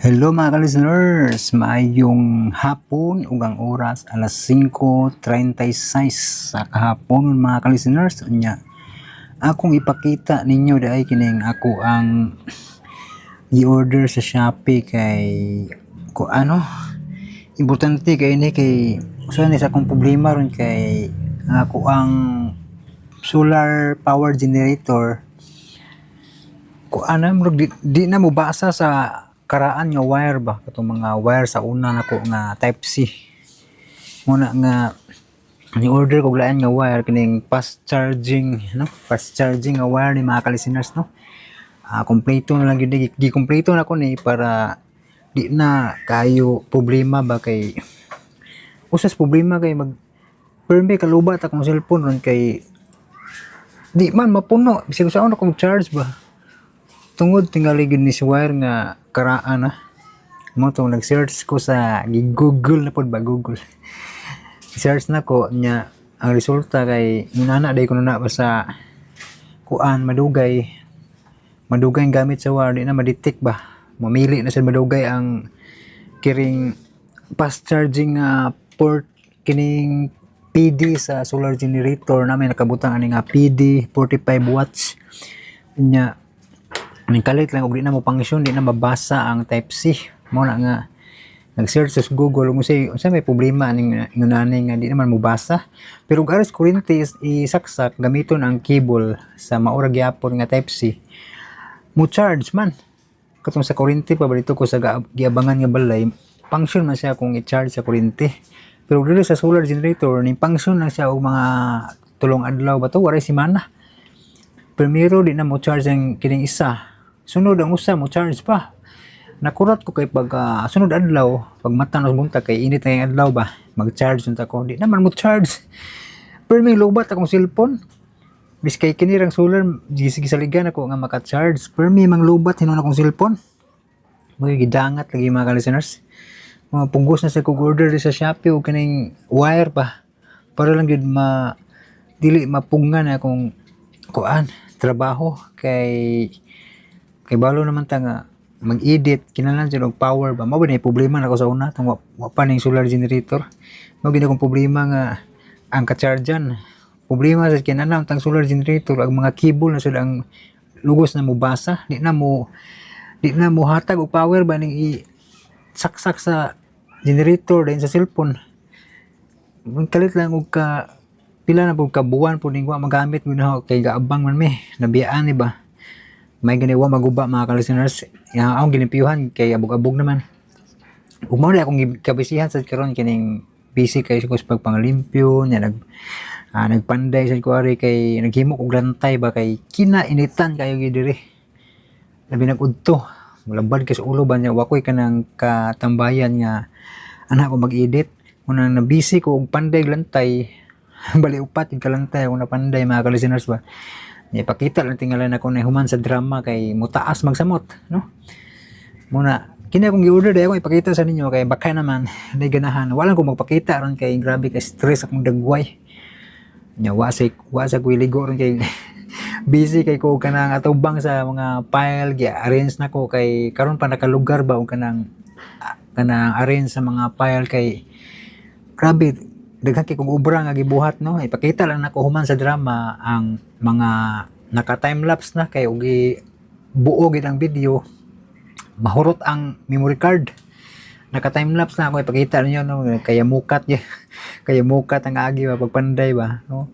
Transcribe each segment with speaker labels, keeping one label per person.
Speaker 1: Hello, mga ka-listeners, maayong hapon ug ang oras alas 5:36 sa kahapon, mga ka-listeners. Unya, akong ipakita ninyo diay kining ako ang gi-order sa Shopee kay ko ano, importante kay ni kay usa ni sa akong problema ron kay ang ako ang solar power generator ko ano, murag di na mo basa sa karaan nga wire ba, katong mga wire sa una nako nga type C. Muna nga ni order ko lain nga wire, kining fast charging, no? Fast charging nga wire ni, mga ka-listeners, no? Kompleto na lang gyud, gi kompleto na ko ni para di na kayo problema ba, kay usas problema kay mag perme kalubat akong cellphone ron kay di man mapuno bisag sa akong charge ba, tungod tingali gyud ni si wire nga karaan na mo tong nag-search ko sa Google na pod ba, Google search na ko nya. Ang resulta kay nana day ko na ba sa kuan, madugay madugay ang gamit sa wire, di na ma-detect ba, mamili na sa madugay ang kiring fast charging nga port kining PD sa solar generator namin. Nakabutang ani nga PD 45 watts nya, ning kalit lang og di na mo function, di na mabasa ang type C. Mo na nga nag-search sa Google kung say unsa may problema aning ingon ani nga di naman mobasa. Pero ug aras kuryente isaksak, gamiton ang cable sa maura gyapon nga type C, mo charge man katong sa kuryente pa dito ko sa giabangan nga balay. Function man siya kung i-charge sa kuryente, pero dili sa solar generator. Ni function lang siya og mga 3 adlaw ba to, waray semana. Primero, di na mo charge ang kining isa. Sunod, ang usa mo charge pa. Nakurat ko kay pag sunod adlaw, pag mata nos buntag kay init na yung adlaw ba, mag-charge unta ko, di naman mo charge. Pero may lobat akong cellphone. Bis kay kini rang solar gisaligan ako nga maka-charge. Pero may mang lobat hinuon akong cellphone. Mga gidangat lagi, mga ka-listeners. Mga pugos na sa kog order sa Shopee og kining wire pa. Para lang gyud ma dili mapungan na akong kuan trabaho kay balo naman ta nga mag-edit, kinahanglan jud og power ba. Mao ba na problema nako sa una tong wa pa ning solar generator. Mao gid akong problema nga ang ka-chargean. Problema sa kinahanglan tang solar generator, ang mga cable na sila ang lugos na mobasa, di na mo hatag og power ba ning i saksak sa generator din sa cellphone. Kalit lang og ka pila na pud ka buwan pud ning wa magamit mo na kay gaabang man mi, nabiyaan ni ba. May gani wa maguba, mga ka-listeners. Yang akong gilimpyuhan kay abog-abog naman. Ug mao na akong kabisihan sa karon, kining busy kay ko sa pagpanglimpyo nya, nagpanday sa ko ari kay naghimo og lantay ba kay kinainitan kayo gyud diri, labi nag udto. Mulabad kay sa ulo ba niya, wa koy kanang katambayan nga ana ko mag-edit. Una na busy ko og panday lantay, bali upat yung kalantay ako napanday, mga ka-listeners ba. Ipakita lang tingalan ako na human sa drama kay mutaas magsamot, no? Muna kini akong gi-order dahil akong ipakita sa ninyo kay baka naman di ganahan. Wala ko magpakita ron kay grabe kay stress akong dagway nya. Wa sa kuy ligo ron kay busy kay ko kanang atubang sa mga file. Gi-arrange na ko kay karon pa nakalugar ba og kanang arrange sa mga file kay grabe daghan kay kong obra nga gibuhat, no? Ipakita lang nako human sa drama ang mga naka time lapse na kay og buo gid ang video, mahurot ang memory card. Naka time lapse na ako, ipakita ninyo, no? Kaya mukat ya, kaya mukat ang agi ba pagpanday ba, no?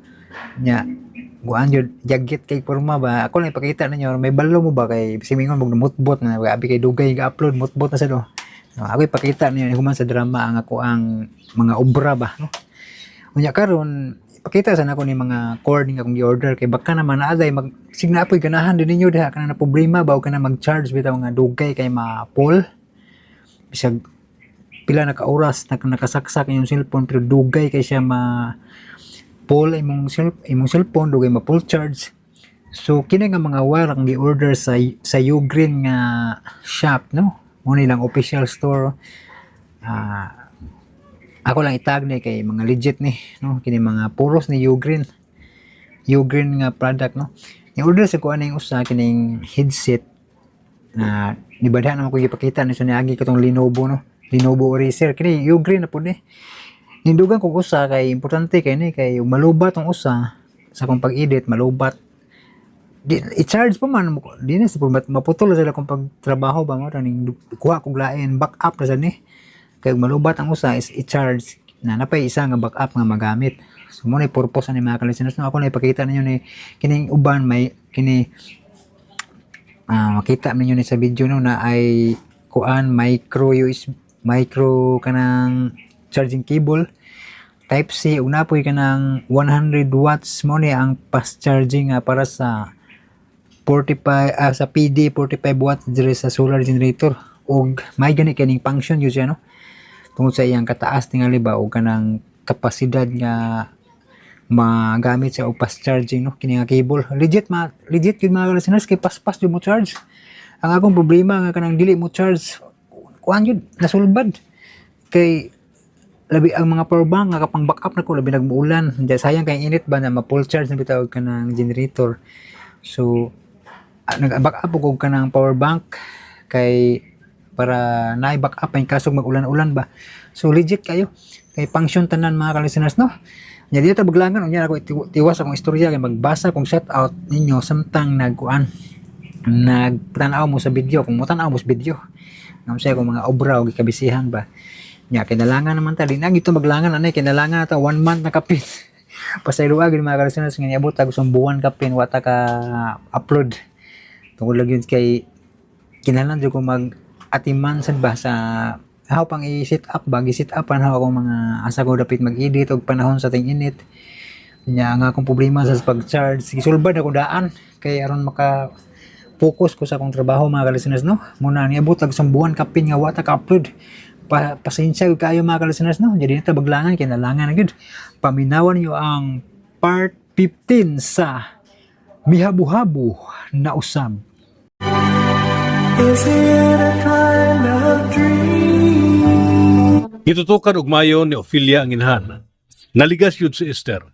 Speaker 1: Nya guan jud, jagit kay porma ba. Ako lang ipakita ninyo, may balo mo ba kay simingon mo mutbot na abi kay dugay ga-upload, mutbot na sa do, no? Ako ipakita ninyo human sa drama ang ako ang mga obra ba, no? Unya karon ipakita sa nako ni mga cord nga akong gi-order kay baka naman aday mag signa apoy ganahan din ninyo diha kana na problema ba o kana mag-charge bitaw nga dugay kay ma-full, bisag pila na ka oras na nakasaksak imong cellphone pero dugay kay siya ma full imong cellphone, dugay ma full charge. So kini nga mga wire ang gi-order sa Ugreen nga shop, no? Mo nilang official store. Ako lang itag ni kay mga legit ni, no? Kini mga puros ni Ugreen, Ugreen nga product, no? Ni-order sa ko aning usa kining headset. Na nibadha naman ko gipakita ni sa niagi katong Lenovo, no. Lenovo Eraser kini Ugreen na pud ni. Nindugan kog usa kay importante kay ni, kay malubat ang usa sa akong pag-edit, malubat. Di i-charge pa man, di na sa maputol na sila kung pagtrabaho ba mo ning kuha kog lain backup na sad ni. Kay malubat ang usa is i-charge na napay isa nga backup nga magamit. So mo na purpose ani, mga ka-listeners, no. Ako na ipakita ninyo ni kining uban may kini, makita ninyo ni sa video, no, na ay kuan micro USB, micro kanang charging cable type C ug napoy kanang 100 watts. Mo ni ang fast charging nga para sa 45, sa PD 45 watts diri sa solar generator. Ug may gani kining function yun siya, no, tungod sa iyang kataas tingali ba og kanang kapasidad nga magamit sa og fast charging, no. Kini nga cable legit, ma legit yun, mga listeners, kay paspas jud mo charge. Ang akong problema nga kanang dili mo charge, kuan jud, nasulbad, kay labi ang mga power bank nga kapang backup na ko, labi nagmuulan. Diya, sayang kay init ba na ma-full charge na bitaw kanang generator. So nag-backup og kanang power bank kay para naay backup ay kasog mag-ulan-ulan ba. So legit kayo kay function tanan, mga ka-listeners, no. Nya dito baglangan, unya ako tiwas akong istorya kay magbasa kong shout out ninyo samtang nagkuan, nagtan-aw mo sa video, kung mo tan-aw mo sa video. Ngam siya kung mga obra o gikabisihan ba. Nya kinalangan naman ta, di na gito maglangan anay, kinalangan ta one month na kapin. Pasayloa gid, mga ka-listeners, nga niabot tag 1 buwan kapin wa ta ka upload. Tungod lang yun kay kinahanglan jud ko mag atiman sad ba sa how pang i-set up ba, gi-set up how akong mga asa ko dapit mag-edit og panahon sa ting-init. Nya ang akong problema sa pag-charge, gisulbad ako daan kay aron maka focus ko sa akong trabaho, mga ka-listeners, no. Muna niabot tag 1 buwan kapin nga wa ta ka-upload. Pasensya gyud kaayo, mga ka-listeners, no. Jadi ta baglangan, kinalangan na gyud. Paminawan niyo ang part 15 sa Mihabuhabo na Usab.
Speaker 2: Is it a kind of dream?
Speaker 3: Gitutukan og mayo ni Ophelia ang inahan. Naligas yun si Esther.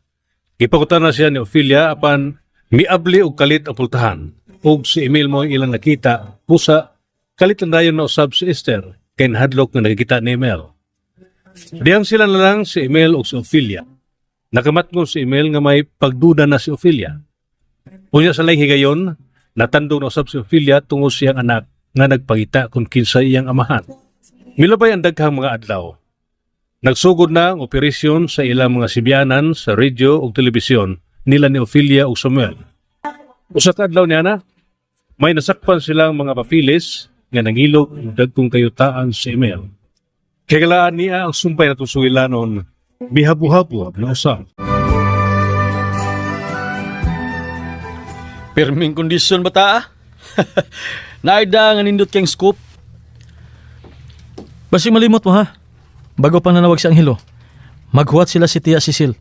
Speaker 3: Gipangutana siya ni Ophelia apan miabli og kalit ang pultahan. Ug si Emil mo ang ilang nakita, pusa kalit lang dayon na usab si Esther kay nahadlok nga nakikita ni Emil. Diyang sila na lang si Emil ug si Ophelia. Nakamatngon si Emil nga may pagduda na si Ophelia. Unya sa laing higayon, natandong na usab si Ophelia tungod siyang anak nga nagpangita kung kinsa iyang amahan. Milabay ang daghang mga adlaw. Nagsugod na ang operasyon sa ilang mga sibyanan sa radyo ug telebisyon nila ni Ophelia ug Samuel. Usa ka adlaw niya na, may nasakpan silang mga papilis nga nangilog og dagkong kayutaan si Emil. Kagalaan niya ang sumpay na sugilanon, mihabu-habo na usab.
Speaker 4: Pirming kondisyon ba ta ah? Naida nga nindot kang scoop.
Speaker 5: Basi malimot mo ha. Bago pa nanawag si Angelo. Maghuwat sila si Tia Cecil.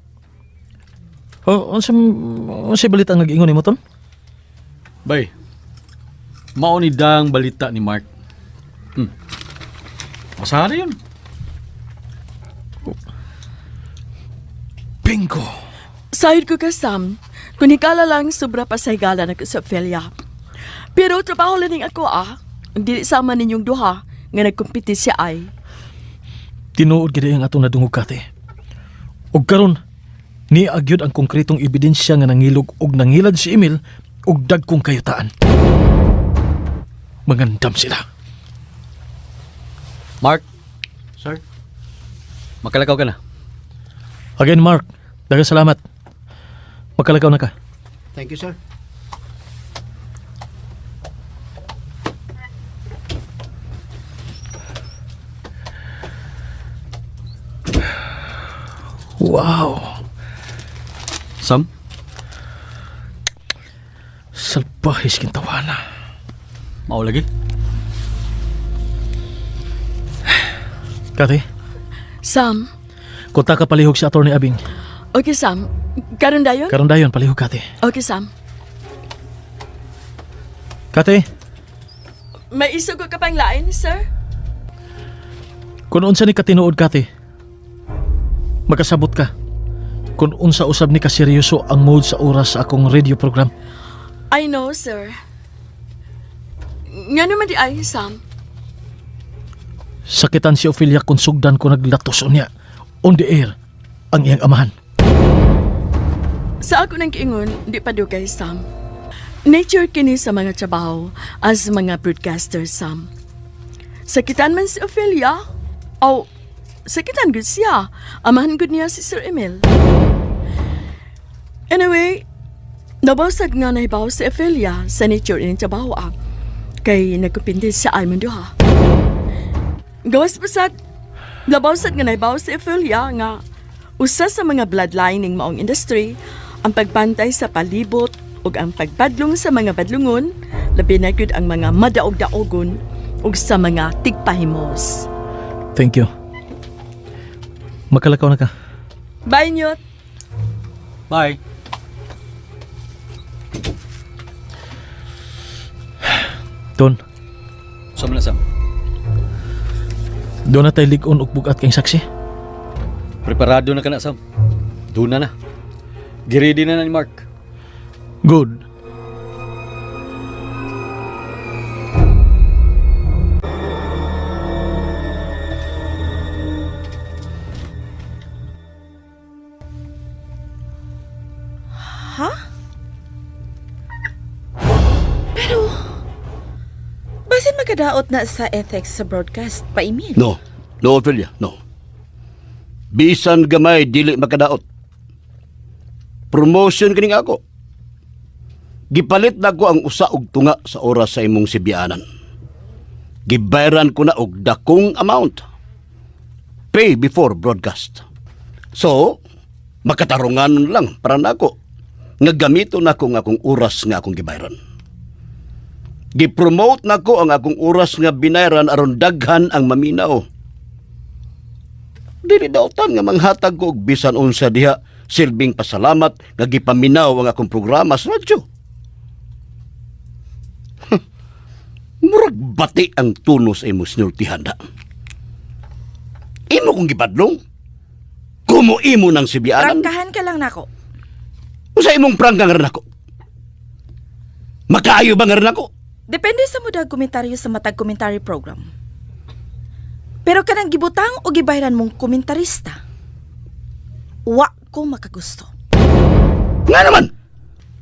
Speaker 5: Oh, unsa unsa balita ang nag-ingon nimo, tol?
Speaker 4: Bay. Mao ni dang balita ni Mark. Masara yun.
Speaker 5: Bingo.
Speaker 6: Sayod ko ka, Sam. Kung hikala lang, sobra pa sa higala na ko sa Ophelia. Pero trabaho lang ning ako ah. Dili sama ninyong duha nga nagkumpiti siya ay.
Speaker 5: Tinuod gid ang atong nadungog, Kate. Ug karon ni agyud ang konkretong ebidensya nga nangilog og nangilad si Emil og dagkong kayutaan. Mangandam sila.
Speaker 4: Mark,
Speaker 7: Sir?
Speaker 4: makalakaw ka na.
Speaker 5: Again, Mark, daghang salamat. Magkalakaw na ka.
Speaker 7: Thank you, sir.
Speaker 5: Wow.
Speaker 4: Sam,
Speaker 5: Salbahis kintawana.
Speaker 4: mao lagi.
Speaker 5: Kate,
Speaker 6: Sam,
Speaker 5: kunta ka palihog si Atty. Abing.
Speaker 6: Okay Sam. Karon dayon?
Speaker 5: Karon dayon palihog, Kate.
Speaker 6: Okay Sam.
Speaker 5: Kate,
Speaker 6: May isugo ka pang lain, sir?
Speaker 5: kung unsa ni katinuod, Kate, makasabot ka. Kung unsa usab ni kaseryoso ang mood sa oras sa akong radio program.
Speaker 6: I know, sir. Nga naman di ay, Sam.
Speaker 5: Sakitan si Ophelia kung sugdan ko naglatos unya. On the air, ang iyang amahan.
Speaker 6: Sa ako ng kiingon, di pa dugay, Sam. Nature kini sa mga trabaho as mga broadcaster, Sam. Sakitan man si Ophelia, o sakitan gud siya. Amahan gud niya si Sir Emil. Anyway, nabasag nga nahibaw si Ophelia sa nature ining trabaho ah. Kay nagkumpindi sa ay duha. Gawas pasad, nabasag nga nahibaw si Ophelia nga usa sa mga bloodlining maong industry ang pagbantay sa palibot ug ang pagbadlong sa mga badlungon, labi na gyud ang mga madaog-daogon ug sa mga tigpahimos.
Speaker 5: Thank you. Makalakaw na ka.
Speaker 6: Bye, Nyot!
Speaker 4: Bye.
Speaker 5: Ton,
Speaker 4: Sam na, Sam.
Speaker 5: doon na tayo ligon og bugat kang saksi.
Speaker 4: Preparado na ka na, Sam. Doon na na. Giready na na ni Mark.
Speaker 5: Good.
Speaker 7: Ha? Pero, basin magkadaot na sa ethics sa broadcast, pa-Emil.
Speaker 8: No. No, Ophelia, no. Bisan gamay dili makadaot. Promotion kining ako. Gipalit na ko ang usa og tunga sa oras sa imong sibianan. Gibayran ko na og dakong amount. Pay before broadcast. So, makatarungan lang para nako nga gamito nako ang akong oras nga akong gibayran. Gipromote nako ang akong oras nga binayran aron daghan ang maminaw. Dili dautan nga manghatag ko og bisan unsa diha silbing pasalamat nga gipaminaw ang akong programa sa radyo. Murag bati ang tuno sa imong sinultihan da. Imo kong gibadlong. Kumo imo ng sibianan.
Speaker 7: Prangkahan ka lang nako.
Speaker 8: Usa imong prangka nga rin ako. Makaayo ba nga rin ako?
Speaker 7: Depende sa mudag komentaryo sa matag commentary program. Pero kanang gibutang o gibayran mong komentarista, wa ko makagusto.
Speaker 8: Nga naman!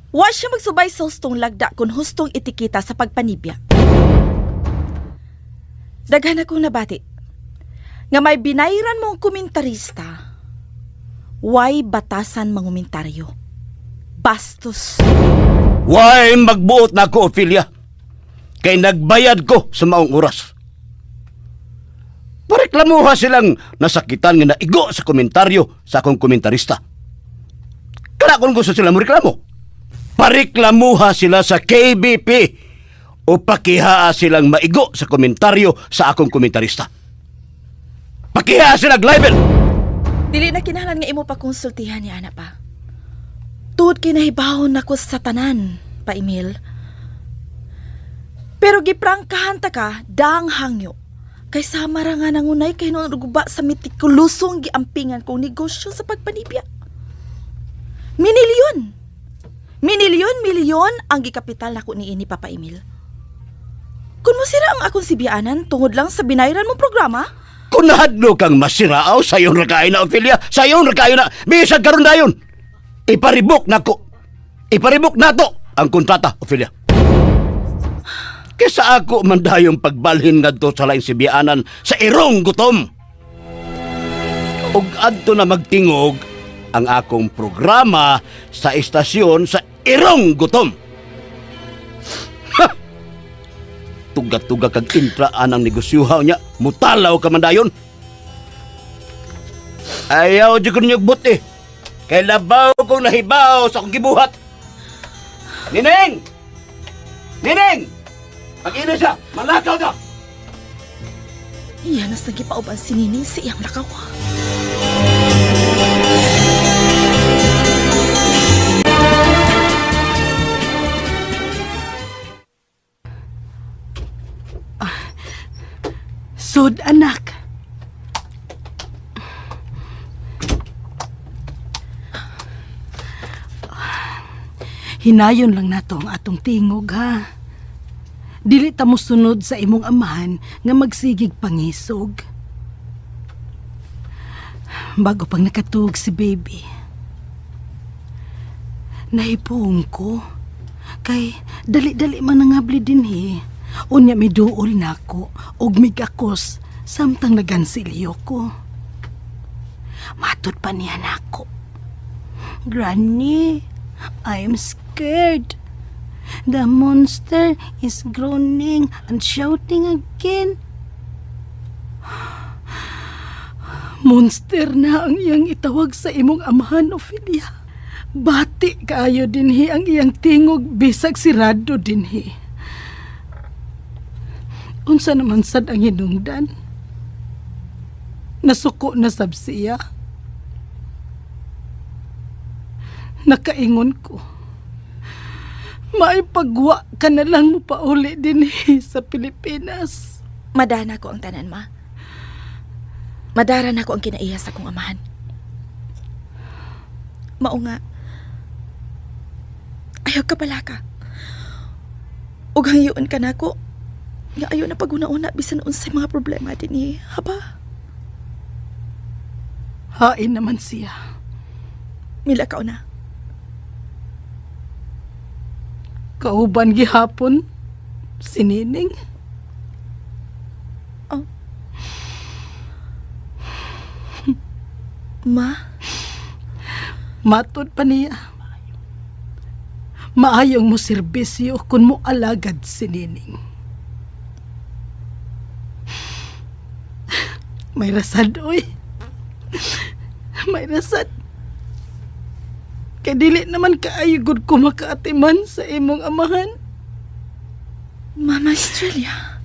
Speaker 7: Wa siya magsubay sa hustong lagda kung hustong etiketa sa pagpanibya. Daghan akong nabati. Nga may binayran mong komentarista, way batasan mangumentaryo. Bastos.
Speaker 8: Why magbuot na ako, Ophelia? Kay nagbayad ko sa maong oras. Pareklamuha silang nasakitan nga naigo sa komentaryo sa akong komentarista. Kana kung gusto sila mo reklamo. Pareklamuha sila sa KBP o pakihaa silang maigo sa komentaryo sa akong komentarista. Pakihaa silang libel!
Speaker 7: Dili na kinahanglan nga imo pa konsultihan ni ana pa. Tuod kay nahibawon nako sa tanan, pa Emil. Pero giprangkahan ta ka, daang hangyo. Kay sama ra nga nangunay kay noon guba sa mitikulusong giampingan kong negosyo sa pagpanibya. Minilyon! Minilyon, milyon ang gikapital nako niini Papa Emil. Kung masira ang akong sibianan tungod lang sa binayran mong programa,
Speaker 8: Kung nahadlo kang masiraaw, sayon ra kayo na, Ophelia. Sayon ra kayo na. Bisag karon dayon. Iparibok nako. Iparibok nato ang kontrata, Ophelia. Kesa ako man dayong pagbalhin ngadto sa laing sibianan sa irong gutom. Ug adto na magtingog ang akong programa sa istasyon sa irong gutom. Ha! Tuga-tuga kag intraan ang negosyohaw niya, mutalaw ka man dayon. Ayaw di ko ninyo buti. Kay labaw kong nahibaw sa akong gibuhat. Nining! Nining! Pag-ina siya, malakaw ka!
Speaker 7: Iyan nas nagipauban si Nining sa iyang lakaw.
Speaker 9: Sud, anak. Hinayon lang nato ang atong tingog, ha? Dili ta mosunod sa imong amahan nga magsigig pangisog. Bago pang nakatuog si baby. Nahipuong ko. Kay dali-dali man nangabli dinhi. Unya miduol nako og migakos samtang nagansilyo ko. Matod pa niya nako. Granny, I'm scared. The monster is groaning and shouting again. Monster na ang iyang itawag sa imong amahan, Ophelia. Bati kaayo dinhi ang iyang tingog bisag sirado dinhi. Unsa naman sad ang hinungdan? Nasuko na sab siya. Nakaingon ko. Maipagwa ka na lang mo pauli dinhi sa Pilipinas.
Speaker 7: Madana ko ang tanan, ma. Madara na ko ang kinaiya sa akong amahan. Mao nga. Ayaw ka pala ka. Ug hangyoon ka nako. Nga ayaw na paguna-una bisan unsay mga problema dinhi, haba.
Speaker 9: Hain naman siya.
Speaker 7: Milakaw na.
Speaker 9: Kauban gihapon si Nining.
Speaker 7: Ma,
Speaker 9: Matod pa niya. Maayong mo serbisyo kung mo alagad si Nining. May rasad, oy. May rasad. Kay dili naman kaayo gud ko makaatiman sa imong amahan.
Speaker 7: Mama Australia.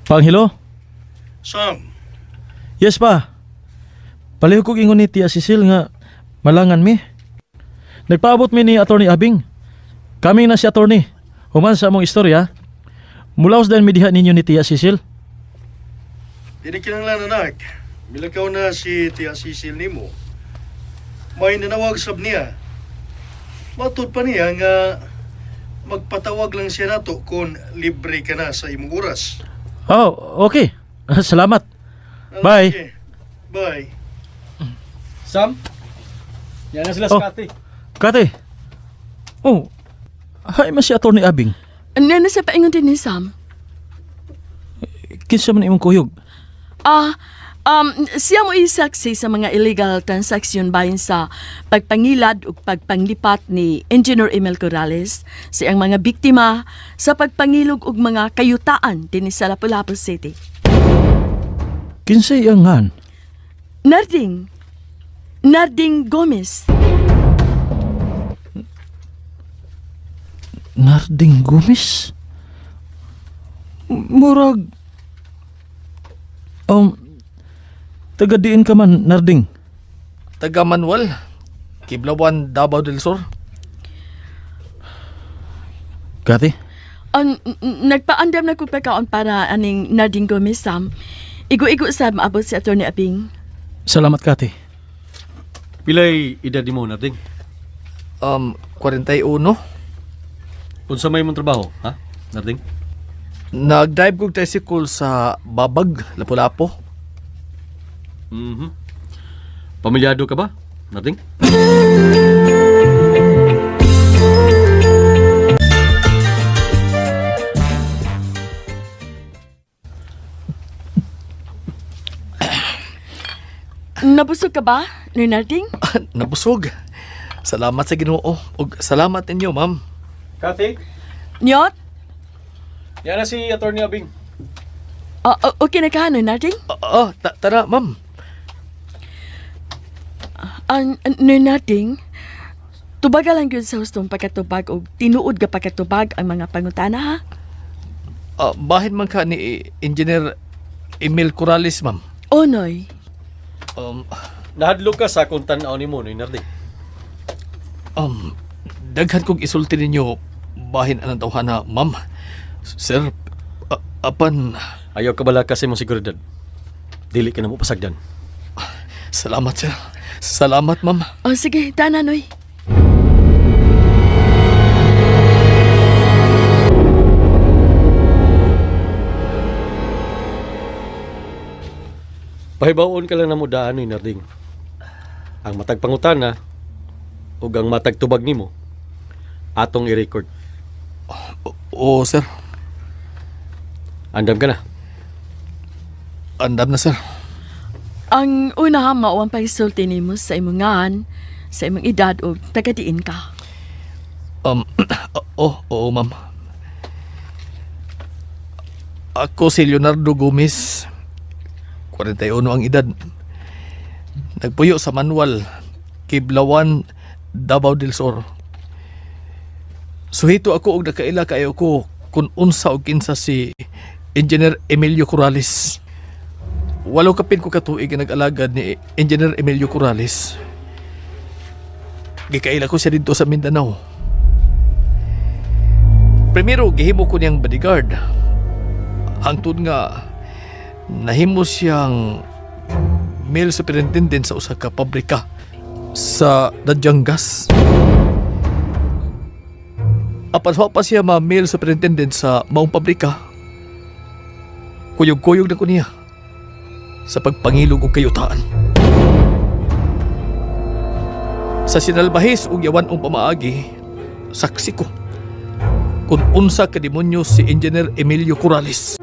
Speaker 5: Panghilo?
Speaker 10: Sam,
Speaker 5: Yes pa. Palihog kog ingon ni Tia Cecil nga malangan mi. Nagpaabot mi ni Attorney Abing. Kami na si Attorney. Human sa among istorya, mulaos dahil mi diha ninyo ni Tia Cecil.
Speaker 10: dili kinahanglan anak. Milakaw na si Tia Cecil nimo. May nanawag sab niya. Matud pa niya nga magpatawag lang siya nato kung libre ka na sa imong oras.
Speaker 5: Oh, okay. Salamat. Bye.
Speaker 10: Okay. Bye.
Speaker 4: Sam? Yan na sila
Speaker 5: Oh.
Speaker 4: sa Kati.
Speaker 5: Kate. Oh, hay man si Attorney Abing.
Speaker 6: Ano na sa paingon din ni Sam?
Speaker 5: Kinsa man imong kuyog?
Speaker 6: Ah, siya mo isaksi sa mga illegal transaction bahin sa pagpangilad ug pagpanglipat ni Engineer Emil Corrales sa iyang mga biktima sa pagpangilog og mga kayutaan dinhi sa Lapu-Lapu City.
Speaker 5: Kinsa iyang ngan?
Speaker 6: Narding. Narding Gomez.
Speaker 5: Narding Gomez? Murag... Taga diin ka man, Narding.
Speaker 11: Taga Manuel, Kiblawan, Davao del Sur.
Speaker 5: Kate?
Speaker 6: Nagpaandam na kong pagkaon para aning Narding Gomez, Sam. Igo-igo sa maabot si Atty. Abing.
Speaker 5: Salamat, Kate.
Speaker 4: Pilay edad nimo Narding?
Speaker 11: 41.
Speaker 4: Unsa may imong trabaho, ha? Narding?
Speaker 11: Nag-drive kog tricycle sa Babag, Lapu-Lapu.
Speaker 4: Pamilyado ka ba, Narding?
Speaker 6: Nabusog ka ba, Noy Narding?
Speaker 11: Nabusog. Salamat sa Ginoo ug salamat ninyo, ma'am.
Speaker 4: Kati?
Speaker 6: Nyot?
Speaker 4: Yan na si Attorney Abing.
Speaker 6: Okay na ka, Noy Narding?
Speaker 11: Oo, tara, ma'am.
Speaker 6: Ang Noy Narding, tubaga lang yun sa hustong pagkatubag o tinuod ka pagkatubag ang mga pangutana, ha?
Speaker 11: Bahin man ka ni Engineer Emil Corrales, ma'am.
Speaker 6: O, Noy.
Speaker 4: Nahadlok ka sa akong tan-aw nimo, Noy Narding.
Speaker 11: Daghan kong isulti ninyo bahin anang tawhana, ma'am. Sir, apan.
Speaker 4: Ayaw ka bala kasi mong seguridad. Dili ka na mo pasagdan.
Speaker 11: Salamat, sir. Salamat, ma'am.
Speaker 6: O sige, tanan oy.
Speaker 4: Pahibaon ka lang na mo daan ni Narding. Ang matag pangutana ug ang matag tubag nimo atong i-record.
Speaker 11: Oo, sir.
Speaker 4: Andam ka na.
Speaker 11: Andam na, sir.
Speaker 6: Ang una mao ang pagsulti nimo sa imong ngan, sa imong edad o tagadiin ka.
Speaker 11: Oo, oo, ma'am. Ako si Leonardo Gomez. 41 ang edad. Nagpuyo sa Manual, Kiblawan, Davao del Sur. Suhito ako og nakaila kayo ko kung unsa og kinsa si Engineer Emilio Corrales. Walo kapin ko katuig nga nag-alagad ni Engineer Emilio Corrales. Gikaila ko siya dito sa Mindanao. Primero, gihimo ko niyang bodyguard. Hangtod nga, nahimo siyang male superintendent sa usa ka pabrika sa Dadyangas. Apan wa pa siya ma-male superintendent sa maong pabrika. Kuyog-kuyog na ko niya sa pagpangilog og kayutaan. Sa sinalbahis ug yawan ang pamaagi, saksi ko kung unsa ka demonyo si Engineer Emilio Corrales.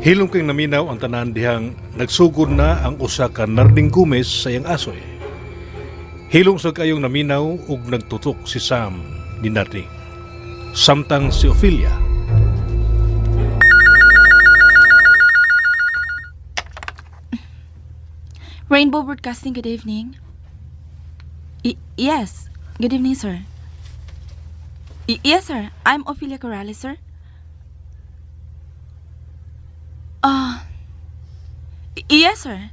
Speaker 3: Hilom kay naminaw ang tanan dihang nagsugod na ang usa ka Narding Gomez sa iyang asoy. Hilom sa kayong naminaw ug nagtutok si Sam ni Narding. Samtang si Ophelia
Speaker 7: Rainbow Broadcasting, good evening. Yes, good evening, sir. Yes, sir. I'm Ophelia Corrales, sir. Ah, yes, sir.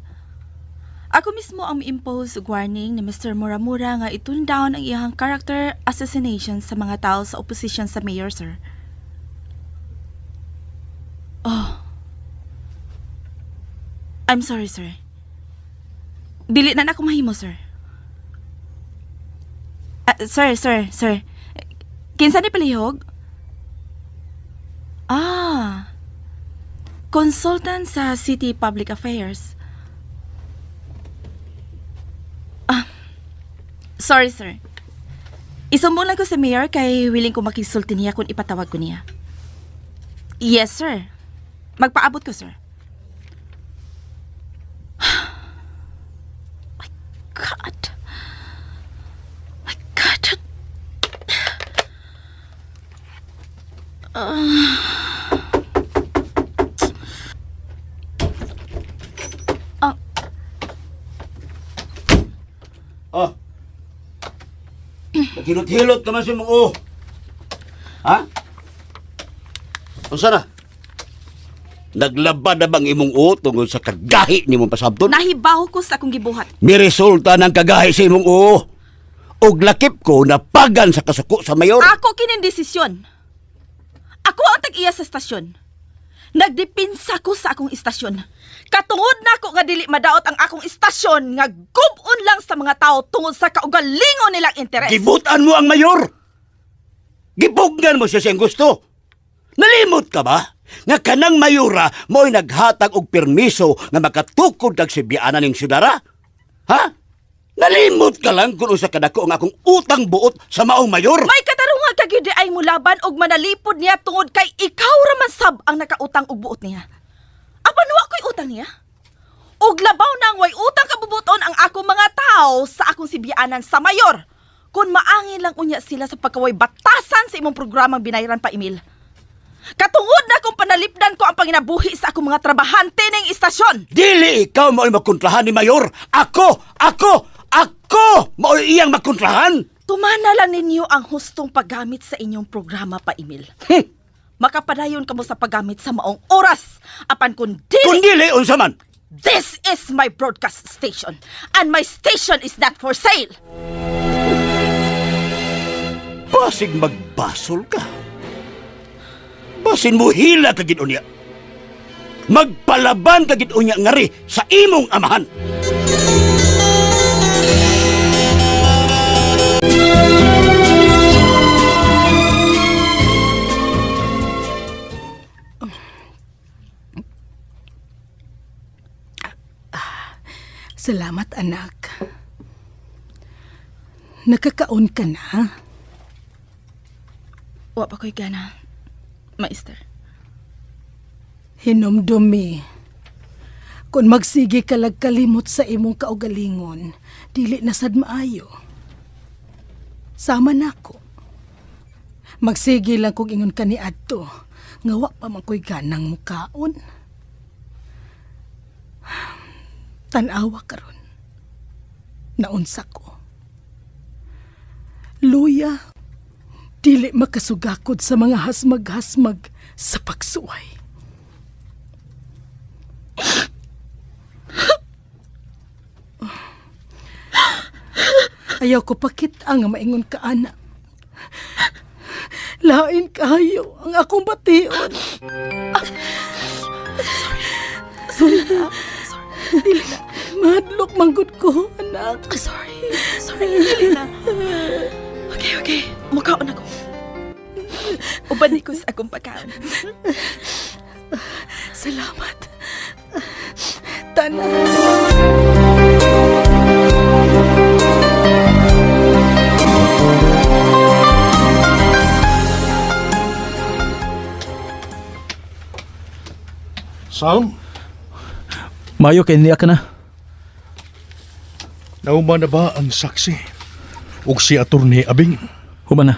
Speaker 7: Ako mismo ang mi-impose og warning ni Mr. Moramura nga i-tune down ang iyang character assassination sa mga tao sa opposition sa mayor, sir. Oh. I'm sorry, sir. Dili na na ako mahimo, sir. Ah, sir, sir, sir. Kinsa ni palihog? Ah. Consultant sa City Public Affairs. Ah. Sorry, sir. Isumbong lang ko sa mayor kay willing ko makisulti niya kung ipatawag ko niya. Yes, sir. Magpaabot ko, sir. My God. My God.
Speaker 8: Oh. Naghilot-hilot ka man sa imong uo. Ha? Unsa na? Naglaba na bang imong uo tungod sa kagahi nimong pasabton?
Speaker 7: Nahibaw ko sa akong gibuhat.
Speaker 8: Miresulta ng kagahi sa imong uo. Og lakip ko napagan sa kasuko sa mayor.
Speaker 7: Ako kining desisyon. Ako ang tag-iya sa estasyon. Nagdipinsa ko sa akong istasyon. Katungod na ako nga dili madaot ang akong istasyon nga gubon lang sa mga tao tungod sa kaugalingon nilang interes.
Speaker 8: Gibutan mo ang mayor. Gibugnan mo siya siyang gusto. Nalimot ka ba? Nga kanang mayora mo'y naghatag og permiso nga makatukod kag sibyaanan ning syudara? Ha? Nalimot ka lang kung usa ka dako ang akong utang buot sa maong mayor.
Speaker 7: May katarungan ka gyud ay mulaban og manalipod niya tungod kay ikaw ra man sab ang nakautang og buot niya. Apan wa ko'y utang niya. Og labaw nang way utang kabubuton ang akong mga tao sa akong sibyaanan sa mayor. Kung maangin lang unya sila sa pagkaway batasan sa imong programang binayaran pa, Emil. Katungod na kung panalipdan ko ang panginabuhi sa akong mga trabahante ning istasyon.
Speaker 8: Dili ikaw mao'y makontrahan ni mayor. Ako, ako, ako mao'y iyang makontrahan.
Speaker 7: Tumana lang ninyo ang hustong paggamit sa inyong programa pa, Emil. Makapadayon kamo sa paggamit sa maong oras. Apan kun dili,
Speaker 8: Kung dili unsa man.
Speaker 7: this is my broadcast station and my station is not for sale.
Speaker 8: Basig magbasol ka. Basin mo hila ka gid unya. Magpalaban ka gid unya ngari sa imong amahan.
Speaker 9: Salamat, anak. Nakakaon ka na?
Speaker 7: Wa pa ko'y gana, Maister.
Speaker 9: Hinumdumi. Kung magsige ka lag kalimot sa imong kaugalingon, dili na sad maayo. Sama nako. Magsige lang kog ingon kani adto, nga wa pa man ko'y ganang mukaon. Tan-awa karon. Naunsa ko. Luya, dili makasugakod sa mga hasmag-hasmag sa pagsuway. Ayaw ko pakit ang maingon ka, ana. Lain kayo ang akong bation.
Speaker 7: Sorry na. Sorry. Dili na.
Speaker 9: Madlok manggod ko, anak.
Speaker 7: Sorry. Sorry. Dili na. Okay, okay. Mukaon ako. Uban ni ko sa akong pagkaon.
Speaker 9: Salamat. Tanan.
Speaker 10: Sam,
Speaker 5: Mayo kay niya ka na.
Speaker 10: nauma na ba ang saksi? Ug si Attorney Abing?
Speaker 5: Human na.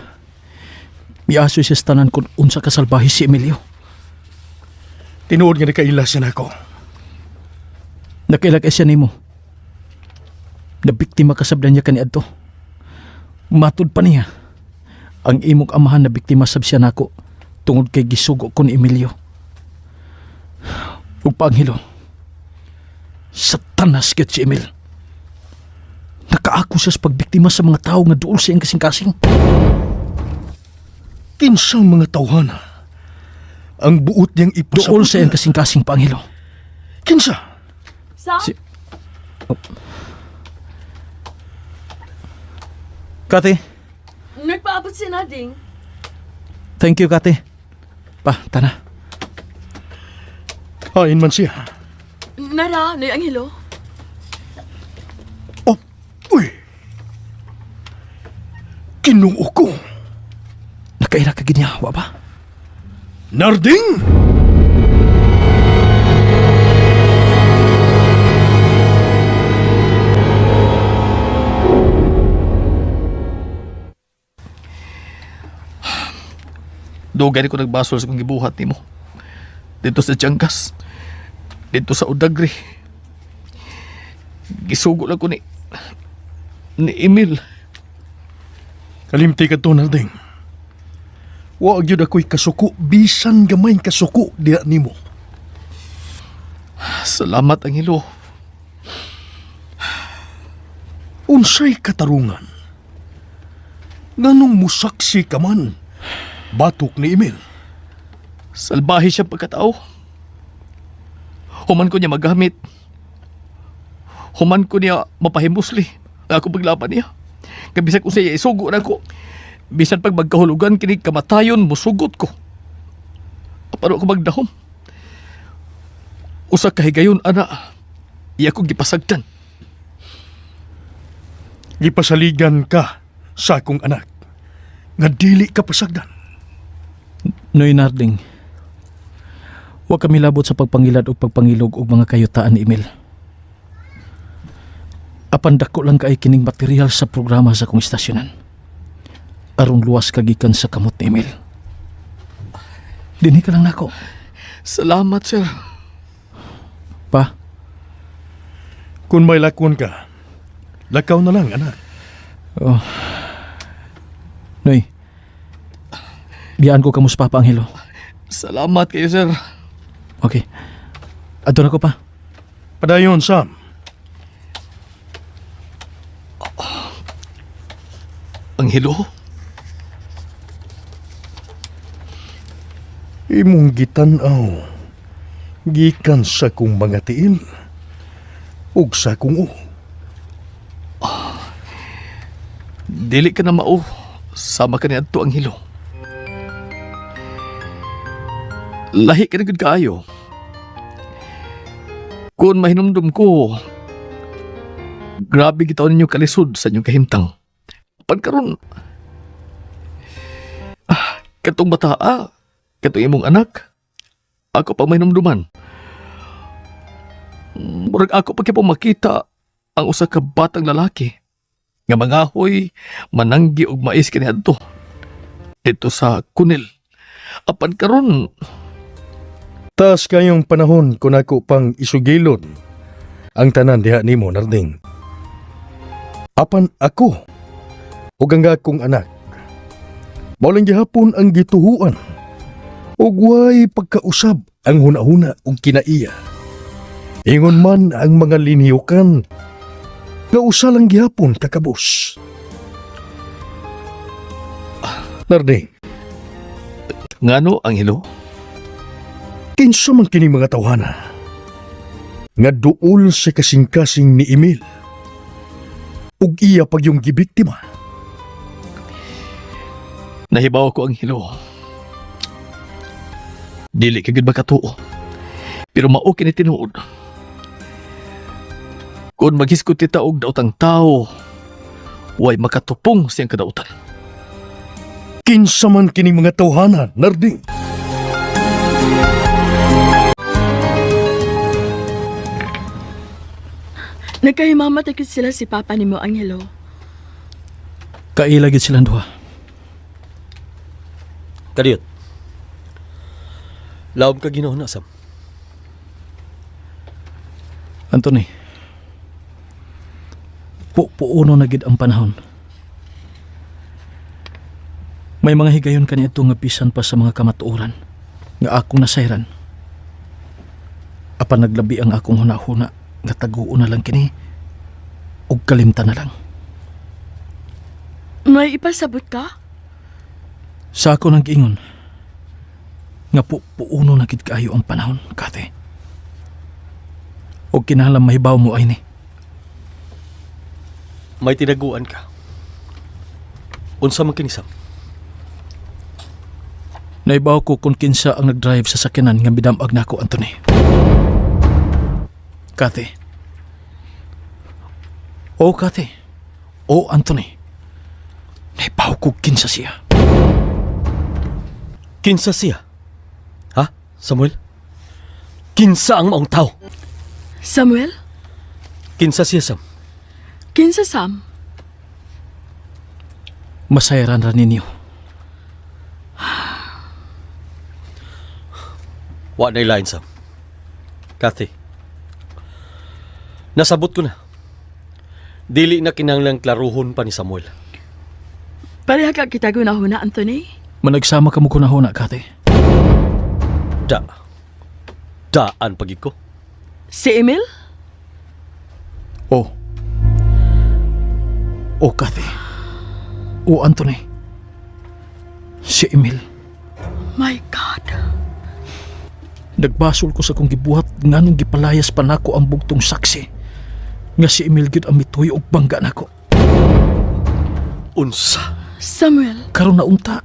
Speaker 5: Miasoy siya sa tanan kung unsa ka salbahe si Emilio.
Speaker 10: Tinuod nga nakaila siya nako.
Speaker 5: Nakaila kay siya nimo. Nabiktima ka sabdan niya kaniadto. Matud pa niya. Ang imong amahan na biktima sab siya nako tungod kay gisugo ko ni Emilio. Ug paanghilo. Satanas gyud si Emil. Nakaako siya sa pagbiktima sa mga tao nga duol sa iyang kasing-kasing.
Speaker 10: Kinsang mga tawhana ang buot niyang ipasabot
Speaker 5: Duol sa iyang
Speaker 10: na-
Speaker 5: kasing-kasing, Paanghilo.
Speaker 10: Kinsa?
Speaker 7: Sam?
Speaker 5: Si- Kati,
Speaker 6: Nagpaabot si Nading.
Speaker 5: thank you, Kati. Pa, tana.
Speaker 10: Hain man siya.
Speaker 6: Nara, Noy Angelo.
Speaker 10: Oh, uy! Kinuo ko!
Speaker 5: Nakaila ka ginya, wa ba?
Speaker 10: Narding!
Speaker 11: Dugay ko nagbasol sa kong gibuhat nimo. Dito sa Tiangkas. Dito sa Udagri. Gisugo lang ko ni Emil.
Speaker 10: Kalimti ka to, Narding. Wa gyud ako'y kasuko, bisan gamay kasuko diha nimo.
Speaker 11: Salamat, Angelo.
Speaker 10: Unsay katarungan? Nganong musaksi ka man? Batok ni Emil.
Speaker 11: Salbahe siya pagkatao. Human ko niya magamit. Human ko niya mapahimusli. Ang ako paglaban niya. Kaya bisan kung siya isugo na ko. Bisan pag magkahulugan kini kamatayon, musugot ko. Paano ako magdahom? Usa kahigayon, ana. Iya ko gipasagdan.
Speaker 10: Gipasaligan ka sa akong anak. Nga dili ka pasagdan.
Speaker 5: Noy Narding, wa kami labot sa pagpangilad o pagpangilog og mga kayutaan ni Emil. Apan dako lang kay kining material sa programa sa akong istasyonan. Aron luwas ka gikan sa kamot ni Emil. Dinhi ka lang nako.
Speaker 11: Salamat, sir.
Speaker 5: Pa,
Speaker 10: Kung may lakon ka, lakaw na lang, anak.
Speaker 5: oh. Noy, biyaan ko kamo sa Papa Angelo.
Speaker 11: Salamat kayo, sir.
Speaker 5: Okay. Adto na ko pa.
Speaker 10: Padayon, Sam.
Speaker 11: Anghelo?
Speaker 10: Imong gitan-aw gikan sa kong mga tiil ug sa kong ulo.
Speaker 11: Dili ka na mao. Sama ka ni adto ang hilo. Lahi ka na gud kaayo. Kung mahinumdum ko, grabe gitaw ninyo kalisod sa inyong kahimtang. Pagkaron, katong bataa, katong imong anak, ako pa mahinumduman. Murag ako pa kay makita ang usa ka batang lalaki nga mangahoy mananggi og mais kaniadto dito sa Kunil. Apan karon,
Speaker 10: Taas kayong panahon kung ako pang isugilon ang tanan diha nimo, Narding. Apan ako ug ang akong anak mao lang gihapon ang gituhuan ug way pagkausab ang hunahuna ug kinaiya. Ingon man ang mga linhiukan nga usa lang gihapon kakabos. Narding,
Speaker 11: ngano ang hilo?
Speaker 10: kinsa man kini mga tawhana nga duol sa kasing-kasing ni Emil ug iya pag yung gibiktima.
Speaker 11: Nahibaw ko ang hilo. Dili ka gud makatuo. Pero mao kini tinuod. Kung maghisgot kita og daotang tao, way makatupong siyang kadautan.
Speaker 10: Kinsa man kini mga tawhana, Narding?
Speaker 6: Nagkahimamatay gid sila si Papa nimo, Angelo.
Speaker 5: Kaila gid silang duha.
Speaker 4: Kadiyot. Laom ka ginoon na, Sam.
Speaker 5: Anthony. Pupuuno na gid ang panahon. May mga higayon kaniadto nga bisan pa sa mga kamatuoran nga akong nasayran. Apan naglabi ang akong hunahuna nga taguon na lang kini ug kalimtan na lang.
Speaker 6: May ipasabot ka?
Speaker 5: Sa ako nang giingon nga pupuuno na gid kaayo ang panahon, Kate. Og kinahanglan mahibaw mo ay ni.
Speaker 4: May tinaguan ka. Unsa man kini, Sam?
Speaker 5: Naibaw ko kung kinsa ang nag-drive sa sakyanan nga midamag nako, Anthony. Kate. O, Kate. O, Anthony. Naibaw ko kinsa siya.
Speaker 4: Kinsa siya? Ha, Samuel? Kinsa ang maong tao?
Speaker 6: Samuel?
Speaker 4: Kinsa siya, Sam?
Speaker 6: Kinsa, Sam?
Speaker 5: Masayran ra ninyo.
Speaker 4: Wa na lain, Sam. Kathy. Nasabot ko na. Dili na kinahanglang klaruhon pa ni Samuel.
Speaker 6: Pareha ka kita gunahuna, Anthony?
Speaker 5: Managsama ka mo kunahuna, Kate.
Speaker 4: Da. Daan pagid ko.
Speaker 6: Si Emil?
Speaker 5: O. O, Kate. O, Anthony. Si Emil.
Speaker 6: My God.
Speaker 5: Nagbasol ko sa kong gibuhat nganong gipalayas pa nako ang bugtong saksi nga si Emil gyud ang mituyo og bangga nako.
Speaker 4: Unsa?
Speaker 6: Samuel,
Speaker 5: Karon na unta.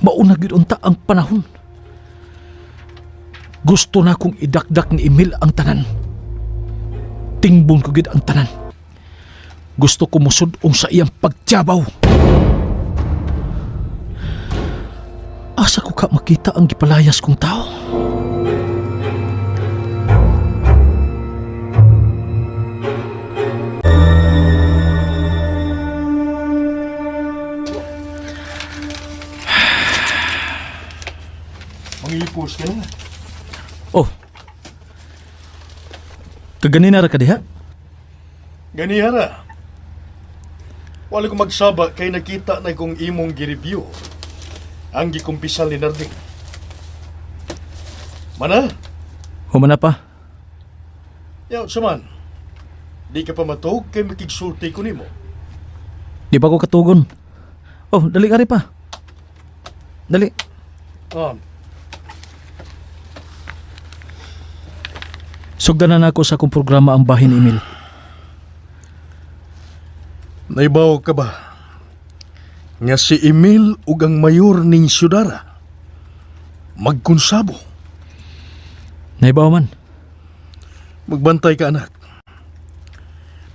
Speaker 5: Mauna gyud unta ang panahon. Gusto na kong idakdak ni Emil ang tanan. Tingbon ko gyud ang tanan. Gusto ko musud-ong sa iyang pagtyabaw. Asa ko ka makita ang gipalayas kong tao?
Speaker 10: Mangipos ka na.
Speaker 5: Oh. Kaganina ra ka diha?
Speaker 10: Ganihara. Wala ko magsaba kay nakita na kong imong gireview ang gikumpisal ni Narding. Mana?
Speaker 5: Humana pa.
Speaker 10: Yaw, saman. Di ka pa matuog kay makigsulti ko nimo.
Speaker 5: Di ba ko katugon? Oh, dali ka rin pa. Dali.
Speaker 10: Oh.
Speaker 5: Sugdanan nako sa akong programa ang bahin Emil.
Speaker 10: Naibaw ka ba? Nga si Emil ug ang mayor ning syudara magkonsabo.
Speaker 5: Naibaw man.
Speaker 10: Magbantay ka, anak.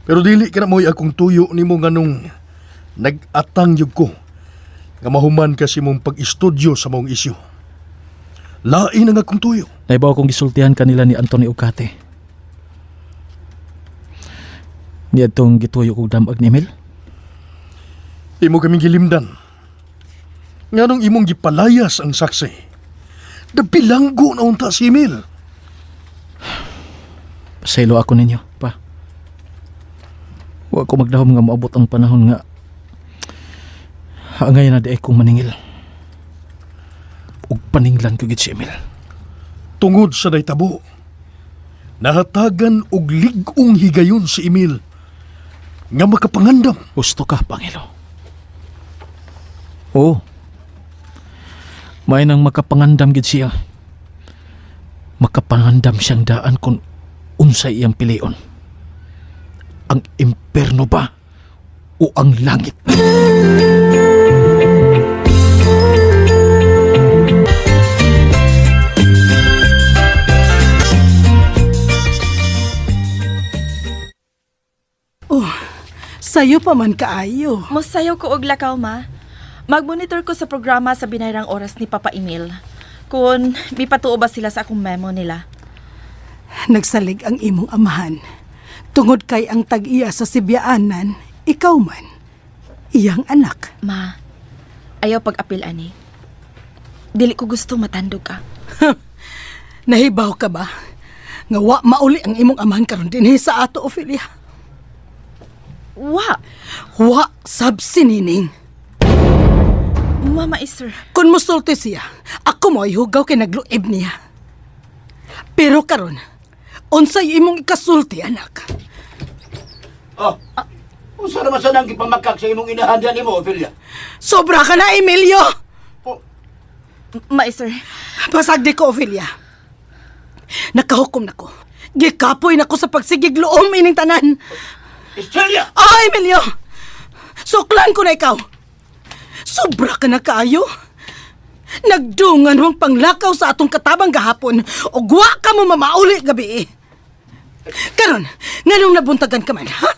Speaker 10: Pero dili ka na mo'y akong tuyo nimo nganong nag-atang yug ko nga mahuman ka sa imong pag-istudyo sa maong isyu. Lain ang akong tuyo.
Speaker 5: Naibaw akong gisultihan kanila ni Anthony Ugate. Niadtong gituyo kog damag ni Emil.
Speaker 10: Imo kaming gilimdan. Nganong imong gipalayas ang saksi. Nabilanggo na unta si Emil.
Speaker 5: Pasaylo ako ninyo, pa. Wa ko magdahom nga moabot ang panahon nga angay na di ay kong maningil. Ug paninglan ko gid si Emil.
Speaker 10: Tungod sa daytabo, nahatagan og lig-ong higayon si Emil nga makapangandam.
Speaker 5: Gusto ka, Pangilo. Oo. May nang makapangandam gid siya. Makapangandam siyang daan kung unsay iyang pilion. Ang imperno ba o ang langit?
Speaker 9: Oh, sayo pa man kaayo.
Speaker 7: Mosayaw ko og lakaw, ma. Magmonitor ko sa programa sa binayrang oras ni Papa Emil. Kung mipatuo ba sila sa akong memo nila.
Speaker 9: Nagsalig ang imong amahan. Tungod kay ang tag-iya sa Sibyaanan, ikaw man, iyang anak.
Speaker 7: Ma, ayaw pag-apil ani. Dili ko gusto matandog ka.
Speaker 9: Nahibaw ka ba? Nga wa mauli ang imong amahan karon dinhi sa ato, Ophelia.
Speaker 7: Wa,
Speaker 9: Wa sab si Nining.
Speaker 7: Mama Esther.
Speaker 9: Kung musulti siya, ako mo ay hugaw kay nagluib niya. Pero karon, unsay imong ikasulti, anak?
Speaker 8: Oh. Unsa naman sa nang gipamakak sa imong inahan diyan nimo, Ophelia?
Speaker 9: Sobra ka na, Emilio!
Speaker 7: Ma Esther,
Speaker 9: Pasagdi ko, Ophelia. Nakahukom na ko. Gikapoy na ko sa pagsigigloom ining tanan.
Speaker 8: Estrella!
Speaker 9: Ah, Emilio! Suklan ko na ikaw! Sobra ka na kaayo! Nagdungan mong panglakaw sa atong katabang gahapon o wa ka mo mamauli gabi eh. Karon, nganong nabuntagan ka man, ha?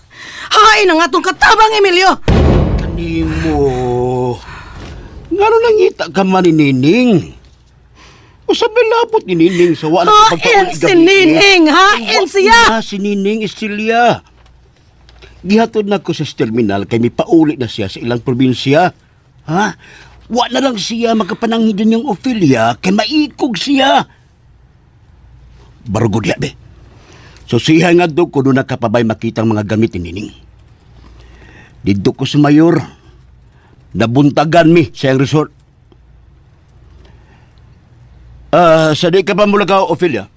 Speaker 9: Hain ang atong katabang, Emilio!
Speaker 8: Kanimo. Ngano nangita ka man ni Nining? Usa may labot ni Nining sa wala ka
Speaker 9: Hain
Speaker 8: pagpauli
Speaker 9: si Nining! Hain siya!
Speaker 8: Na si Nining Estrella. Gihatod na ko sa terminal kay mipauli na siya sa ilang probinsya. Ha? Wa na lang siya makapananghid niyang Ophelia kay maikog siya. Barugo diya be. So siya nga do ko doon nakapabay makita ang mga gamit ni Nining. Didto ko sa mayor. Nabuntagan mi sa iyang resort. Ah, sa di ka pa mula ka, Ophelia.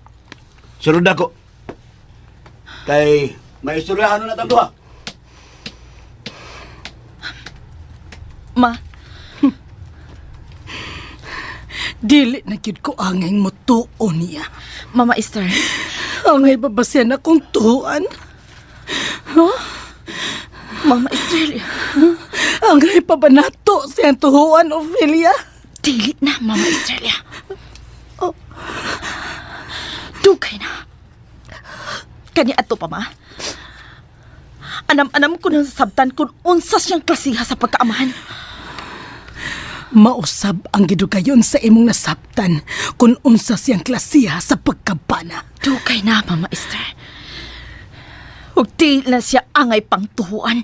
Speaker 8: Sunod ako. Kay may istoryahan na tang duha.
Speaker 7: ma,
Speaker 9: Dili na gyud ko angay mutuo niya.
Speaker 7: Mama Esther.
Speaker 9: Angay babasyan akong tuan.
Speaker 7: Mama Estrella.
Speaker 9: Angay pa ba nato siyang tuhuan, Ophelia?
Speaker 7: Dili na, Mama Estrella. Oh. Dugay na. Kani ato pa, ma. Anam-anam ko nang sabtan kung unsa siyang klasiha sa pagkaamahan.
Speaker 9: Mausab ang gidugayon sa imong nasabtan kung unsa siyang klasiha sa pagkabana.
Speaker 7: Dugay na, Mama Esther. Ug di na siya angay pangtuhuan.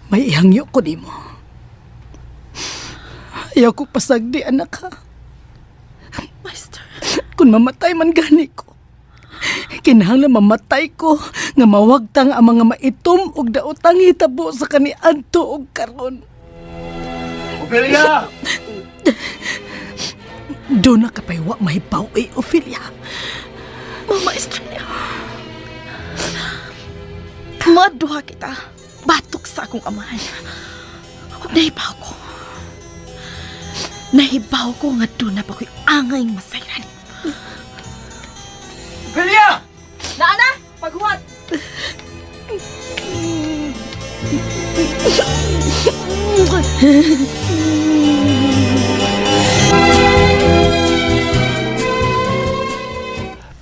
Speaker 9: May ihangyo ko nimo. Ayaw ko pasagdi, anak ha.
Speaker 7: Master.
Speaker 9: Kung mamatay man gani ko. Kinahanglan mamatay ko nga mawagtang ang mga maitom ug daotang hitabo sa kaniadto og karon.
Speaker 8: Ophelia!
Speaker 9: Doon na kapay wa mahibaw eh, Ophelia.
Speaker 7: Mama Estrella. Maduha kita. Batok sa akong amahan. Huwag na iba ako. Nahibaw ko nga doon na pa ko'y angay masayran.
Speaker 8: Ophelia!
Speaker 7: Naana! Paghuwat!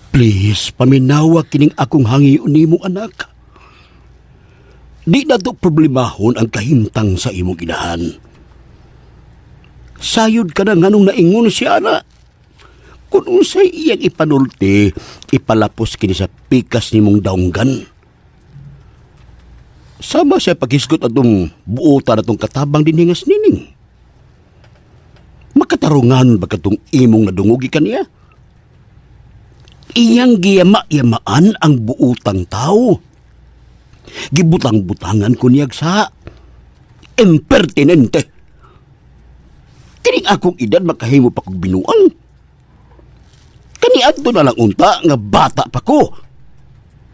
Speaker 8: Please, paminawa kining akong hangion nimo anak. Di na to problemahon ang kahimtang sa imong inahan. Sayod ka na nganong naingon siya ana. Kung unsay iyang ipanulti, ipalapos kini sa pikas nimong daunggan. Sama siya paghisgot atong buotan atong katabang dinhingas nining. Makatarungan ba katong imong nadungugi kaniya? Iyang giyama-yamaan ang buutang tao. Gibutang-butangan ko niyag sa impertinente. Kining akong edad makahimo pa kog binuang. Kaniadto na lang unta nga bata pa ko.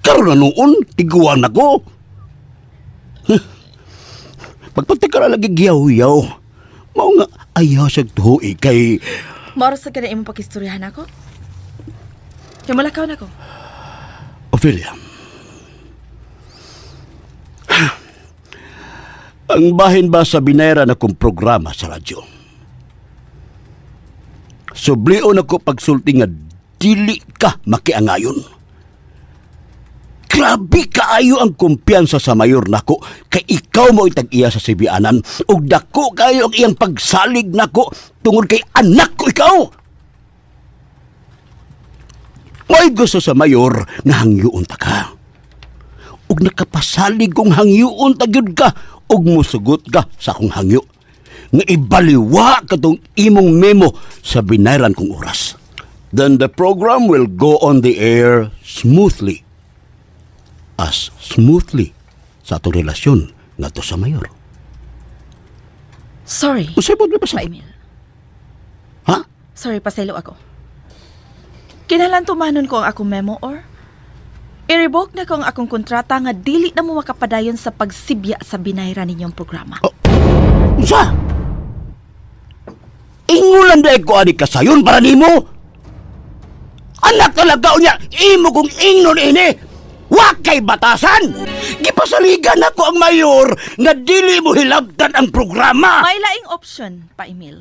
Speaker 8: Karon na noon, tiguan na ko. Huh. Pagpagtaka na lagi giyaw-yaw. Mao nga ayaw sa tuig kay
Speaker 7: Maoras sa ka na imong pakistoryahan ako? Kaya malakaw na ko.
Speaker 8: Ophelia. Ang bahin ba sa binayran akong programa sa radyo? Sublion ako pagsulti nga dili ka makiangayon. Grabe kaayo ang kumpiyansa sa mayor nako kay ikaw mo tag-iya sa sibianan ug dako kaayo ang iyang pagsalig nako tungod kay anak ko ikaw. May gusto sa mayor nga hangyuon ta ka. Ug nakapasalig kong hangyuon ta gyud ka ug musugot ka sa akong hangyo. Nga ibaliwa katong imong memo sa binayran kong oras. Then the program will go on the air smoothly. As smoothly sa atong relasyon ngadto sa mayor.
Speaker 7: Sorry.
Speaker 8: Unsay mo ba sa
Speaker 7: Pa, Emil.
Speaker 8: Ha?
Speaker 7: Sorry, paselo ako. Kinalan tumanon ko ang akong memo or i-revoke na ko ang akong kontrata nga dili na mo makapadayon sa pagsibya sa binayra ninyong programa.
Speaker 8: Unsa? Ingulan dahil ko ani kasayon para nimo. Anak talaga unya, imo kong ingnon ini. Wa kay batasan. Gipasaligan ako ang mayor nga dili mo hilabtan ang programa.
Speaker 7: May laing option, pa Emil.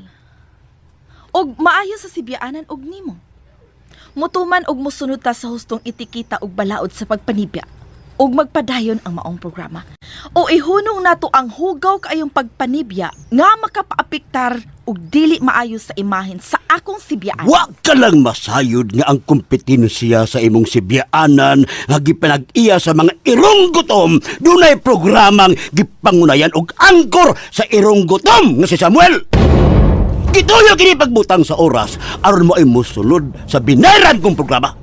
Speaker 7: Og maayo sa sibyaanan og nimo. Mutuman og musunod ta sa hustong itikita og balaod sa pagpanibya og magpadayon ang maong programa. O ihunong nato ang hugaw kaayong pagpanibya nga makapaapektar og dili maayo sa imahen sa akong sibyaan.
Speaker 8: Wa ka lang masayod nga ang kompetensya sa imong sibyaanan nga gipanag-iya sa mga irong gutom dunay programang gipangunayan og angkor sa irong gutom nga si Samuel. Gituyo kini pagbutang sa oras aron mo ay mosulod sa binaran kong programa.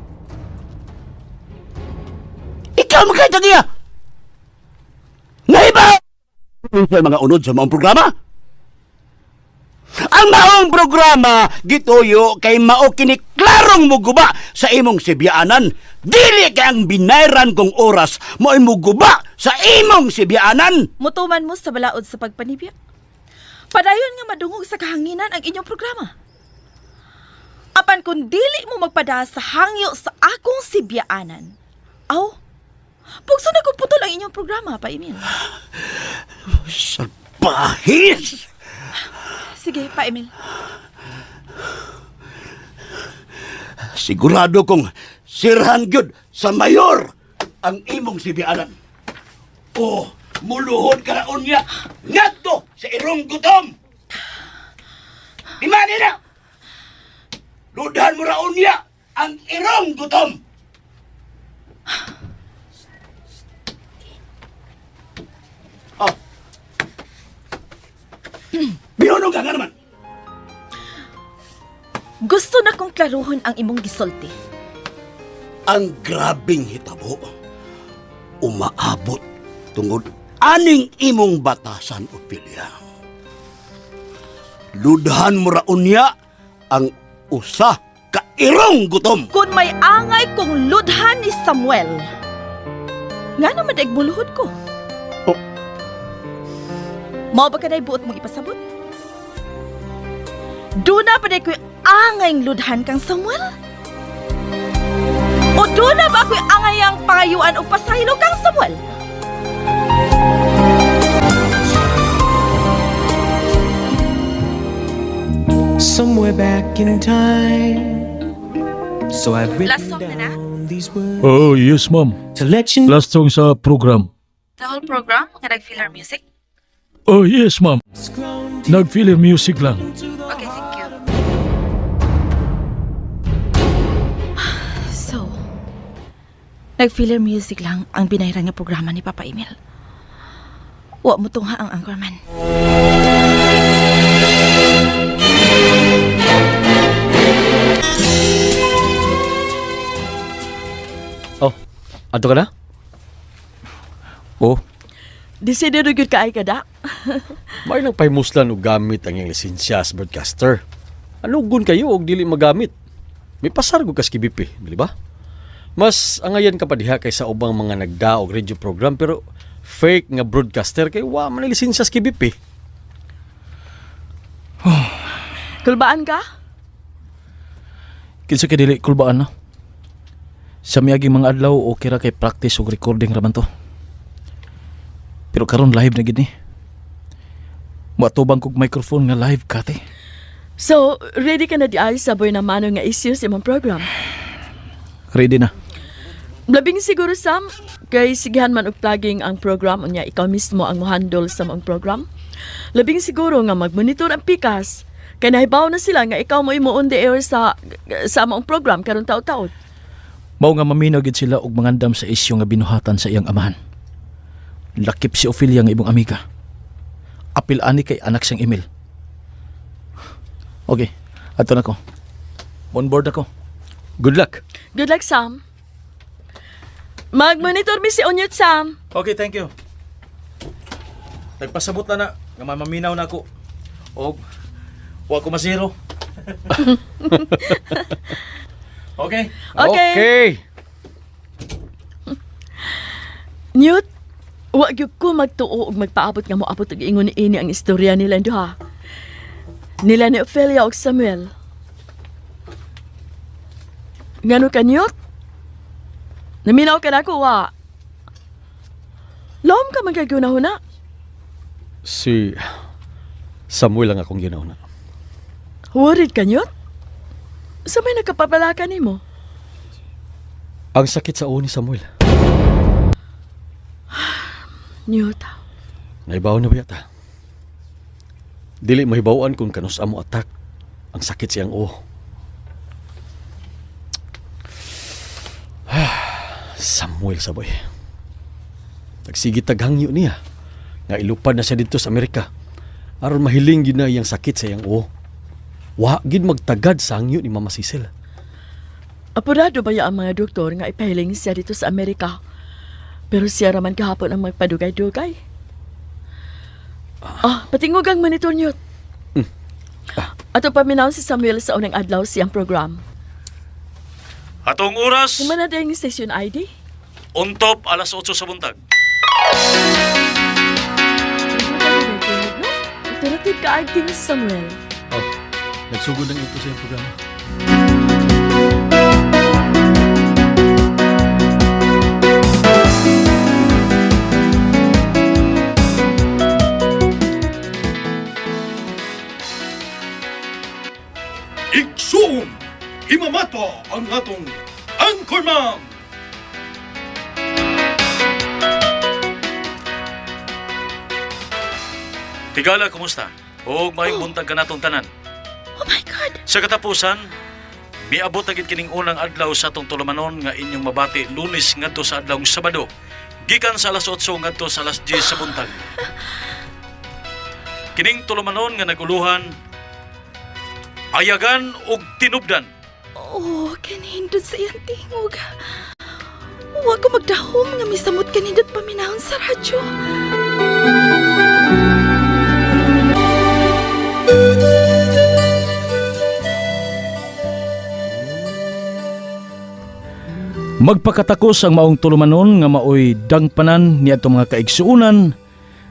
Speaker 8: Ikaw makita niya. Naiba sa mga unod sa maong programa. Ang maong programa gituyo kay mao kini klarong muguba sa imong sibyaanan. Dili kay ang binayran kong oras mo ay muguba sa imong sibyaanan.
Speaker 7: Mutuman mo sa balaod sa pagpanibya. Padayon nga madungog sa kahanginan ang inyong programa. Apan kung dili mo magpada sa hangyo sa akong sibyaanan, aw, pugso na kong putol ang inyong programa, pa Emil.
Speaker 8: Salbahis!
Speaker 7: Sige, pa Emil.
Speaker 8: Sigurado kong sirhan gyud sa mayor ang imong sibyaanan. O muluhod ka na unya ngadto sa irong gutom. Imani na! Ludahan mo ra unya ang irong gutom. Oh. Bihonong ka nga naman.
Speaker 7: Gusto na kong klaruhon ang imong gisulti.
Speaker 8: Ang grabing hitabo umaabot tungod aning imong batasan, Ophelia. Ludhan mo ra unya ang usa ka irong gutom.
Speaker 7: Kung may angay kong ludhan ni Samuel, nga naman daig muluhod ko.
Speaker 8: Oh.
Speaker 7: Mao ba kanay buot mong ipasabot? Duna pa day ko'y angay ludhan kang Samuel? O duna ba ko'y angayang pangayuan o pasaylo kang Samuel?
Speaker 2: Somewhere back in time. So I've written
Speaker 7: Last song na na?
Speaker 2: down these words
Speaker 5: Oh, yes ma'am.
Speaker 2: to let you
Speaker 5: Last song sa program.
Speaker 7: The whole program nga nag-filler music?
Speaker 5: Oh, yes ma'am. Nag-filler music lang.
Speaker 7: Okay, thank you. So, nag-filler music lang ang binayran nga programa ni Papa Emil. Wa mo tungha ang anchorman.
Speaker 4: Oh, adto ka na? Oh,
Speaker 6: Desidido gyud kaay ka da.
Speaker 4: may nang pahimuslan og gamit ang iyang lisensya as broadcaster. Anugon kayo og dili magamit? May pasar gud kas KBP, dili ba? Mas angayan ka pa diha kaysa ubang mga nagdaog radio program pero fake nga broadcaster kay wa man ang lisensya sa KBP.
Speaker 6: Kulbaan ka?
Speaker 5: Kinsa kay dili kulbaan na. Sa miyaging mga adlaw okay ra kay practice og recording ra man to. Pero karon live na gid ni. Moatubang kog microphone nga live kate.
Speaker 6: So, ready ka na di ay sa boy na mano nga issue sa imong program?
Speaker 5: Ready na.
Speaker 6: Labing siguro Sam, kay sigihan man og plugging ang program unya ikaw mismo ang mohandle sa maong program. Labing siguro nga magmonitor ang pikas kay nahibaw na sila nga ikaw mo imo on the air sa maong program karon taud-taud.
Speaker 5: Mao nga maminaw gid sila og mangandam sa isyu nga binuhatan sa iyang amahan. Lakip si Ophelia nga imong amiga. Apil ani kay anak siyang Emil. Okay, ato na ko. On board ako.
Speaker 4: Good luck.
Speaker 6: Good luck Sam. Magmonitor mi si Onyot Sam.
Speaker 5: Okay, thank you. Nagpasabot na na nga mamaminaw na ako. Og wa ko masiro. Okay.
Speaker 6: Okay.
Speaker 4: Okay.
Speaker 6: Newt, wa gyud ko magtuo og magpaabot nga moabot og ingon niini ang istorya nila duha. Nila ni Ophelia og Samuel. Ngano ka, Newt? Naminaw ka na ako, wa. Lom ka man kay huna.
Speaker 4: Si Samuel ang akong ginauna.
Speaker 6: Worried ka, Newt? Sa may nakapapalaka nimo?
Speaker 4: Ang sakit sa ulo ni Samuel.
Speaker 6: Newt,
Speaker 4: Naibaw na ba yata? Dili mahibawan kung kanus amo attack. Ang sakit siyang o. Samuel saboy. Nagsige taghangyo niya. Nga ilupad na siya dito sa Amerika. Aron mahiling gid na iyang sakit sa iyang o. Wa gid magtagad sa hangyo ni Mama Cecil.
Speaker 6: Apurado ba ya ang mga doktor nga ipahiling siya dito sa Amerika? Pero siya raman kahapon ang magpadugay-dugay. Ah, patingog ang monitor niyo. Ato paminaw si Samuel sa unang adlaw siyang program.
Speaker 5: Atong oras,
Speaker 6: Humana na yung station ID?
Speaker 5: untop alas 8 sa buntag.
Speaker 6: Alternative ka acting Samuel.
Speaker 4: Oh, nagsugod ang ito sa iyang programa.
Speaker 10: Igsoon, himamata ang atong Anchorman!
Speaker 5: Tigala, kumusta? Og maayong buntag kanatong tanan.
Speaker 7: Oh my God!
Speaker 5: Sa katapusan, miabot na gid kining unang adlaw sa atong tulumanon nga inyong mabati Lunes ngadto sa adlawng Sabado. Gikan sa alas 8 ngadto sa alas 10 sa buntag. Kining tulumanon nga naguluhan ayagan og tinubdan.
Speaker 7: Oh, kanindot sa iyang tingog. Wa ko magdahom nga misamot kanindot paminahon sa radyo.
Speaker 5: Magpakatakos ang maong tulumanon nga maoy dangpanan ni atong mga kaigsuonan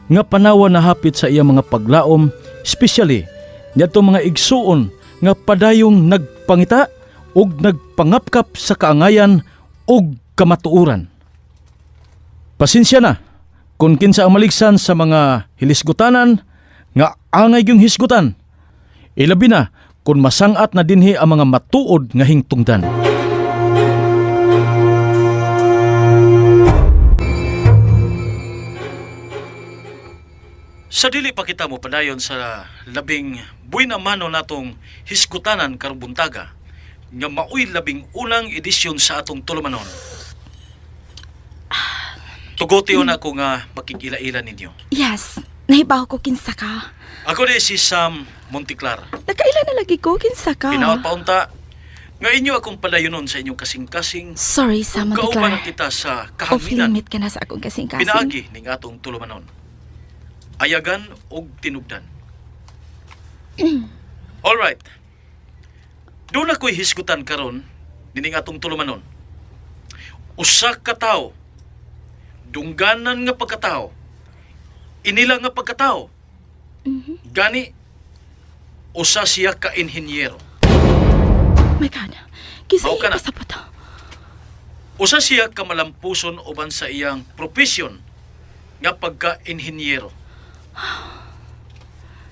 Speaker 5: nga panawa na hapit sa iyang mga paglaom, especially niadtong mga igsuon nga padayong nagpangita ug nagpangapkap sa kaangayan ug kamatuoran. Pasensya na kung kinsa ang maligsan sa mga hilisgutanan nga angay gyung hisgutan. Ilabi na kung masangat na dinhi ang mga matuod nga hingtungdan. Sa dili pa kita mo padayon sa labing buwina mano natong hisgutanan karong buntaga nga maoy labing unang edisyon sa atong tulumanon. Tuguti na ako nga makikila-ila ninyo.
Speaker 7: Yes, nahibaw ko kinsa ka.
Speaker 5: Ako di si Sam Monticlar.
Speaker 7: Nakaila na lagi ko kinsa ka.
Speaker 5: Hinaot paunta nga inyo akong padayonon sa inyong kasing-kasing.
Speaker 7: Sorry, Sam
Speaker 5: Kauban
Speaker 7: Monticlar.
Speaker 5: kita sa
Speaker 7: Off
Speaker 5: kahanginan.
Speaker 7: limit ka na sa akong kasing-kasing.
Speaker 5: Pinaagi ning atong tulumanon. Ayagan og tinubdan. All right. Doon ako'y hisgutan karon nining atong tulumanon. Usa ka tawo, dungganan nga pagkatao, inila nga pagkatao. Gani usa siya ka inhinyero.
Speaker 7: My God. Kinsa
Speaker 5: Mao ka
Speaker 7: iya
Speaker 5: na.
Speaker 7: pasabot?
Speaker 5: Usa siya ka malampuson uban sa iyang profesyon nga pagka-inhinyero.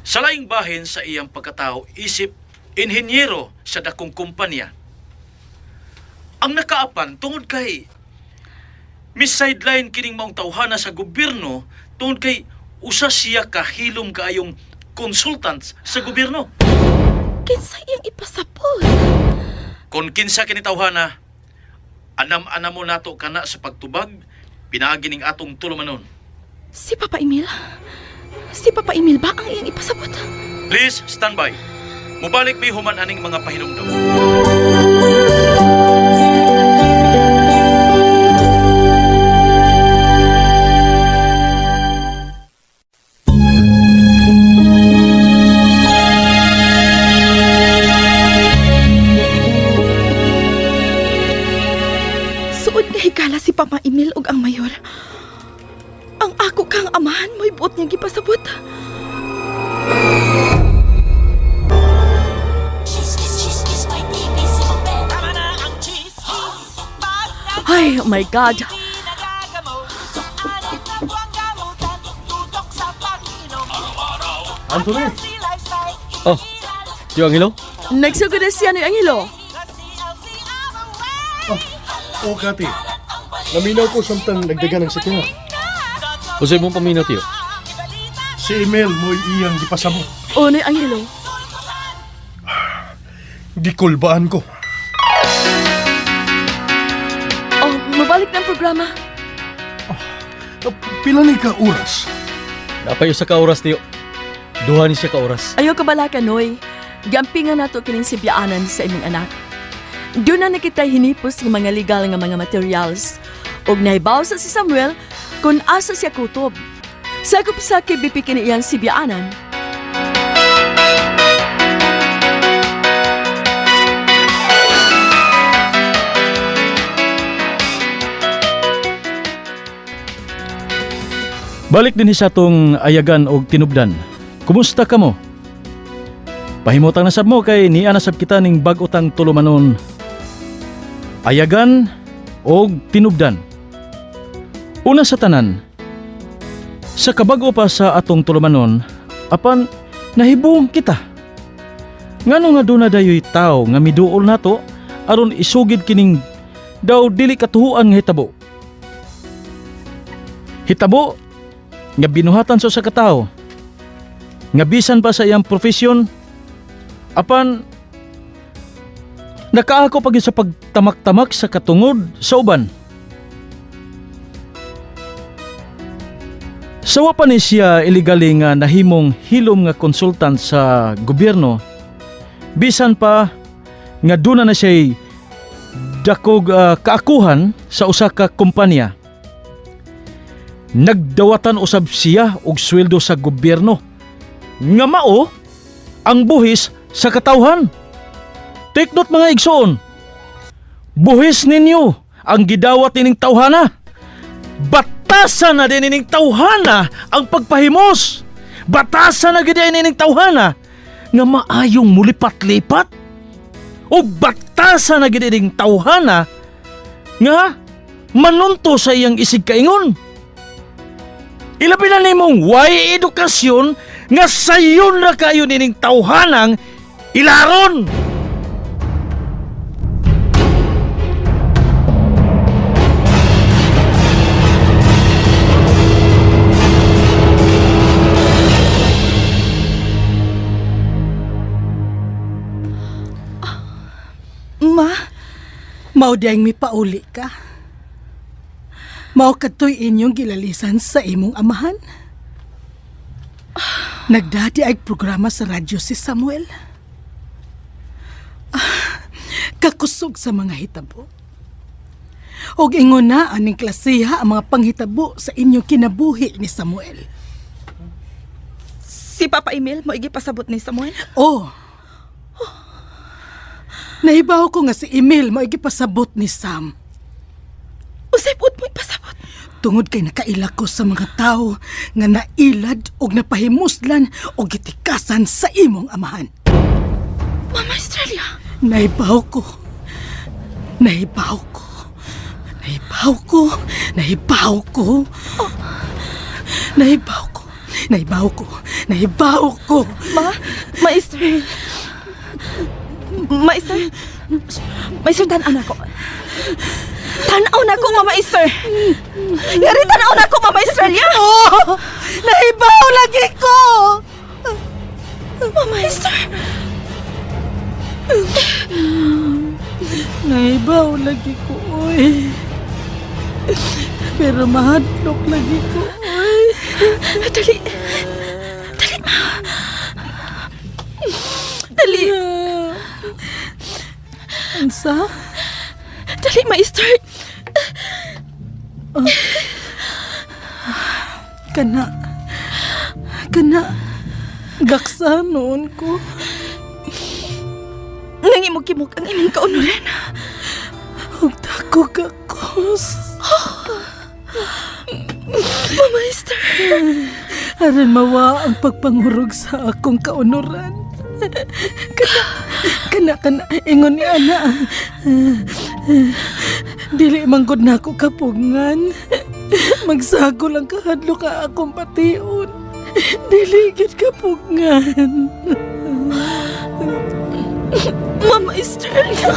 Speaker 5: Sa laing bahin sa iyang pagkatao, isip inhinyero sa dakong kumpanya. Ang nakaapan tungod kay mis-sideline kining maong tawhana sa gobyerno tungod kay usa siya kahilom kaayong consultants sa gobyerno.
Speaker 7: Kinsa iyang ipasabot?
Speaker 5: Kung kinsa kini tawhana, anam-anam mo nato kana sa pagtubag, pinaagi ning atong tulumanon.
Speaker 7: Si Papa Emil? Si Papa Emil ba ang iyang ipasabot?
Speaker 5: Please stand by. Mubalik mi human aning mga pahinumdum.
Speaker 7: Suod nga higala si Papa Emil ug ang mayor. Ang ako kang amahan mo'y buot niyang gipasabot.
Speaker 6: Ay, oh my God.
Speaker 10: Anthony,
Speaker 4: Oh, Tio Angelo?
Speaker 6: Nagsugod na siya ni Angelo.
Speaker 10: o Kati, naminaw ko samtang nagdagan ng sakya.
Speaker 4: Unsay mong paminaw, Tio?
Speaker 10: Si Emil mo'y iyang gipasabot.
Speaker 6: O, ni Angelo.
Speaker 10: Gikulbaan ko.
Speaker 6: Oh, mabalik ng programa.
Speaker 10: Pila ni ka oras?
Speaker 4: Napay usa ka oras, Tio. Duha ni siya ka oras.
Speaker 6: Ayaw ka bala ka, Noy. Gampingan nato kining sibyaanan sa imong anak. Doon na nakita hinipos ng mga legal nga mga materials. Og nahibaw sa si Samuel kung asa siya kutob. Sakop sa KBP kini iyang sibyaanan.
Speaker 5: Balik din sa atong ayagan og tinubdan. Kumusta ka mo? Pahimutang na sab mo kay niya na sab kita ning bag-o tang tulumanon. Ayagan og tinubdan. Una sa tanan, sa kabag-o pa sa atong tulumanon, apan nahibuong kita. Ngano nga duna dayoy tawo nga miduol nato aron isugid kining daw dili katuhuan nga hitabo. Hitabo nga binuhatan sa usa ka tawo nga bisan pa sa iyang profesyon apan nakaako pa gyud sa pagtamak-tamak sa katungod sa uban. Sawa pa ni siya illegali nga nahimong hilom nga konsultant sa gobyerno, bisan pa nga duna na siya'y dakog kaakuhan sa usa ka kumpanya. Nagdawatan usab siya og sweldo sa gobyerno nga mao ang buhis sa katawhan. Take note mga igsoon. Buhis ninyo ang gidawat nining tawhana. Batasan na din ining tawhana ang pagpahimos. Batasan na gid nining tawhana nga maayong mulipat-lipat? O batasa na gid ining tawhana nga manunto sa iyang isig kaingon? Ilabi na nimong way edukasyon nga sayon ra kayo nining tawhanang ilaron.
Speaker 7: Ma,
Speaker 9: Mao diyang mipauli ka. Mao kadto'y inyong gilalisan sa imong amahan. Nagdati ay programa sa radyo si Samuel. Ah, kakusog sa mga hitabo. Og ingon na aning klasiha ang mga panghitabo sa inyong kinabuhi ni Samuel.
Speaker 7: Si Papa Emil mo pasabot ni Samuel.
Speaker 9: Oh. Nahibaw ko nga si Emil mao gipasabot ni Sam.
Speaker 7: Usay puot mo ipasabot.
Speaker 9: Tungod kay nakaila ko sa mga tao nga nailad og napahimuslan og gitikasan sa imong amahan.
Speaker 7: Mama Estrella.
Speaker 9: Nahibaw ko. Nahibaw ko. Nahibaw ko. Nahibaw ko. Nahibaw ko. Nahibaw ko. Nahibaw ko.
Speaker 7: Ma, Maester. Maester. Maester, tanaw na ko. Tanaw na ko, Mama Esther. Ngari, tanaw na ko, Mama Estrella.
Speaker 9: Oh! Nahibaw lagi ko!
Speaker 7: Mama Esther.
Speaker 9: Nahibaw lagi ko, oy. Pero mahadlok lagi ko, oy.
Speaker 7: Dali. Dali, ma. Dali.
Speaker 9: Unsa?
Speaker 7: Dali, Maester.
Speaker 9: Kana. Kana. Gaksa noon ko.
Speaker 7: Nangimog-kimog ang imong kaunuran.
Speaker 9: Ug dako gakos.
Speaker 7: Mama Esther.
Speaker 9: Aron mawa ang pagpangurog sa akong kaunuran. Kana, kana, kana, ingon ni ana. Dili manggod na ako kapungan. Magsagol ang kahadlo ka akong pation. Dili gyud kapungan.
Speaker 7: Mama Estrella.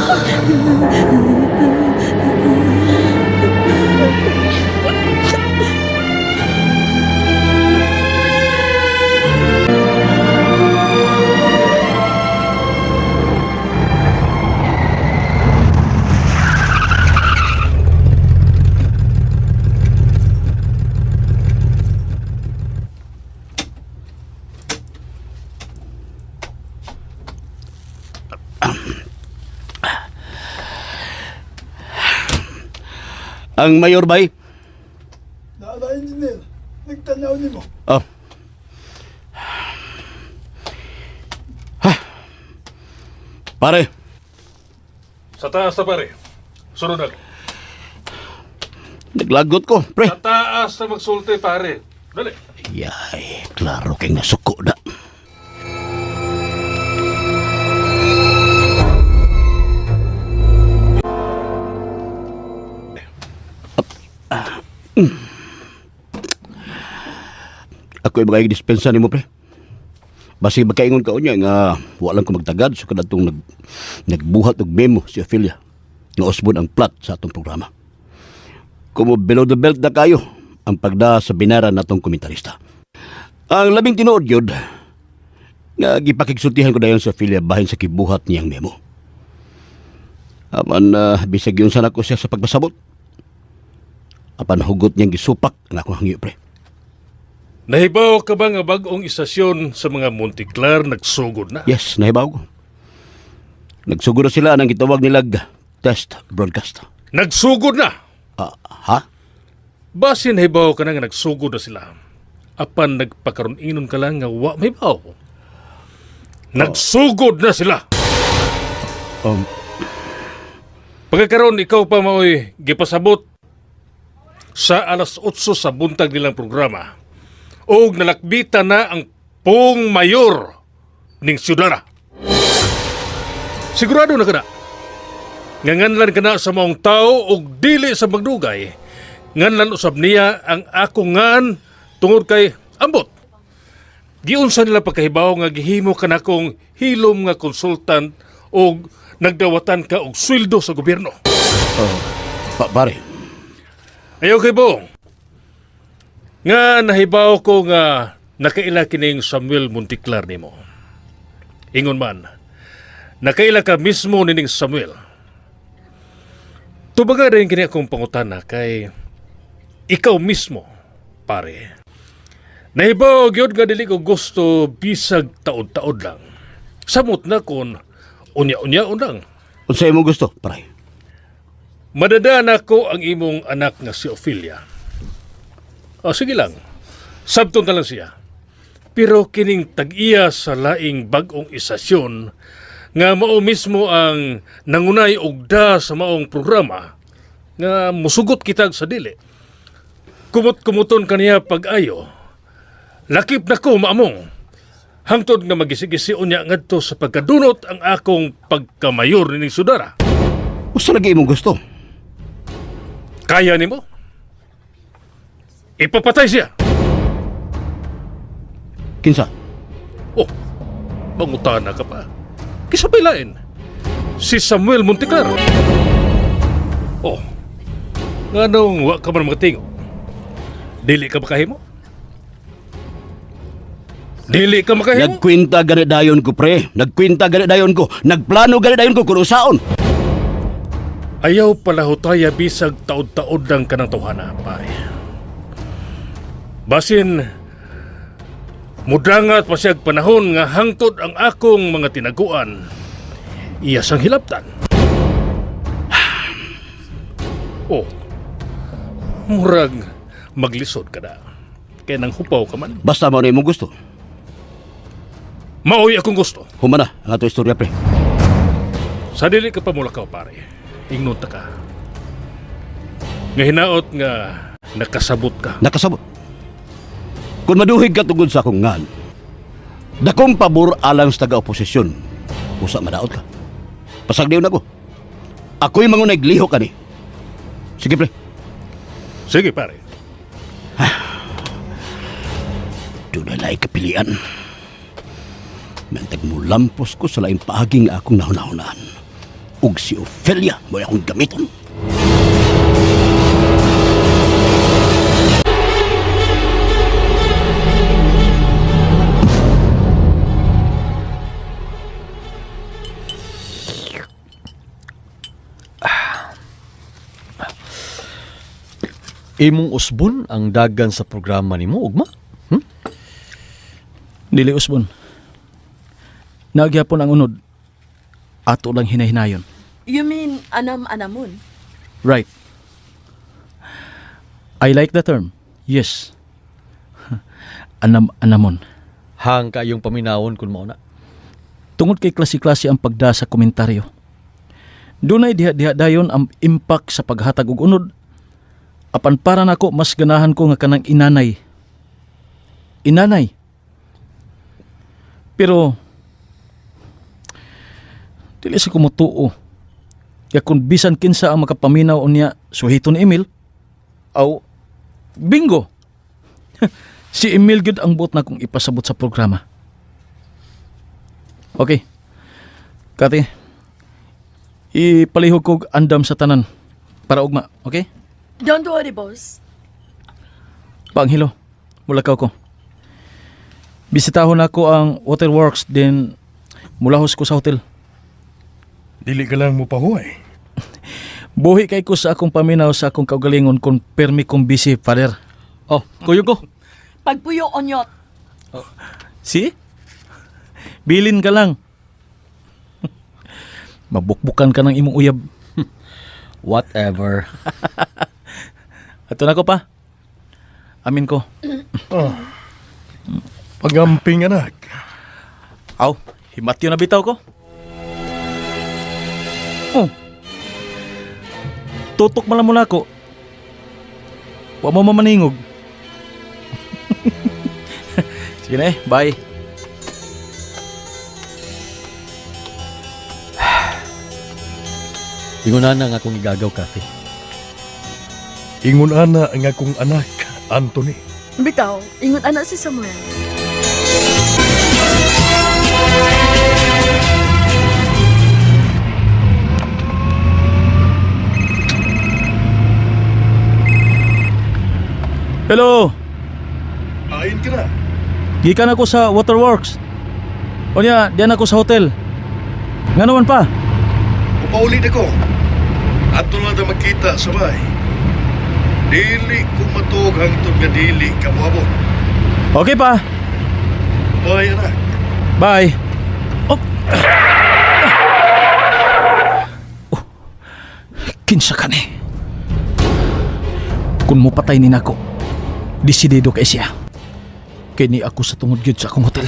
Speaker 8: Ang mayor bay?
Speaker 10: Nara, engineer. Nagtanaw nimo.
Speaker 8: Oh. Ha. Pare,
Speaker 3: Sa taas na pare. Sunod na.
Speaker 8: naglagot ko, pre.
Speaker 3: Sa taas na magsulti pare. Dali.
Speaker 8: Yay, klaro kay nasuko na. Ako ay mga dispensa nimo pre. Basi magkaingon ka unya nga wa lang ko magtagad so kadtong nagbuhat og memo si Ophelia nga usbon ang plot sa atong programa. Kumo below the belt na kayo ang pagda sa binara natong komentarista. Ang labing tinuod yun, nga gipakigsultihan ko dayon sa Ophelia bahin sa kibuhat niyang memo. Apan bisag yun sana ko siya sa pagpasabot. Apan hugot niyang gisupak ang akong hangyo pre.
Speaker 3: Nahibaw ka ba nga bag-ong istasyon sa mga Monticlar nagsugod na?
Speaker 8: Yes, nahibaw ko. Nagsugod na sila ng gitawag nilag test broadcast.
Speaker 3: Nagsugod na!
Speaker 8: Ah, ha?
Speaker 3: Basin nahibaw ka na nga nagsugod na sila. Apan nagpakaroon-inon ka lang nga wa mahibaw. Nagsugod na sila! Pagkakaroon ikaw pa maoy gipasabot sa alas 8 sa buntag nilang programa. Og nalakbita na ang pong mayor. ning syudara. Sigurado na kana. Nga nganlan kana sa maong tao og dili sa magdugay. Nganlan usab niya ang akong ngan tungod kay ambot. Giunsa nila pagkahibaw nga gihimo kanakong hilom nga consultant og nagdawatan ka og sweldo sa gobyerno.
Speaker 8: Oh, pare.
Speaker 3: Ayaw kay Bong. Nga nahibaw ko nga nakaila kining Samuel Monticlar nimo. Ingon man, nakaila ka mismo nining Samuel. Tubaga rin kini akong pangutana kay ikaw mismo, pare. Nahibaw gyud nga dili ko gusto bisag taod-taod lang. Samot na kon unya-unyaon lang.
Speaker 8: Unsa imong gusto, pare?
Speaker 3: Madada nako ang imong anak nga si Ophelia. O, sige lang. Sabton na lang siya. Pero kining tag-iya sa laing bag-ong isasyon nga mao mismo ang nangunay og da sa maong programa nga musugot kitag sa dili. Kumot-kumuton kaniya pag-ayo. Lakip na ko maamong. Hangtod nga magisi-gisi unya ngadto sa pagkadunot ang akong pagkamayor nining sudara.
Speaker 8: Usa lagi imong gusto?
Speaker 3: Kaya nimo? Ipapatay siya.
Speaker 8: Kinsa?
Speaker 3: Oh, mangutana ka pa. Kisabay lain. Si Samuel Monticlar. Oh, nganong wa ka man makatingo? Dili ka makahimo? Dili ka makahimo?
Speaker 8: Nagkwinta gani dayon ko, pre. Nagkwinta gani dayon ko. Nagplano gani dayon ko kung usaon.
Speaker 3: Ayaw palahutaya bisag taod-taod lang ka ng tawhana, pare. Basin, mudangat pa siyag panahon nga hangtod ang akong mga tinaguan, iya sang hilabtan. Oh, murag maglisod ka na. Kaya nang hupaw ka man.
Speaker 8: Basta mao na imong gusto.
Speaker 3: Maoy akong gusto.
Speaker 8: Humana ang ato istorya, pre.
Speaker 3: Sa dili ka pa mulakaw, pare. Ingnon ta ka. Nga hinaot nga nakasabot ka.
Speaker 8: Nakasabot. Kung maduhig ka tungod sa akong ngan, dakong pabor alang sa taga-oposisyon, usa madaot ka. Pasagdiyon ako. Ako'y mangunay lihok ani. Sige, pre.
Speaker 3: Sige, pare.
Speaker 8: Doon na kapilian. Mantag mo lampos ko sa laing paaging akong nahunahunaan. Ug si Ophelia mo akong gamiton.
Speaker 4: Imong usbon ang dagan sa programa nimo ugma?
Speaker 5: Dili usbon. Nagyapon ang unod. Ato lang hinahinayon.
Speaker 6: You mean anam-anamon?
Speaker 5: Right. I like the term. Yes. Anam-anamon.
Speaker 4: Hang kayong paminawon kun mao na.
Speaker 5: Tungod kay klase-klase ang pagda sa komentaryo. Dunay diha-diha dayon ang impact sa paghatag og unod. Apan para nako mas ganahan ko nga kanang inanay. Inanay. Pero dili sa kumutuo. Kaya kung bisan kinsa ang makapaminaw unya suhiton ni Emil, aw bingo. Si Emil gyud ang buot na kong ipasabot sa programa. Okay. Kati, ipalihog kog andam sa tanan para ugma, okay?
Speaker 6: Don't worry, boss.
Speaker 5: Panghilo, mulakaw ko. Bisitahon ako ang waterworks din mulahos ko sa hotel.
Speaker 10: Dili ka lang mo pahuway.
Speaker 5: Buhi kay ko sa akong paminaw sa akong kaugalingon kung permi kong busy, father.
Speaker 4: Oh, kuyog ko.
Speaker 6: Pagpuyo, onyot.
Speaker 5: See? Bilin ka lang. Mabukbukan ka ng imong uyab.
Speaker 4: Whatever.
Speaker 5: Ato na ko pa. Amin ko.
Speaker 10: Oh. Pagamping, anak.
Speaker 5: Aw, himatyo na bitaw ko. Oh. Tutok man lang muna ako. Wa mo mamaningog. Sige na eh, bye.
Speaker 4: Ingon na nga akong igagaw, Kathy.
Speaker 10: Ingon ana ang akong anak, Anthony.
Speaker 6: Bitaw, ingon ana si Samuel.
Speaker 5: Hello.
Speaker 10: Ayon ka na.
Speaker 5: Gikan ako sa Waterworks. Unya, diyan ako sa hotel. Nga naman pa?
Speaker 10: Upaulit ako. Ato na ta magkita sa bay. Dili ko matuog hangtod nga dili ka moabot.
Speaker 5: Okay pa.
Speaker 10: Bye, anak.
Speaker 5: Bye. Oh. Oh. Kinsa ka ni? Kung mo patay ni nako, desidido kay siya. Kay ni ako sa tungod gyud sa akong hotel.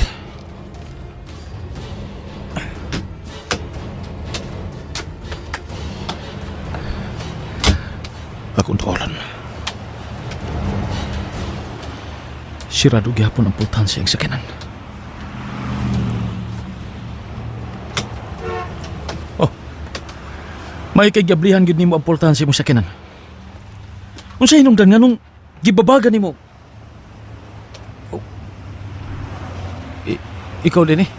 Speaker 5: Akong tuolan. Sirado gihapon ang pultahan sa iyang sakinan. May kay gablihan gyud nimo ang pultahan sa imong sakinan. Unsa hinungdan nga nung gibabaga nimo? Oh. Ikaw din eh.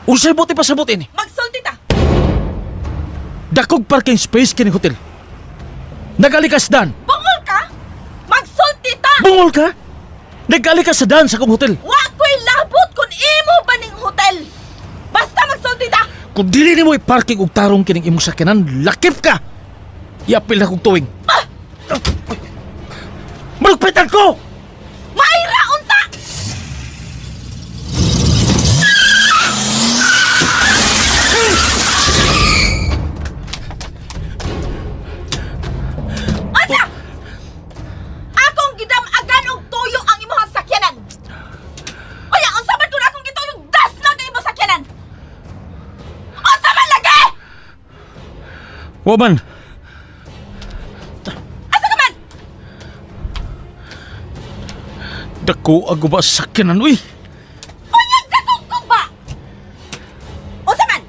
Speaker 5: Unsay buti pasabot ini?
Speaker 7: Magsulti ta.
Speaker 5: Dakog parking space kini hotel. Nagalikas dan.
Speaker 7: Bungol ka? Magsulti ta.
Speaker 5: Bungol ka? Nagalikas sa dan sa akong hotel.
Speaker 7: Wa ko'y labot kung imo ba ning hotel. Basta magsulti ta.
Speaker 5: Kung dili nimo i-parking og tarong kining imong sakyanan, lakip ka. Iapil na kog tuwing. Malugpitan ko!
Speaker 7: Maira unta. Asa? Akong gidamagan og tuyo ang imong sakyanan. Oya, unsa man kun akong gituyo das na kay imong sakyanan? Unsa man lagi?
Speaker 5: Woman,
Speaker 7: Asa ka man?
Speaker 5: dako ago ba sa sakyanan, uy?
Speaker 7: Unya dakong ko ba? Unsa man?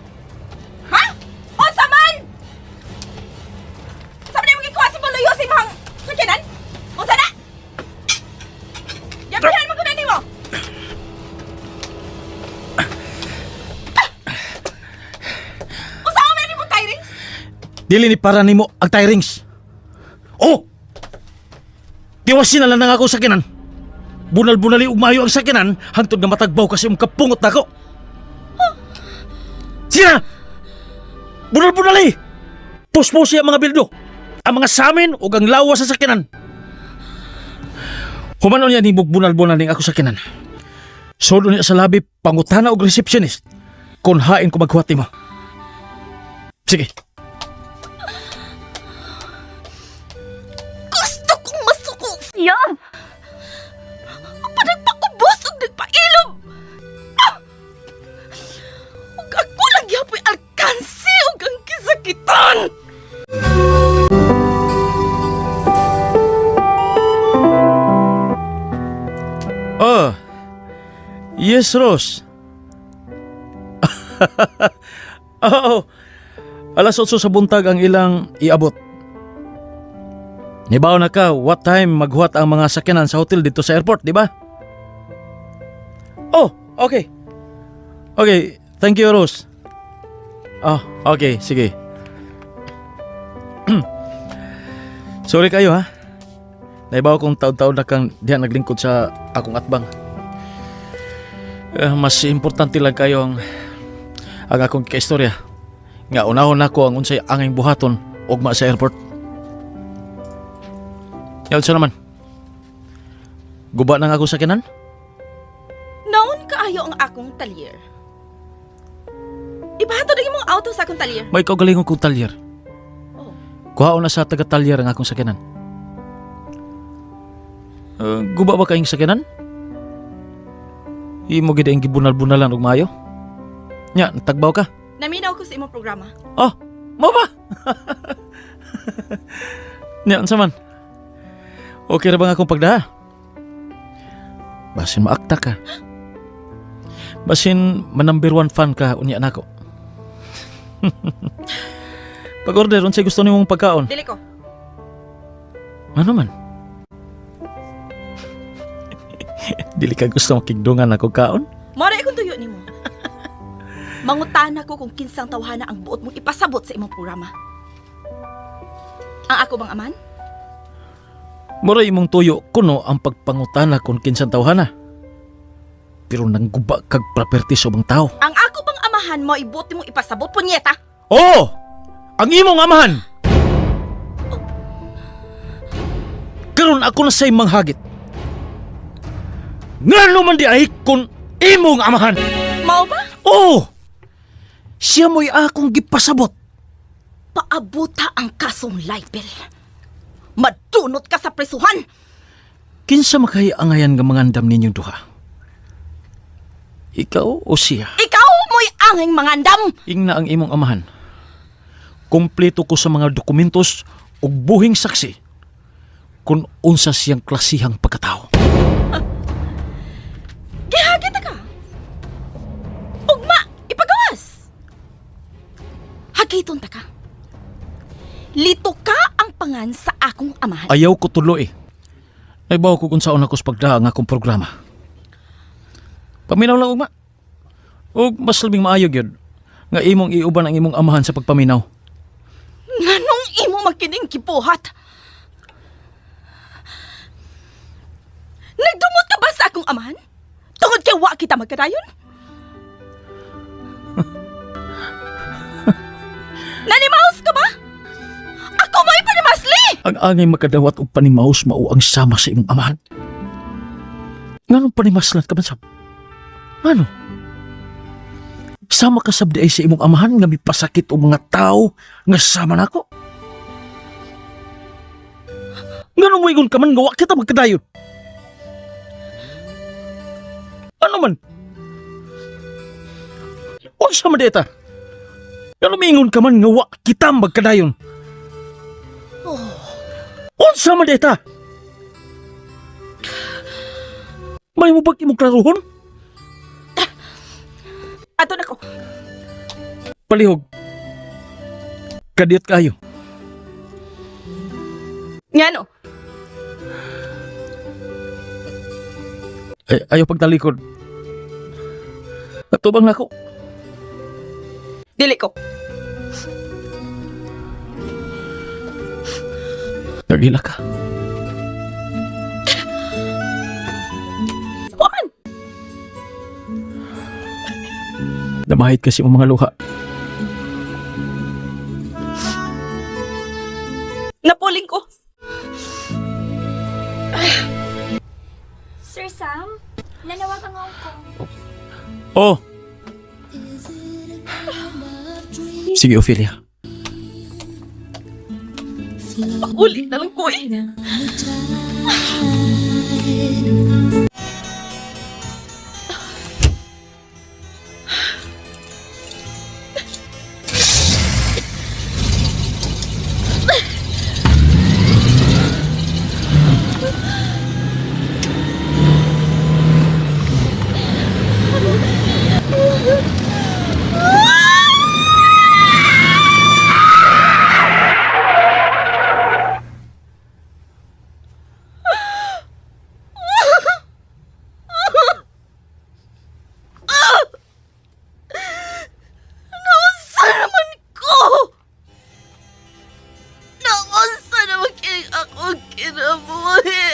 Speaker 7: Ha? Unsa man? Sa man imong gikuha si Buluyo sa imong sakyanan? Unsa na? Yapihan mo kunan nimo. Unsa man nimo tyrings?
Speaker 5: Dili ni para nimo ang tie rings. Oh! Tiwasin na lang ang ako sakyanan. Bunal-bunali ug maayo ang sakyanan hangtod nga matagbaw kasi imong kapungot nako. Sina! Bunal-bunali! Puspusi ang mga bildo. Ang mga samin ug ang lawas sa sakyanan. Humanon niya ni bunal-bunal ning ako sakyanan. Solo niya sa labi pangutana og receptionist kung hain ko maghuwat nimo. Sige.
Speaker 7: Gusto kong masuko siya. Pa nagpaubos ug nagpailob. Ah! Ug ako lang gihapoy alkansi ug ang kisakitan.
Speaker 5: Oh. Yes, Rose. Oo. Alas 8 sa buntag ang ilang iabot. Nibaw na ka what time maghuwat ang mga sakyanan sa hotel dito sa airport, di ba? Oh, okay. Okay, thank you, Rose. Oh, okay, sige. Sorry kayo ha. Naibaw kong taon-taon na kang diha naglingkod sa akong atbang. Eh, mas importante lang kayo ang akong kaistorya. Nga unahon nako ang unsay angay buhaton ugma sa airport. Yaw sa naman. Guba na nga ako sa kinan?
Speaker 7: Naon kaayo ang akong talyer. Ibahato na imong auto sa akong talyer.
Speaker 5: May kaugalingon kong talyer.
Speaker 7: Oh.
Speaker 5: Kuhaon na sa taga-talyer ang akong sakinan. Eh, guba ba kayong sakinan? Imo gid ang gibunal-bunalan og maayo? Nya, natagbaw ka?
Speaker 7: Naminaw ko sa imong programa.
Speaker 5: Oh, mo ba? Nya, unsa man? Okay ra ba nga akong pagdaha? Basin maakta ka. Basin ma number one fan ka unya nako. Pag-order, unsay gusto nimong pagkaon?
Speaker 7: Dili ko.
Speaker 5: Ano man? Dili ka gusto makigdungan ako kaon?
Speaker 7: Mara ikong tuyo nimo. Mangutana ko kung kinsang tawhana ang buot mong ipasabot sa imong programa. Ang ako bang aman?
Speaker 5: Mura imong tuyo kuno ang pagpangutana kung kinsang tawhana. Pero nangguba kag property sa ubang tao.
Speaker 7: Ang ako bang amahan mo ibuot mong ipasabot punyeta?
Speaker 5: Oo! Ang imong amahan! Karon ako na sa'y manghagit. Ngano man di ay kung imong amahan?
Speaker 7: Mao ba?
Speaker 5: Oo! Siya mo'y akong gipasabot.
Speaker 7: Paabuta ang kasong libel. Madunot ka sa presuhan.
Speaker 5: Kinsa makay angayan nga mangandam ninyong duha? Ikaw o siya?
Speaker 7: Ikaw mo'y anging mangandam.
Speaker 5: Ingna ang imong amahan. Kompleto ko sa mga dokumentos ug buhing saksi kung unsa siyang klasihang pagkatao.
Speaker 7: Gihagit ka. Ugma, ipagawas. Hagiton ta ka. Lito ka ang pangan sa akong amahan.
Speaker 5: Ayaw ko tuloy. Naibaw ko kung saan ako sa pagdaang ang akong programa. Paminaw lang ugma. Ug mas labing maayo gyud nga imong iuban ang imong amahan sa pagpaminaw.
Speaker 7: Nganong imo makining gibuhat? Nagdumot ka ba sa akong amahan? Tungod kay wa kita magkadayon? Nanimaos ka ba? Ako mo'y panimasli!
Speaker 5: Ang angay makadawat og panimaos mao ang sama sa imong amahan. Nganong panimaslan ka man sab? Ngano? Sama ka sab di ay sa imong amahan nga mipasakit og mga tao nga sama nako. Nganong moingon ka man nga wa kita magkadayon? Ano man? Unsa man di ta? Ngano moingon ka man nga wa kita magkadayon? Unsa man dita? May mo bag imong klarohon?
Speaker 7: Ato na ko.
Speaker 5: Palihog. Kadiyot kayo.
Speaker 7: Ngano?
Speaker 5: Ay, ayaw pagtalikod. Natubang nako.
Speaker 7: Dili ko.
Speaker 5: Nagila ka.
Speaker 7: Waman!
Speaker 5: Namahit kasi ang mga luha.
Speaker 7: Napuling ko.
Speaker 12: Sir Sam, nanawag ang ko.
Speaker 5: Oh! Sige, Ophelia.
Speaker 7: Paulit na lang ko eh. Nausa naman ko! Nausa naman kay ako kinabuhi!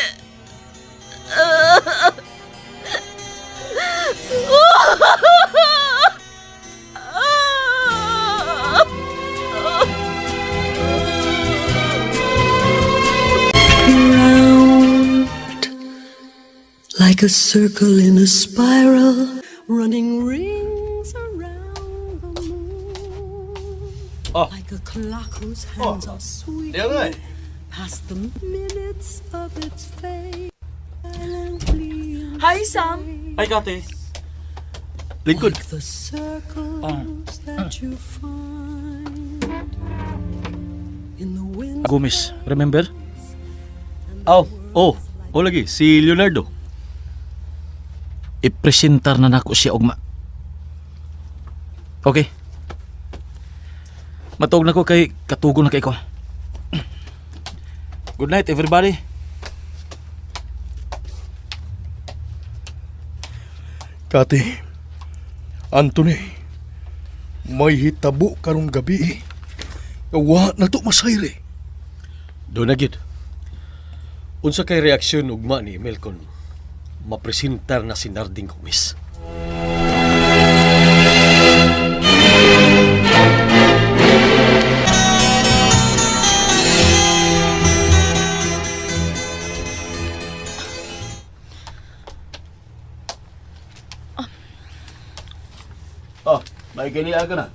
Speaker 13: Like a circle in a spiral, running rings around the moon.
Speaker 10: Oh.
Speaker 13: Like a clock whose hands are sweeping
Speaker 10: Diyan na eh.
Speaker 13: past the minutes of its face. Silently in
Speaker 6: Hi, Sam.
Speaker 5: Ay, Kate. Lingkod.
Speaker 13: Like the circles that you find in the wind.
Speaker 5: Gomez, remember?
Speaker 4: Oh, oh, oh lagi, si Leonardo.
Speaker 5: Ipresentar na nako siya ugma. Okay. Matuog na ko kay katugo na kay ko. Good night everybody.
Speaker 10: Kati, Anthony, may hitabo karong gabi. Wa na to masayri.
Speaker 4: Doon na gyud. Unsa kay reaksyon ugma ni Emil kon mapresentar na si Narding Gomez?
Speaker 8: Oh, may kiniya ka na.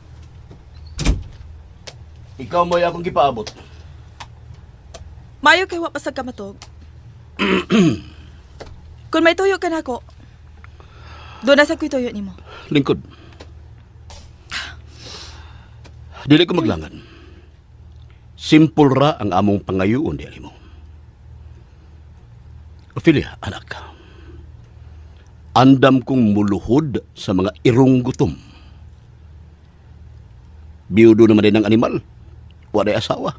Speaker 8: Ikaw mo'y akong gipaabot.
Speaker 7: Mayo kay wa pa sa kamatog. Kung may tuyo ka nako, doon na sa ko'y tuyo nimo.
Speaker 8: Lingkod. Dili ko maglangan. Simple ra ang among pangayoon di mo. Ophelia, anak. Andam kong muluhod sa mga irong gutom. Biyudo naman din ang animal. Walay asawa.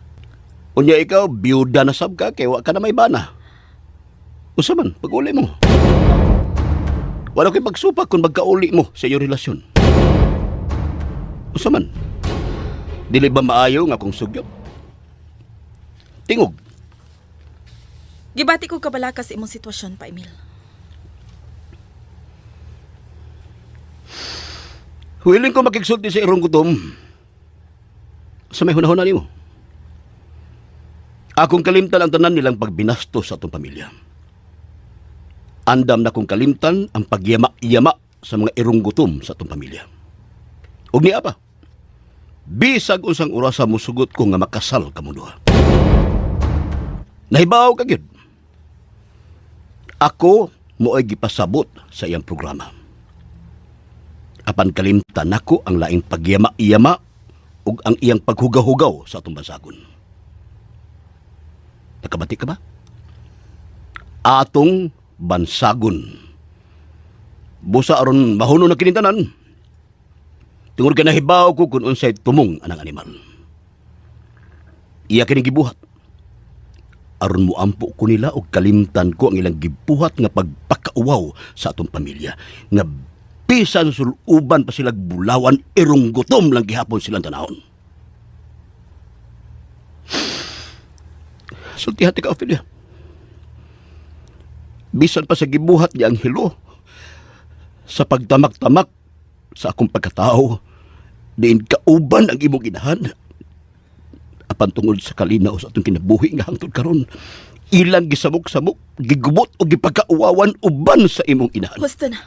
Speaker 8: Unya ikaw, biyuda na sab ka, kay wa ka na may bana. Usa man, pag-uli mo. Wala ko'y pagsupak kung magkauli mo sa iyong relasyon. Usa man, dili ba maayo nga akong sugyot? Tingog,
Speaker 7: Gibati ko kabalaka sa imong sitwasyon pa, Emil.
Speaker 8: Willing ko makigsulti sa irong gutom sa may hunahuna nimo. Akong kalimtan ang tanan nilang pagbinasto sa atong pamilya. Andam na kong kalimtan ang pagyama-yama sa mga irong gutom sa atong pamilya. Ug niya pa, bisag unsang orasa musugot ko nga makasal kamo duha. Nahibaw ka gyud. Ako mo'y gipasabot sa iyang programa. Apan kalimtan nako ang laing pagyama-yama ug ang iyang paghugaw-hugaw sa atong bansagon. Nakabati ka ba? Atong bansagon. Busa aron mahuno na kinintanan. Tungod kay nahibaw ko kung unsay tumong anang animal. Iya kining gibuhat. Aron moampo ko nila og kalimtan ko ang ilang gibuhat nga pagpakauwaw sa atong pamilya nga bisan suluban pa sila bulawan irong gutom lang gihapon silang tanahon. Sultihan ka, Ophelia. Bisan pa sa gibuhat ni Anghelo sa pagtamak-tamak sa akong pagkatao, diin kauban ang imong inahan. Apan tungod sa kalinaw sa atong kinabuhi nga hangtod karon, ilang gisamok-samok, gigubot o gipagkauwawan uban sa imong inahan.
Speaker 7: Husto na.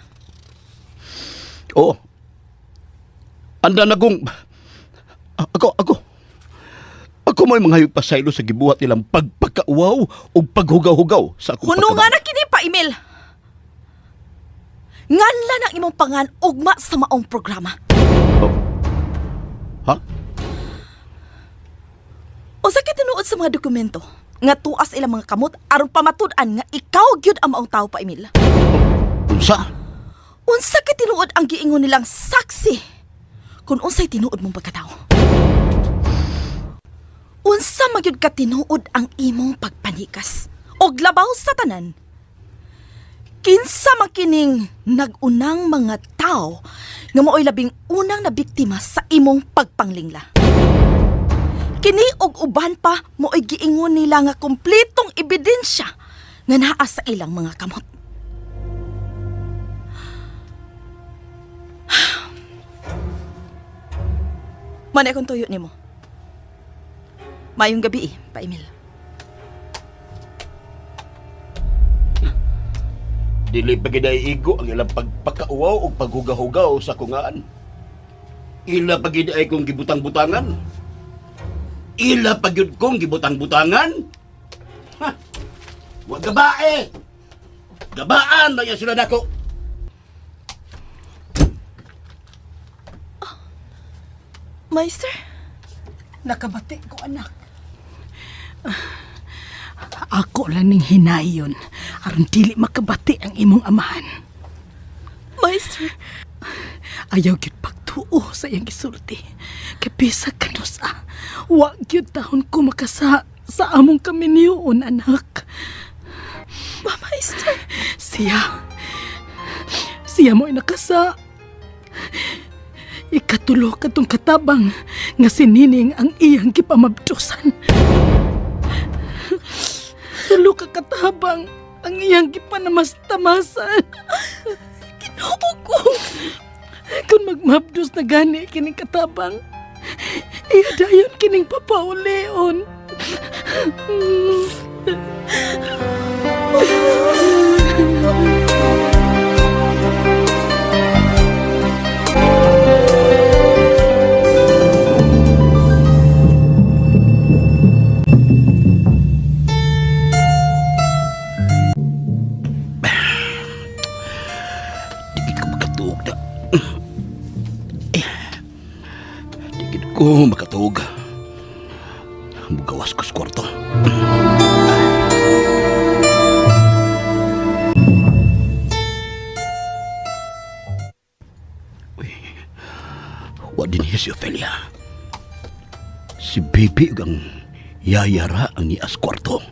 Speaker 8: Oo. Anda na kong... Ako. Ako mo'y mga pasaylo sa gibuhat nilang pagpakauwaw o paghugaw-hugaw sa akong
Speaker 7: Huno nga
Speaker 8: pagkatao.
Speaker 7: na kini pa, Emil. Nganlan ang imong pangan ugma sa maong programa.
Speaker 8: Oh. Ha?
Speaker 7: Usa kay tinuod sa mga dokumento nga tuas ilang mga kamot aron pamatud-an nga ikaw gyud ang maong tao pa, Emil.
Speaker 8: Unsa?
Speaker 7: Unsa kay tinuod ang giingon nilang saksi kung unsay tinuod mong pagkatao. Unsa magyud ka tinuod ang imong pagpanikas og labaw sa tanan. Kinsa man kining nagunang mga tao nga maoy labing unang nabiktima sa imong pagpanglingla. Kini og uban pa maoy giingon nila nga kompletong ebidensya nga naa sa ilang mga kamot. Manay akong tuyo nimo. Mayong gabi eh, pa Emil.
Speaker 8: Dili pa igo ang ilang pagpakauwaw o paghugaw-hugaw sa kungaan. Ila pa gid ay kong gibutang-butangan. Ila pa gyud kong gibutang-butangan. Ha! Wa gabae. Gabaan na yan sila nako.
Speaker 7: Meister?
Speaker 9: Nakabati ko, anak. Ako lang ning hinayon aron dili makabati ang imong amahan.
Speaker 7: Meister?
Speaker 9: Ayaw gyud pagtuo sa iyang gisulti. Kay bisag kanus-a, Wa gyud taon ko makasa sa among kaminyoon, anak.
Speaker 7: Mama Esther.
Speaker 9: Siya. Siya mo'y nakasa. Ikatulo katong katabang nga si Nining ang iyang gipamabdusan. Tulo ka katabang ang iyang gipanamastamasan.
Speaker 7: Ginoo ko.
Speaker 9: Kung magmabdos na gani kining katabang, iya dayon kining papaulion.
Speaker 8: Dikit ko makatuog na. Dikit ko makatuog. Mugawas ko sa kwarto. Uy, wa din niya si Ophelia. Si Bibi ug ang yayara ang nias kwarto.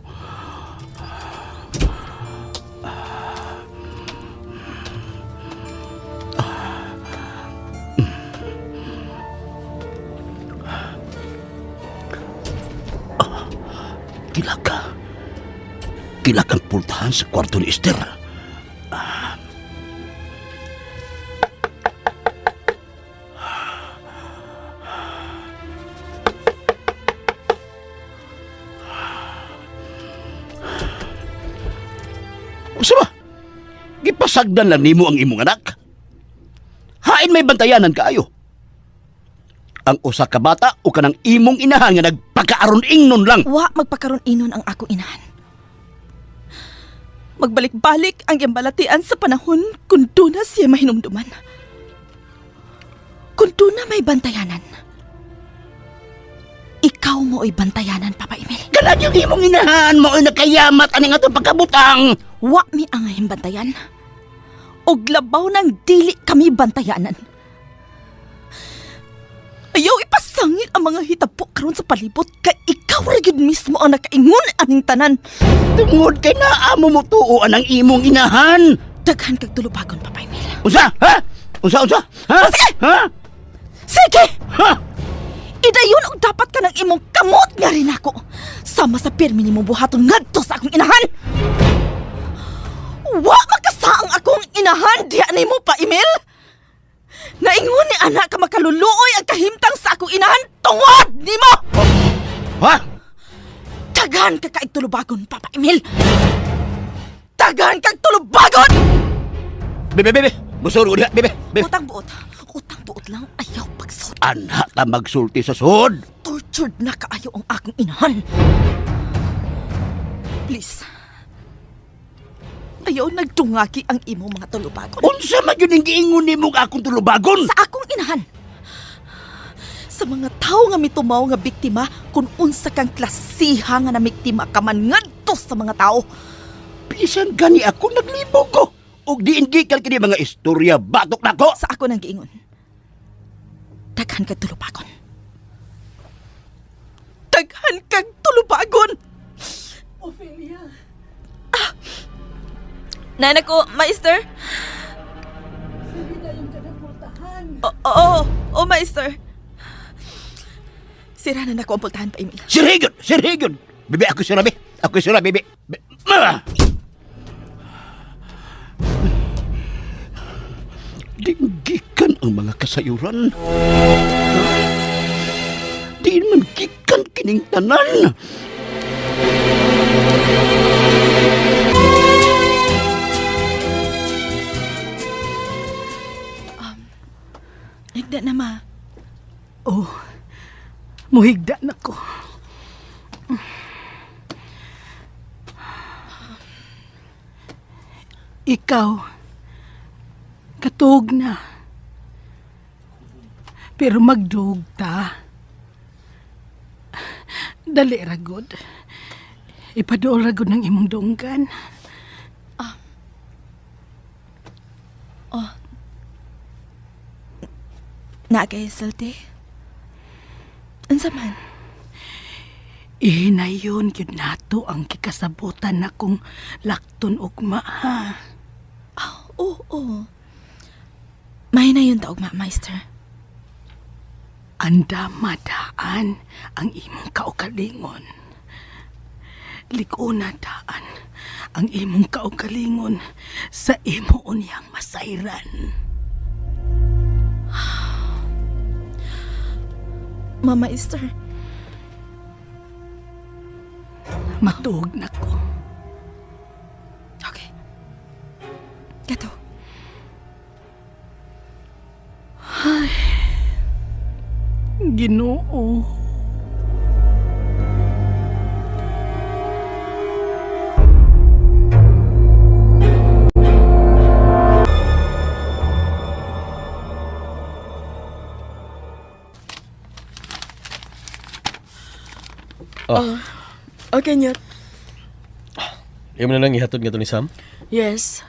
Speaker 8: Kilaka. Kilak ang pultahan sa kwarto ni Esther. Ah. Usa ba? Gipasagdan lang nimo ang imong anak. Hain may bantayanan kaayo. Ang usa ka bata o kanang imong inahan nga nagpakaaron ingnon lang.
Speaker 7: Wa magpakaron inon ang akong inahan. Magbalik-balik ang iyang balatian sa panahon kung doon na siya mahinumduman. Kung doon na may bantayanan. Ikaw mo ay bantayanan, Papa Emil.
Speaker 8: Kanan yung imong inahan mo ay nakayamat ani nga itong pagkabutang.
Speaker 7: Wa mi angayang bantayan. Og labaw ng dili kami bantayanan. Ayaw ipasangil ang mga hitabo karon sa palibot kay ikaw ra gyud mismo ang nakaingon aning tanan.
Speaker 8: Tungod kay naamo mo tuoan ang imong inahan.
Speaker 7: Daghan kag tulubagon, Papa Emil.
Speaker 8: Unsa? Ha? Unsa unsa? Ha?
Speaker 7: Oh, sige!
Speaker 8: Ha?
Speaker 7: Sige!
Speaker 8: Ha?
Speaker 7: Idayon og dapat ka ng imong kamot nga rin ako. Sama sa pirmi nimo buhaton ngadto sa akong inahan. Wa makasaang akong inahan diha nimo pa, Emil. Naingon ni anak ka makaluluoy ang kahimtang sa akong inahan tungod nimo.
Speaker 8: Ha?
Speaker 7: Daghan ka kaig tulubagon, Papa Emil. Daghan kag tulubagon!
Speaker 8: Bebe bebe, busor ko diha, bebe. Bebe.
Speaker 7: Utang buot. Utang buot lang ayaw pagsod.
Speaker 8: Anha ta magsulti sa sud.
Speaker 7: Tortured na kaayo ang akong inahan. Please. Ayaw nagtungaki ang imong mga tulubagon.
Speaker 8: Unsa man yun ang giingon nimo nga akong tulubagon?
Speaker 7: Sa akong inahan. Sa mga tao nga mitumaw nga biktima kung unsa kang klasiha nga namiktima ka man ngadto sa mga tao.
Speaker 8: Bisan gani ako naglibog ko. Ug diin gikan kini mga istorya batok nako.
Speaker 7: Sa ako nang giingon. Daghan kag tulubagon. Daghan kag tulubagon.
Speaker 9: Ophelia,
Speaker 7: Nana ko, Meister.
Speaker 9: sige na yung kanang pultahan.
Speaker 7: Oo, oh, Meister. Sira na nako ang pultahan pa, Emil.
Speaker 8: Sir Higon, Sir Higon. Bebe ako sira be. Ako sira bebe. Be. Ah! Dinggikan ang mga kasayuran. Diin man gikan kining tanan.
Speaker 7: Higda na, ma.
Speaker 9: Oh, muhigda na ko. Ikaw, katuog na. Pero magduog ta. Dali ragod. Ipaduol ragod ng imong dunggan.
Speaker 7: Naa kay sulti. Unsa man?
Speaker 9: Ihinayon gyud nato ang kikasabutan na kung lakton ugma ha.
Speaker 7: Oo. May na yun taog, Meister.
Speaker 9: Andama daan ang imong kaugalingon. Lig-ona daan ang imong kaugalingon sa imo unyang masayran.
Speaker 7: Mama Esther.
Speaker 9: Matuog na ko.
Speaker 7: Okay. Gato.
Speaker 9: Ay, Ginoo.
Speaker 4: Oh.
Speaker 6: Okay, Nyot.
Speaker 4: Imo na lang ihatod nga to ni Sam.
Speaker 6: Yes.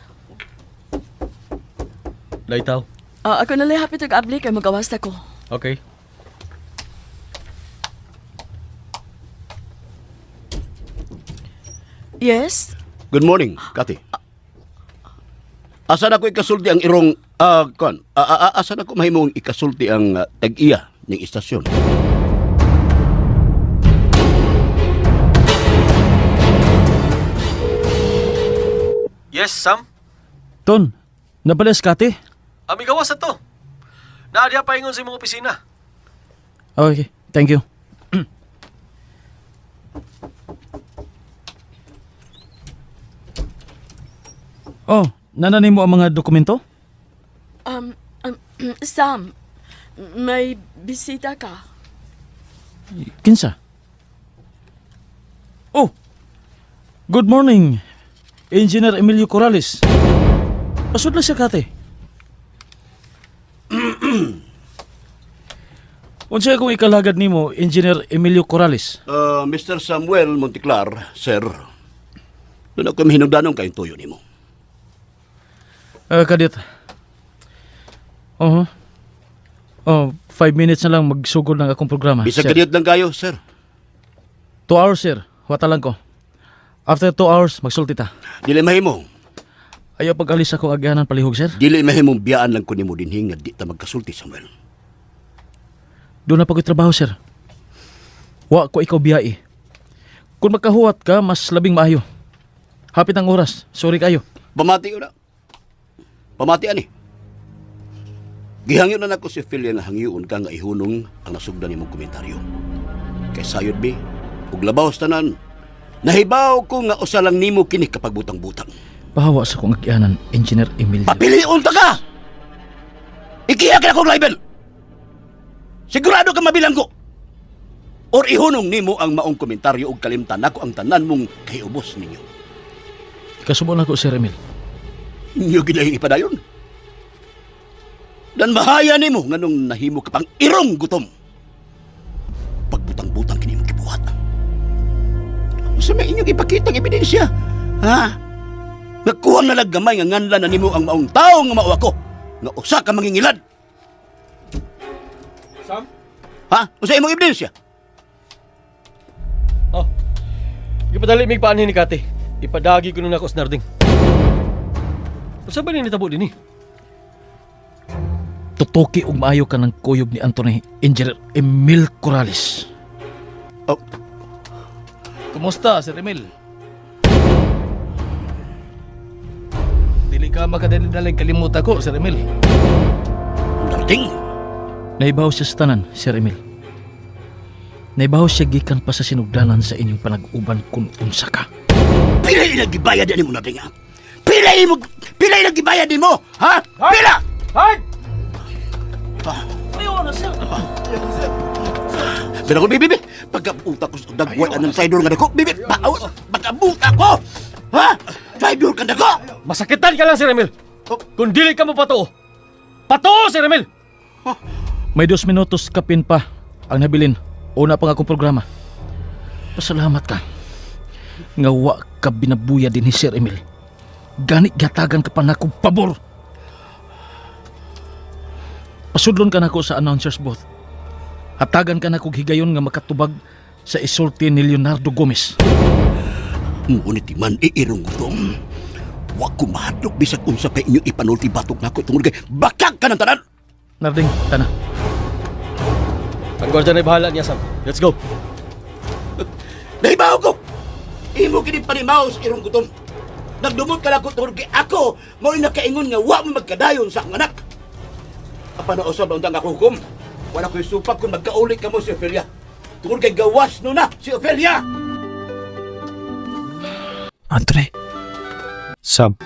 Speaker 4: Laitaw.
Speaker 6: Ako na lang hapit og abli kay magawas na ko.
Speaker 4: Okay.
Speaker 6: Yes?
Speaker 8: Good morning, Kati. Asa na ko ikasulti ang irong kon? Asa na ko mahimong ikasulti ang tag-iya ning istasyon?
Speaker 4: Yes, Sam.
Speaker 5: Ton, nabalas Kati?
Speaker 4: Amigawas na to. Naadya paingon sa imong opisina.
Speaker 5: Okay, thank you. Oh, nananin mo ang mga dokumento?
Speaker 6: Sam, may bisita ka.
Speaker 5: Kinsa? Oh, good morning, Engineer Emilio Corrales. Pasudla siya, Kate. Unsa akong ikalagad nimo, Engineer Emilio Corrales?
Speaker 8: Mr. Samuel Monticlar, sir. Doon ako mahinugdanong kayong tuyo nimo.
Speaker 5: Kadit. Oo. Oh, 5 minutes na lang magsugod ng akong programa.
Speaker 8: Bisag
Speaker 5: sir.
Speaker 8: kadiyot lang kayo, sir.
Speaker 5: 2 hours, sir. Wata lang ko. After 2 hours, magsulti ta.
Speaker 8: Dili mahimo.
Speaker 5: Ayaw pag-alis ako agyanan palihog, sir.
Speaker 8: Dili mahimong biyaan lang ko nimo dinhi nga di ta magkasulti, Samuel.
Speaker 5: Doon na pag trabaho, sir. Wa ko ikaw biyai. Kung makahuwat ka, mas labing maayo. Hapit ang oras. Sorry kayo.
Speaker 8: Pamati ko na. Pamati ani. Gihangyo na nako si Ophelia nga hangyoon ka nga ihunong ang nasugdan nimong komentaryo. Kay sayod bi, ug labaw sa tanan, nahibaw ko nga usa lang nimo kini kapagbutang-butang.
Speaker 5: Pahawa sa kong agyanan, Engineer Emilio.
Speaker 8: Papilion ta ka! Ikiha ka na kong libel! Sigurado ka mabilanggo! Or ihunong nimo ang maong komentaryo ug kalimtan nako ang tanan mong kahiubos ninyo.
Speaker 5: Ikasubo na ko, Sir Emil.
Speaker 8: Inyo ginahing ipadayon. Dan mahaya nimo nganong nahimo ka pang irong gutom. Pagbutang-butang kini imong gibuhat. Unsa may inyong ipakitang ebidensya? Ha? Nagkuha na lang gamay nga nganlan na nimo ang maong tawo nga mao ako nga usa ka mangingilad.
Speaker 4: Sam?
Speaker 8: Ha? Unsa imong ebidensya?
Speaker 4: Oh. Gipadali mig paanhin ni Kati. Ipadagi ko nun ako sa Narding. Unsa ba ni nitabo dinhi?
Speaker 5: Tutuki og maayo ka ng kuyog ni Anthony, Engineer Emil Corrales.
Speaker 8: Oh.
Speaker 11: Kumusta, Sir Emil? Dili ka makadali-daling kalimut ako, Sir Emil.
Speaker 8: Narding!
Speaker 5: Naibaw siya sa tanan, Sir Emil. Naibaw siya gikan pa sa sinugdanan sa inyong panag-uban kung unsa ka.
Speaker 8: Pila ilang gibayad ani mo Narding ha? Pila ilang gibayad nimo? Ha? Pila?
Speaker 11: Hay!
Speaker 8: Ah. Pero ko, bibi, pagkabuta ko sa dagway anong traidor nga dako, bibi, paawas, pagkabuta ko! Ha? Traidor ka dako!
Speaker 4: Masakitan ka lang, Sir Emil. Kung dili ka mo patuo. Patuo, Sir Emil!
Speaker 5: May 2 minutos kapin pa ang nabilin. Una pang akong programa. Pasalamat ka. Nga wa ka binabuya din ni Sir Emil. Gani gatagan ka pa nako pabor. Pasudlon ka nako sa announcer's booth. Hatagan ka nako higayon nga makatubag sa isulti ni Leonardo Gomez.
Speaker 8: Ngunit man iirong gutom. Wa ko mahadlok bisag unsa pa inyong ipanulti batok nako tungod kay bakag ka ng tanan.
Speaker 5: Narding, tana.
Speaker 4: Ang gwardiya na bahala niya, Sam. Let's go.
Speaker 8: Nahibaw ko. Imo gini panimaw sa irong gutom. Nagdumot ka lang ko tungod kay ako mao nakaingon nga wa mo magkadayon sa akong anak. Apan na usab ang ako hukom. Wala ko'y supak kung magkauli ka mo si Ophelia. Tungod kay gawas no na si Ophelia.
Speaker 5: Andre.
Speaker 2: Sam,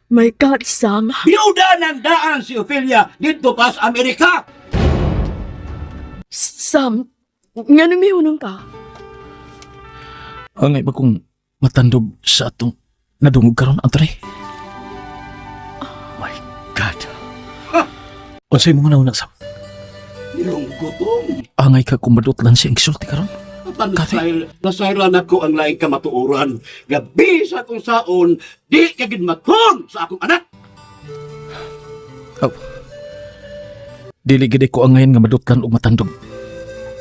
Speaker 6: My God, Sam.
Speaker 8: Biyuda ng daan si Ophelia dito pa sa Amerika.
Speaker 6: Sam, nga numihunong ka?
Speaker 5: Angay ba kung matandog sa atong nadungog karon, Andre?
Speaker 4: My God. Unsay mo na Sam?
Speaker 8: Irong gutom.
Speaker 5: Angay ka kung madutlan siya ang gisulti karon?
Speaker 8: Apan nasayran ako ang laing kamatuoran. Gabi sa akong saon, di ka gid maton sa akong anak.
Speaker 5: Aw. Dili gid ko angayan nga madutlan og matandog.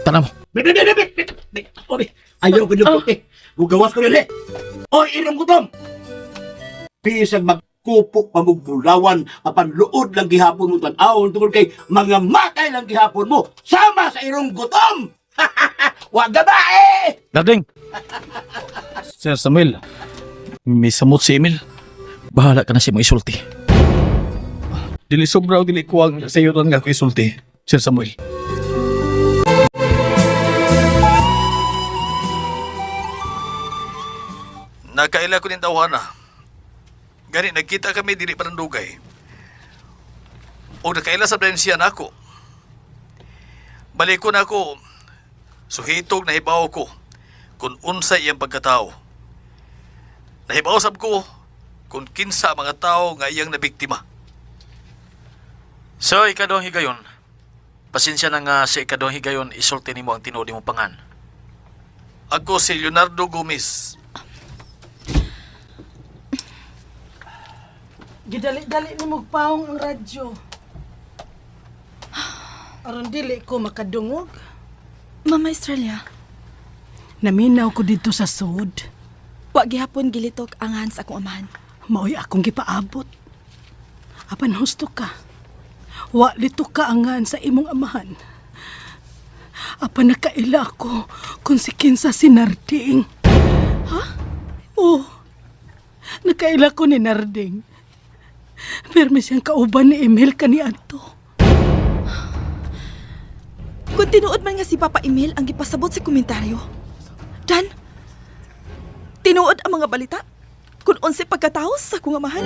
Speaker 5: Tana mo.
Speaker 8: Bit, bit, bit, bit, bit, bit. Oy, ayaw ko niyong puti. Gugawas ko nila. Oy, irong gutom. Bisag magkupok pamugbulawan, apan luod lang gihapon mo tan-awon tungod kay mga matay lang gihapon mo. Sama sa irong gutom. Wag gabae!
Speaker 5: Narding.
Speaker 11: Sir Samuel, may samot si Emil.
Speaker 5: Bahala ka na sa imong isulti.
Speaker 11: Dili sobra o dili kuwang sa iyo nga ako isulti, Sir Samuel. Nakaila ko ning tawhana. Gani nagkita kami dili pa dugay. O nakaila sa dayon siya nako. Balik ko na ako. Suhitog nahibaw ko kung unsa iyang pagkatao. Nahibaw sab ko kung kinsa ang mga tao nga iyang nabiktima.
Speaker 5: So, ikaduhang higayon. Pasensya na nga sa ikaduhang higayon, isulti nimo ang tinuod nimong pangan.
Speaker 11: Ako si Leonardo Gomez.
Speaker 9: Gidali-dali ni mo paong ang radyo. Aron dili ko makadungog.
Speaker 7: Mama Estrella,
Speaker 9: Naminaw ko dito sa sud.
Speaker 7: wa gihapon gilitok ang hans akong amahan.
Speaker 9: Maoy akong gipaabot. Apan husto ka. Wa lito ka angan sa imong amahan. Apan nakaila ako kung si kinsa si Narding. Ha? Oh. Nakaila ko ni Narding. Pero siyang kauban ni Emil kaniadto.
Speaker 7: Kung tinuod man nga si Papa Emil ang gipasabot sa komentaryo. Dan, tinuod ang mga balita? Kung unsay pagkatao sa akong amahan?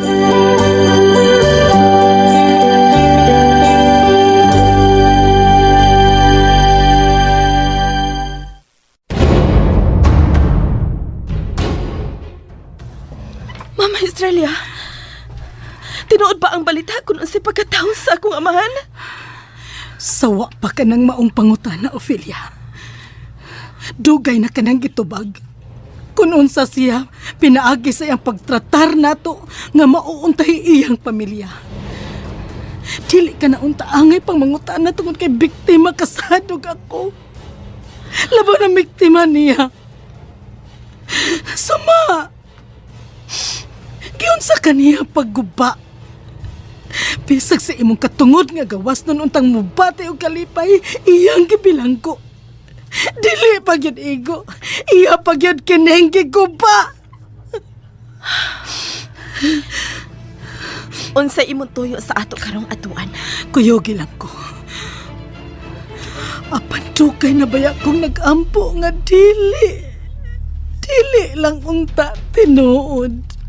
Speaker 7: Mama Estrella, tinuod ba ang balita kung unsay pagkatao sa akong amahan?
Speaker 9: Sawa pa ka ng maong pangutana, Ophelia. Dugay na ka nang gitubag. Kung unsa siya, pinaagi sa iyang pagtratar nato nga mauuntay iyang pamilya. Dili ka na unta angay pang mangutana tungod kay biktima kasadog ako. Labaw na biktima niya. Suma! Giunsa kaniya pagguba. Bisag sa imong katungod nga gawas nun untang mubati og kalipay, iyang gibilangko. Dili pa gyud igo, iya pa gyud kineng giguba.
Speaker 7: Unsay imong tuyo sa ato karong atuan?
Speaker 9: Kuyogi lang ko. Apan dugay na baya kong nagampo nga dili. Dili lang unta tinuod.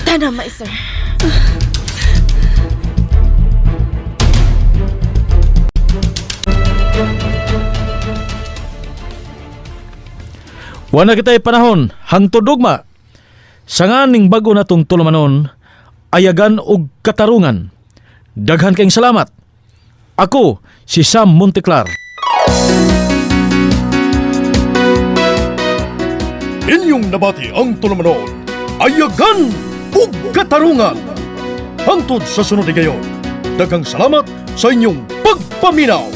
Speaker 7: Tana, ma sir.
Speaker 5: Wala kita'y panahon, hangtod dugma. Sa nga ning bago na tong tulumanon, ayagan og katarungan. Daghan kayong salamat. Ako, si Sam Monteclar.
Speaker 10: Inyong nabati ang tulumanon, ayagan ug katarungan. Hangtod sa sunod gayon, daghang salamat sa inyong pagpaminaw.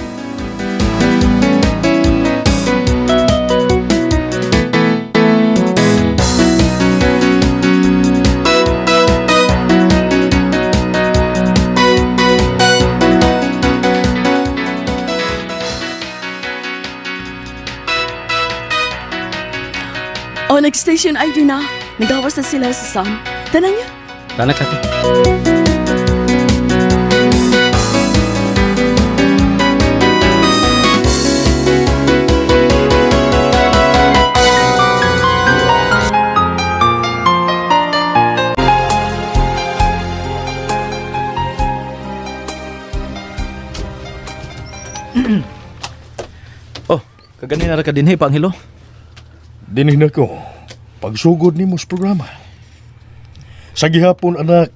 Speaker 6: Oh, nag-station ID na. Nagawas na sila sa Sam. Tanan niya.
Speaker 2: Tana, Kati.
Speaker 5: Oh, kaganina ra ka dinhi Panghilo.
Speaker 10: Dinhi na ko. Pagsugod nimo sa programa. Sa gihapon anak,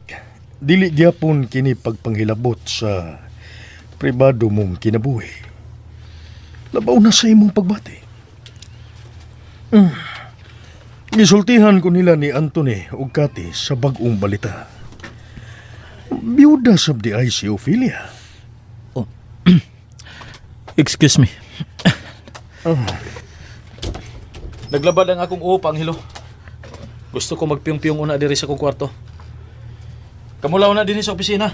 Speaker 10: dili gihapon kini pagpanghilabot sa pribado mong kinabuhi. Labaw na sa imong pagbati. Gisultihan ko nila ni Anthony ug Kati sa bag-ong balita. Biyuda sab di ay si Ophelia.
Speaker 5: Excuse me. Naglabad ang akong uo, Panghilo. Gusto ko magpiyong-piyong una diri sa akong kwarto. Kamulaw na dinhi sa opisina.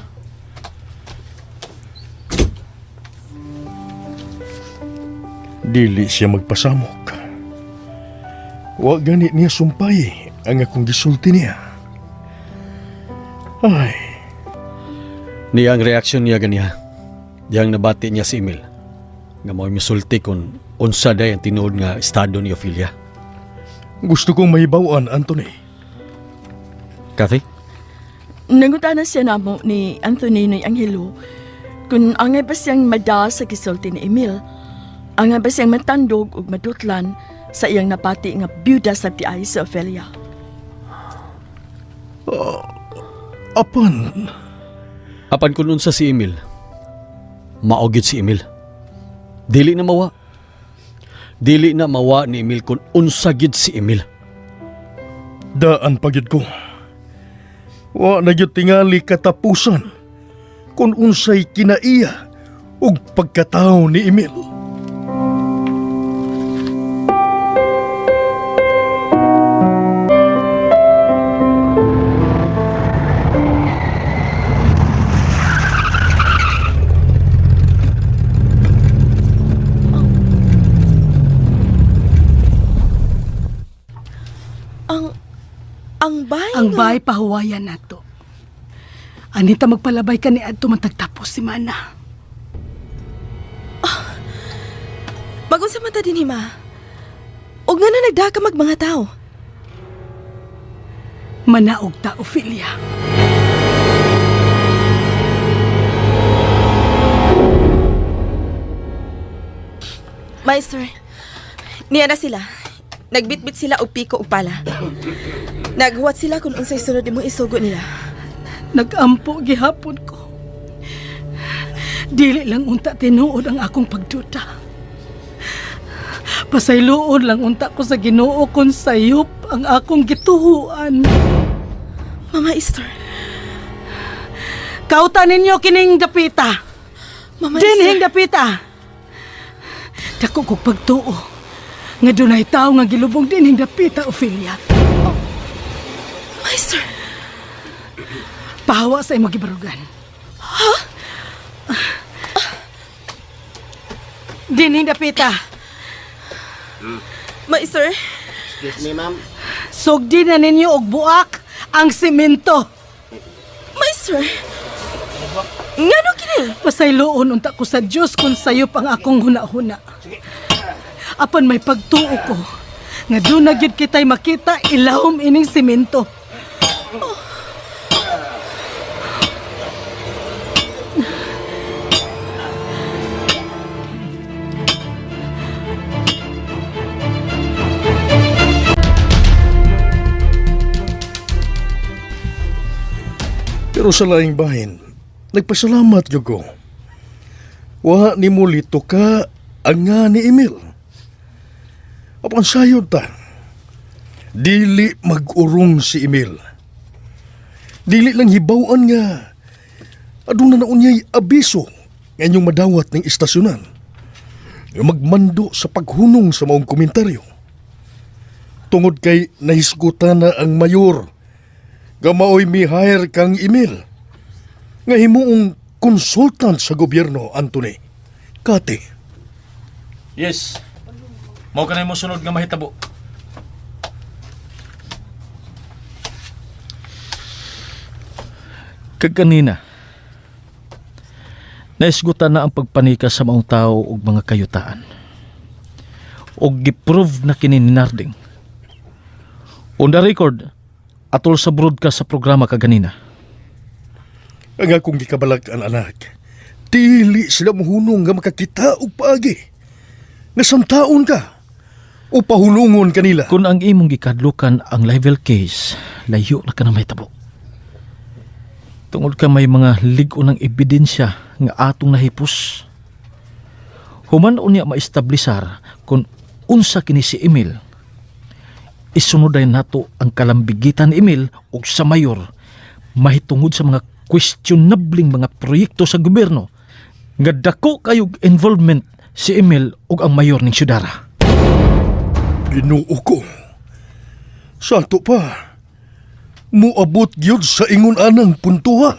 Speaker 10: Dili siya magpasamok. Wa gani niya sumpay ang akong gisulti niya. Ay,
Speaker 4: Niya ang reaksyon niya ganiha. Diyang nabati niya si Emil. Nga mao'y misulti kung unsa day ang tinuod nga estado ni Ophelia.
Speaker 10: Gusto kong mahibawan, Anthony.
Speaker 4: Kathy?
Speaker 6: Nangutana siya namo ni Anthony ni Angelo kung angay ba siyang mada sa gisulti ni Emil. Angay ba siyang matandog ug madutlan sa iyang napati nga byuda sa tiay sa Ophelia.
Speaker 10: Apan,
Speaker 4: Apan kun unsa si Emil, mao gyud si Emil. Dili na mawa. Dili na mawa ni Emil kung unsa gyud si Emil.
Speaker 10: Daan pa gyud ko. Wa na gyud tingali katapusan kung unsay kinaiya ug pagkatao ni Emil.
Speaker 7: Ang bay
Speaker 9: Ang
Speaker 7: nga-
Speaker 9: bay pahuwayan nato. Anita magpalabay ka ni adto matagtapos si Mana.
Speaker 7: Magunsa man ta dinhi ma. Og nga na nagdaha ka mag mga tao.
Speaker 9: Manaog ta, Ophelia.
Speaker 7: Maestro, niya na sila. Nagbitbit sila og piko ug pala. Naghuwat sila kung unsay sunod nimo isugo nila.
Speaker 9: Nagampo gihapon ko. Dili lang unta tinuod ang akong pagduda. Pasayloon lang unta ko sa Ginoo kon sayop ang akong gituhuan.
Speaker 7: Mama Esther,
Speaker 9: Kauta ninyo kining dapita.
Speaker 7: Mama
Speaker 9: Dinhing
Speaker 7: Esther.
Speaker 9: dapita. Dako kog pagtuo. Nga dunay tawo nga gilubong dinhing dapita, Ophelia.
Speaker 7: Maestro,
Speaker 9: Pahawa sa imong gibarugan. Ha? Dinhing dapita.
Speaker 7: Maestro.
Speaker 8: Excuse me, ma'am.
Speaker 9: Sugdi na ninyo og buak ang simento.
Speaker 7: Maestro. Ngano kini?
Speaker 9: Pasayloon unta ko sa Dios kung sayop ang akong huna-huna. Apan may pagtuo ko nga doon na gyud kita'y makita ilahom ining simento.
Speaker 10: Pero sa laing bahin, nagpasalamat gyud ko. Wa ni mo lito ka ang nga ni Emil. Apan sayod ta. Dili mag-urong si Emil. Dili lang hibawan nga aduna na unyay abiso nga inyong madawat ng istasyonan. Nga magmando sa paghunong sa maong komentaryo. Tungod kay nahisgutan na ang mayor nga maoy mi-hire kang Emil nga himuong consultant sa gobyerno, Anthony. Kati,
Speaker 5: Yes. Mao kanay mo sunod nga mahitabo. Kag kanina, naisgutan na ang pagpanika sa maong tao ug mga kayutaan. Og giprove na kini ni Narding. On the record, atol sa broadcast sa programa kaganina.
Speaker 10: Ang akong gikabalak-an, anak, dili sila mohunong nga makakita og paagi. Nga samtaon ka o pahulungon kanila.
Speaker 5: Kung ang imong gikadlukan ang libel case, layo na ka na mahitabo. Tungod ka may mga lig-o ng ebidensya nga atong nahipos. Human unya maestablisar kung unsa kini si Emil. Isunod ay nato ang kalambigitan ni Emil ug sa mayor mahitungod sa mga questionabling mga proyekto sa gobyerno nga dako kayog involvement si Emil ug ang mayor ning syudara.
Speaker 10: Ginoo ko. Sa ato pa, muabot gyud sa ingon anang puntuha.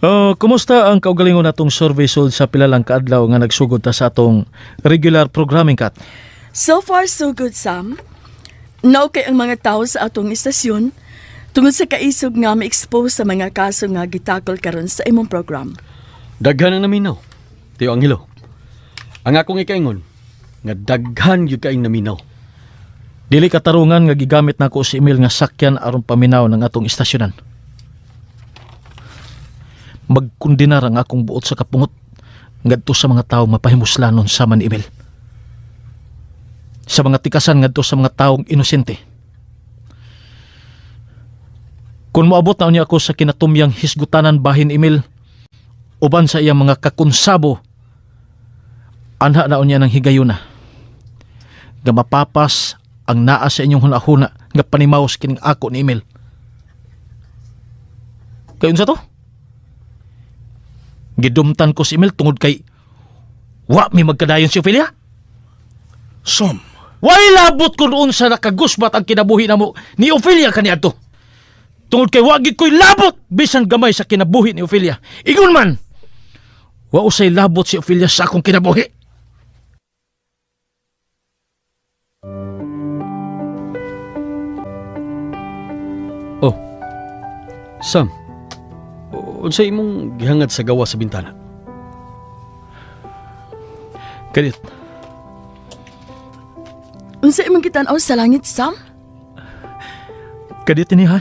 Speaker 5: Oh, kumusta ang kaugalingon natong survey sul sa pila lang kaadlaw nga nagsugod ta sa atong regular programming, Kat?
Speaker 6: So far, so good, Sam. Now kay ang mga tao sa atong istasyon tungod sa kaisog nga ma-expose sa mga kaso nga gitakol karon sa imong program.
Speaker 4: Daghan ang naminaw, Tiyo Angelo. Ang akong ikaingon, nga daghan gyud kaayong naminaw.
Speaker 5: Dili katarungan nga gigamit nako si Emil nga sakyan aron paminaw ng atong istasyonan. Magkundinar ang akong buot sa kapungot ngadto sa mga tawo mapahimuslanon sama ni Emil. Sa mga tikasan ngadto sa mga taong inosente. Kung moabot na unya ako sa kinatumyang hisgutanan bahin Emil, uban sa iyang mga kakonsabo, anha na unya ng higayuna nga mapapas ang naa sa inyong hunahuna nga panimaos kining ako ni Emil. Kayon sa to? Gidumtan ko si Emil tungod kay wa mi magkadayon si Ophelia.
Speaker 10: Sam.
Speaker 5: Way labot kun unsa nakagusbat ang kinabuhi namo ni Ophelia kaniadto. Tungod kay wa gid ko'y labot bisan gamay sa kinabuhi ni Ophelia. Ingon man, wa usay labot si Ophelia sa akong kinabuhi.
Speaker 4: Oh, Sam, unsa imong gihangad sa gawa sa bintana?
Speaker 5: Kanit,
Speaker 6: Unsa imong gitan-aw sa langit, Sam?
Speaker 5: Kadit ini ha?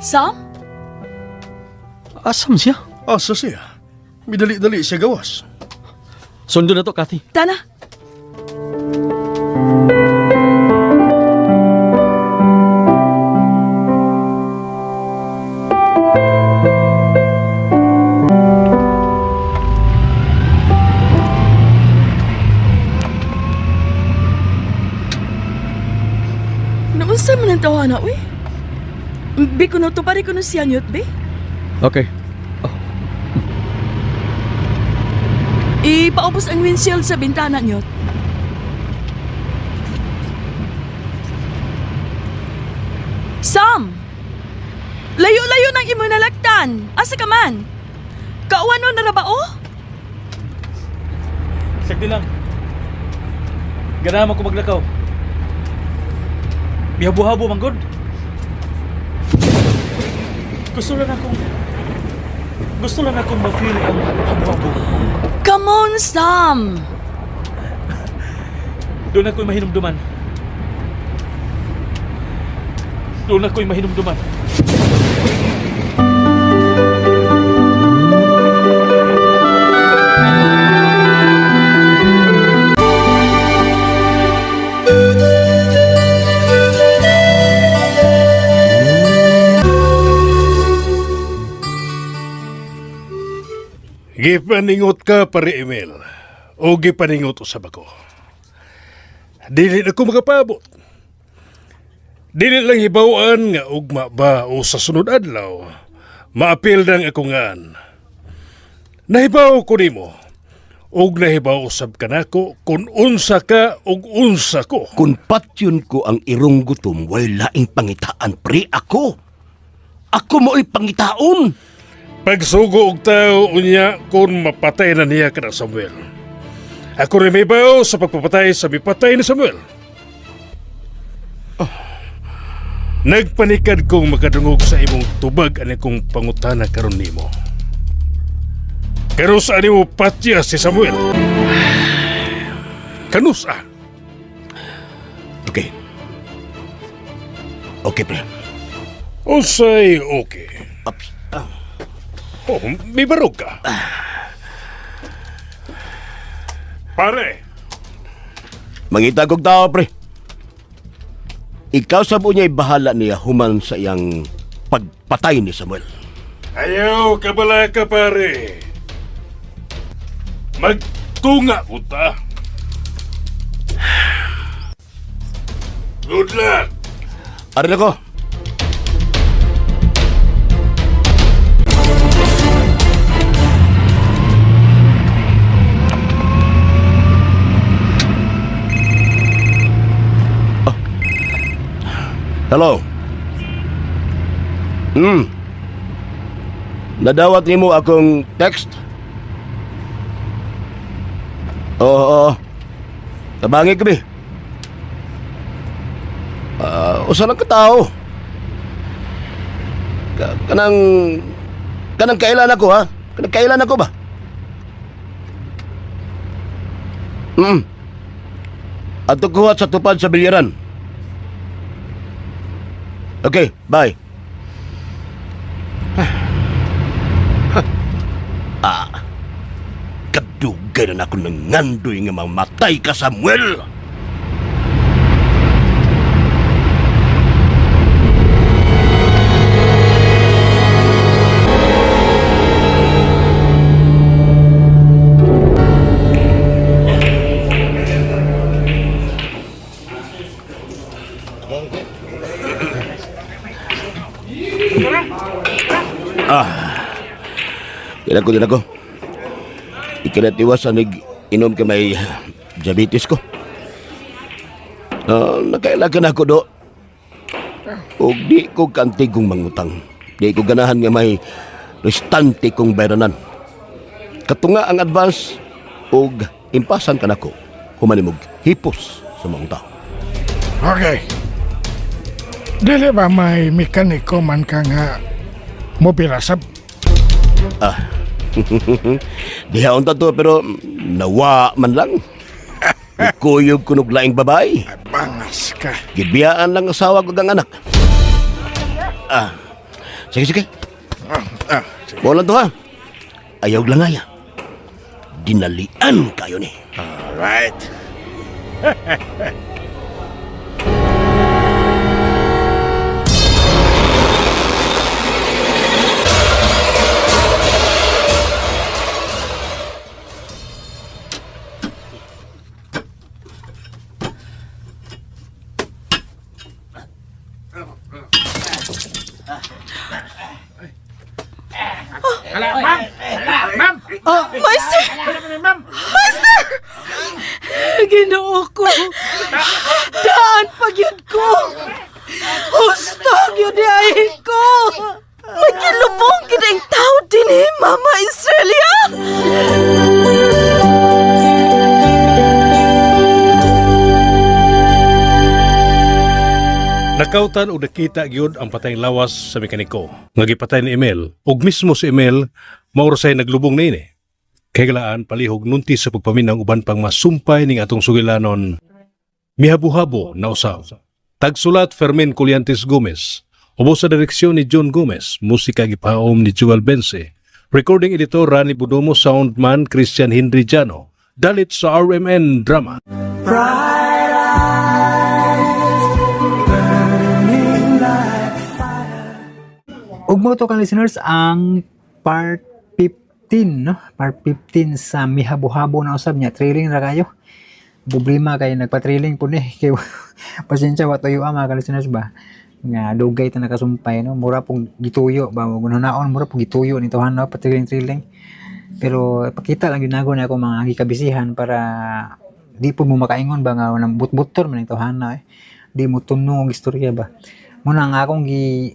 Speaker 6: Sam?
Speaker 4: Asam siya?
Speaker 10: Asa siya? Midali-dali siya gawas.
Speaker 4: Sundo na to, Kathy.
Speaker 6: Tana. Naunsa man ang tawana, uy? Bi kuno to pare kuno siya niyot, bi?
Speaker 4: Okay.
Speaker 6: Ipaubos ang windshield sa bintana niyot. Sam! Layo-layo ng imo nalaktan. Asa ka man? Kauwan na ra ba oh?
Speaker 5: Sagdi lang. Ganahan ko maglakaw. Bihabo-habo man gud. Gusto lang akong ma-feel ang habo-habo.
Speaker 6: Come on, Sam!
Speaker 5: Doon ako'y mahinumduman. Doon ako'y mahinumduman.
Speaker 3: Gipaningot ka, pare Emil. O gipaningot usab ako. Dili na ko makapabot. Dili lang hibaw-an nga ugma ba o sa sunod adlaw. Maapil nang akong ngaan. Nahibaw ko nimo. Og nahibaw usab kanako kung unsa ka og unsa ko.
Speaker 8: Kung patyon ko ang irong gutom, way laing pangitaan, pre, ako. Ako mo'y pangitaon.
Speaker 3: Pagsugo og tao unya kung mapatay na niya kana Samuel. Ako rin may bayo sa pagpapatay sa mipatay ni Samuel. Oh. Nagpanikad kong makadungog sa imong tubag ani kong pangutana karon nimo. Pero sa animo patya si Samuel? Kanusa?
Speaker 8: Okay. Okay, pre.
Speaker 3: Unsay okay.
Speaker 8: Ups.
Speaker 3: Oh, may barog ka. Pare,
Speaker 8: Mangita kog tao, pre. Ikaw sa niya bahala niya human sa iyang pagpatay ni Samuel.
Speaker 3: Ayaw, kabala ka, pare. Magtunga uta. Good luck.
Speaker 8: Arin ako. Ah. Hello. Nadawat nimo akong text? Oo, oo. Tabangi kami. Ah, usa lang ka tao. Kanang kanang kailan ako ha? Kanang kailan ako ba? Ato kuha sa tupad sa bilyaran. Okay, bye. Ah. Kadugay na ako ng ngandoy nga mamatay ka, Samuel. Kailan ko din ako. Ikinatiwasan nig inom ka may diabetes ko. Ah, nakailagan ako do. Og di ko kantig kong mangutang. Di ko ganahan nga may restante kong bayranan. Katunga ang advance og impasan ka nako. Humanimog hipos sa mga tao.
Speaker 14: Okay. Dili ba may mekaniko man ka nga mobirasab?
Speaker 8: Ah. Diha unta to pero nawa man lang. Ikuyog kunog laing babae.
Speaker 14: Bangas ka.
Speaker 8: Gibiyaan lang asawa ko ang anak. Ah. Sige, sige.
Speaker 14: Ah,
Speaker 8: Mo lang to ha. Ayaw lang ay. Dinalian kayo ni.
Speaker 14: Alright.
Speaker 6: Oh, Master! Master! Ginoo ko! Daan pa gyud ko! Husto gyud ay ko! Magkilubong gid ang tao din eh, Mama Australia!
Speaker 3: Nakautan og nakita gyud ang patayng lawas sa mekaniko nga gipatay ni Emel ug mismo si Emel mao ra say naglubong niini. Kay galaan palihog nunti sa pagpaminaw uban pang masumpay ning atong sugilanon mihabuhabo na usaw. Tagsulat Fermin Culiantes Gomez. Ubos sa direksyon ni John Gomez, musika gipaom ni Joel Bense. Recording editor Rani Budomo, soundman Christian Henry Jano. Dalit sa RMN Drama.
Speaker 1: Ug mo to ka listeners ang part 15, no? Part 15 sa Mihabuhabo na usab niya. Trailing ra kayo. Problema kay nagpa-trailing po ni. Kay pasensya wa tuyo ah, mga ka-listeners ba. Nga dugay ta nakasumpay no. Mura pong gituyo ba mo gunaon mura pong gituyo nito no pa-trailing-trailing. Pero pakita lang ginago na ako mga gikabisihan para di po mo makaingon ba nga nang but-butor man ito hana eh. Di mo tunong og istorya ba. Muna nga akong gi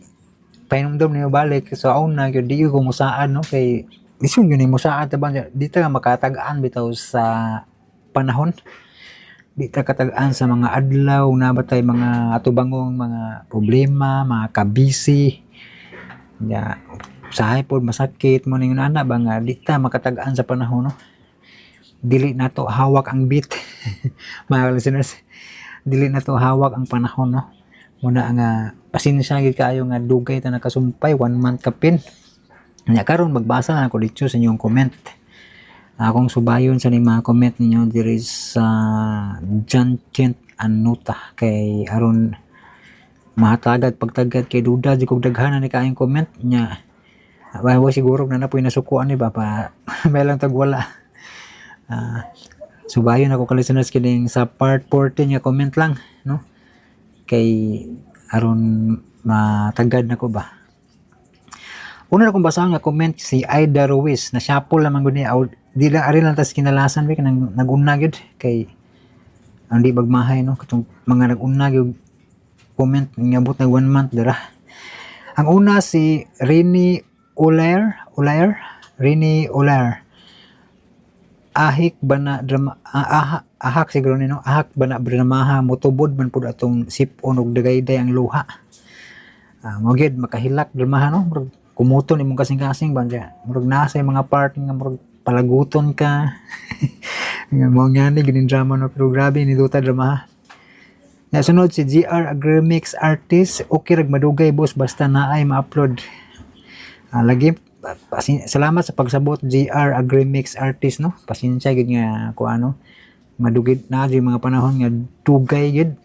Speaker 1: pahinumdom niyo balik sa una gyud di ko musaad no kay bisun yun ni musaad ta ba di ta makatag-an bitaw sa panahon. Di ta katag-an sa mga adlaw na ba tay mga atubangong mga problema, mga kabisi. Ya, usahay pod masakit mo ning ana ba nga di ta makatag-an sa panahon, no. Dili nato hawak ang beat, mga listeners. Dili nato hawak ang panahon, no. Muna nga pasensya gid kaayo nga dugay ta nakasumpay, one month kapin. Nya karon magbasa na ako dito sa inyong comment. Akong subayon sa ning mga comment ninyo diri sa John Kent Anuta kay aron mahatagad pagtagad kay duda di kog daghan na ni kaayong comment nya. Wa siguro na napoy nasukuan ni ba pa may lang tag wala. Subayon ako ka listeners kining sa part 14 nga comment lang, no, kay aron matagad na ko ba. Una na kong basahon nga comment si Aida Ruiz na shuffle lamang gud ni aw di lang ari lang tas kinalasan ba kanang naguna gyud kay ang di bagmahay, no, katong mga nag-una gyud comment ngabot na one month dira. Ang una si Rini Olair, Olair, Rini Olair. Ahik ba na drama, ahak siguro ni, no, ahak ba na dramaha, motubod man pud atong sip-on og dagayday ang luha. Mo gyud makahilak dramaha, no, murag kumuton imong kasing-kasing ba diya. Murag naa sa mga part nga murag palaguton ka. Nga mao nga ni ganing drama, no, pero grabe ni duta drama. Ya, sunod si GR Agrimix Artist, okay rag madugay boss basta naay ma-upload. Lagi salamat sa pagsabot, GR Agrimix Artist, no. Pasensya gid nga ko ano madugid na yung mga panahon nga dugay gid.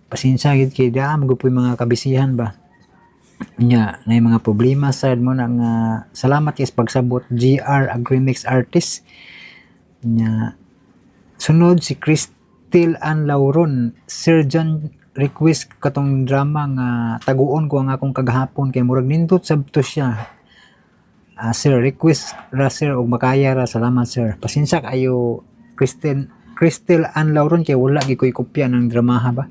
Speaker 1: Pasensya gid kay daa magupoy mga kabisihan ba. Nya na mga problema sad mo na nga salamat kay sa pagsabot, GR Agrimix Artist. Nya sunod si Cristel Ann Lauron, Sir John, request katong drama nga Taguon ko ang akong kagahapon kay murag nindot sab to siya. Sir, request ra sir og makaya ra, salamat sir. Pasensya kayo Cristel Cristel Ann Lauron kay wala gyud ko'y kopya ng dramaha ba.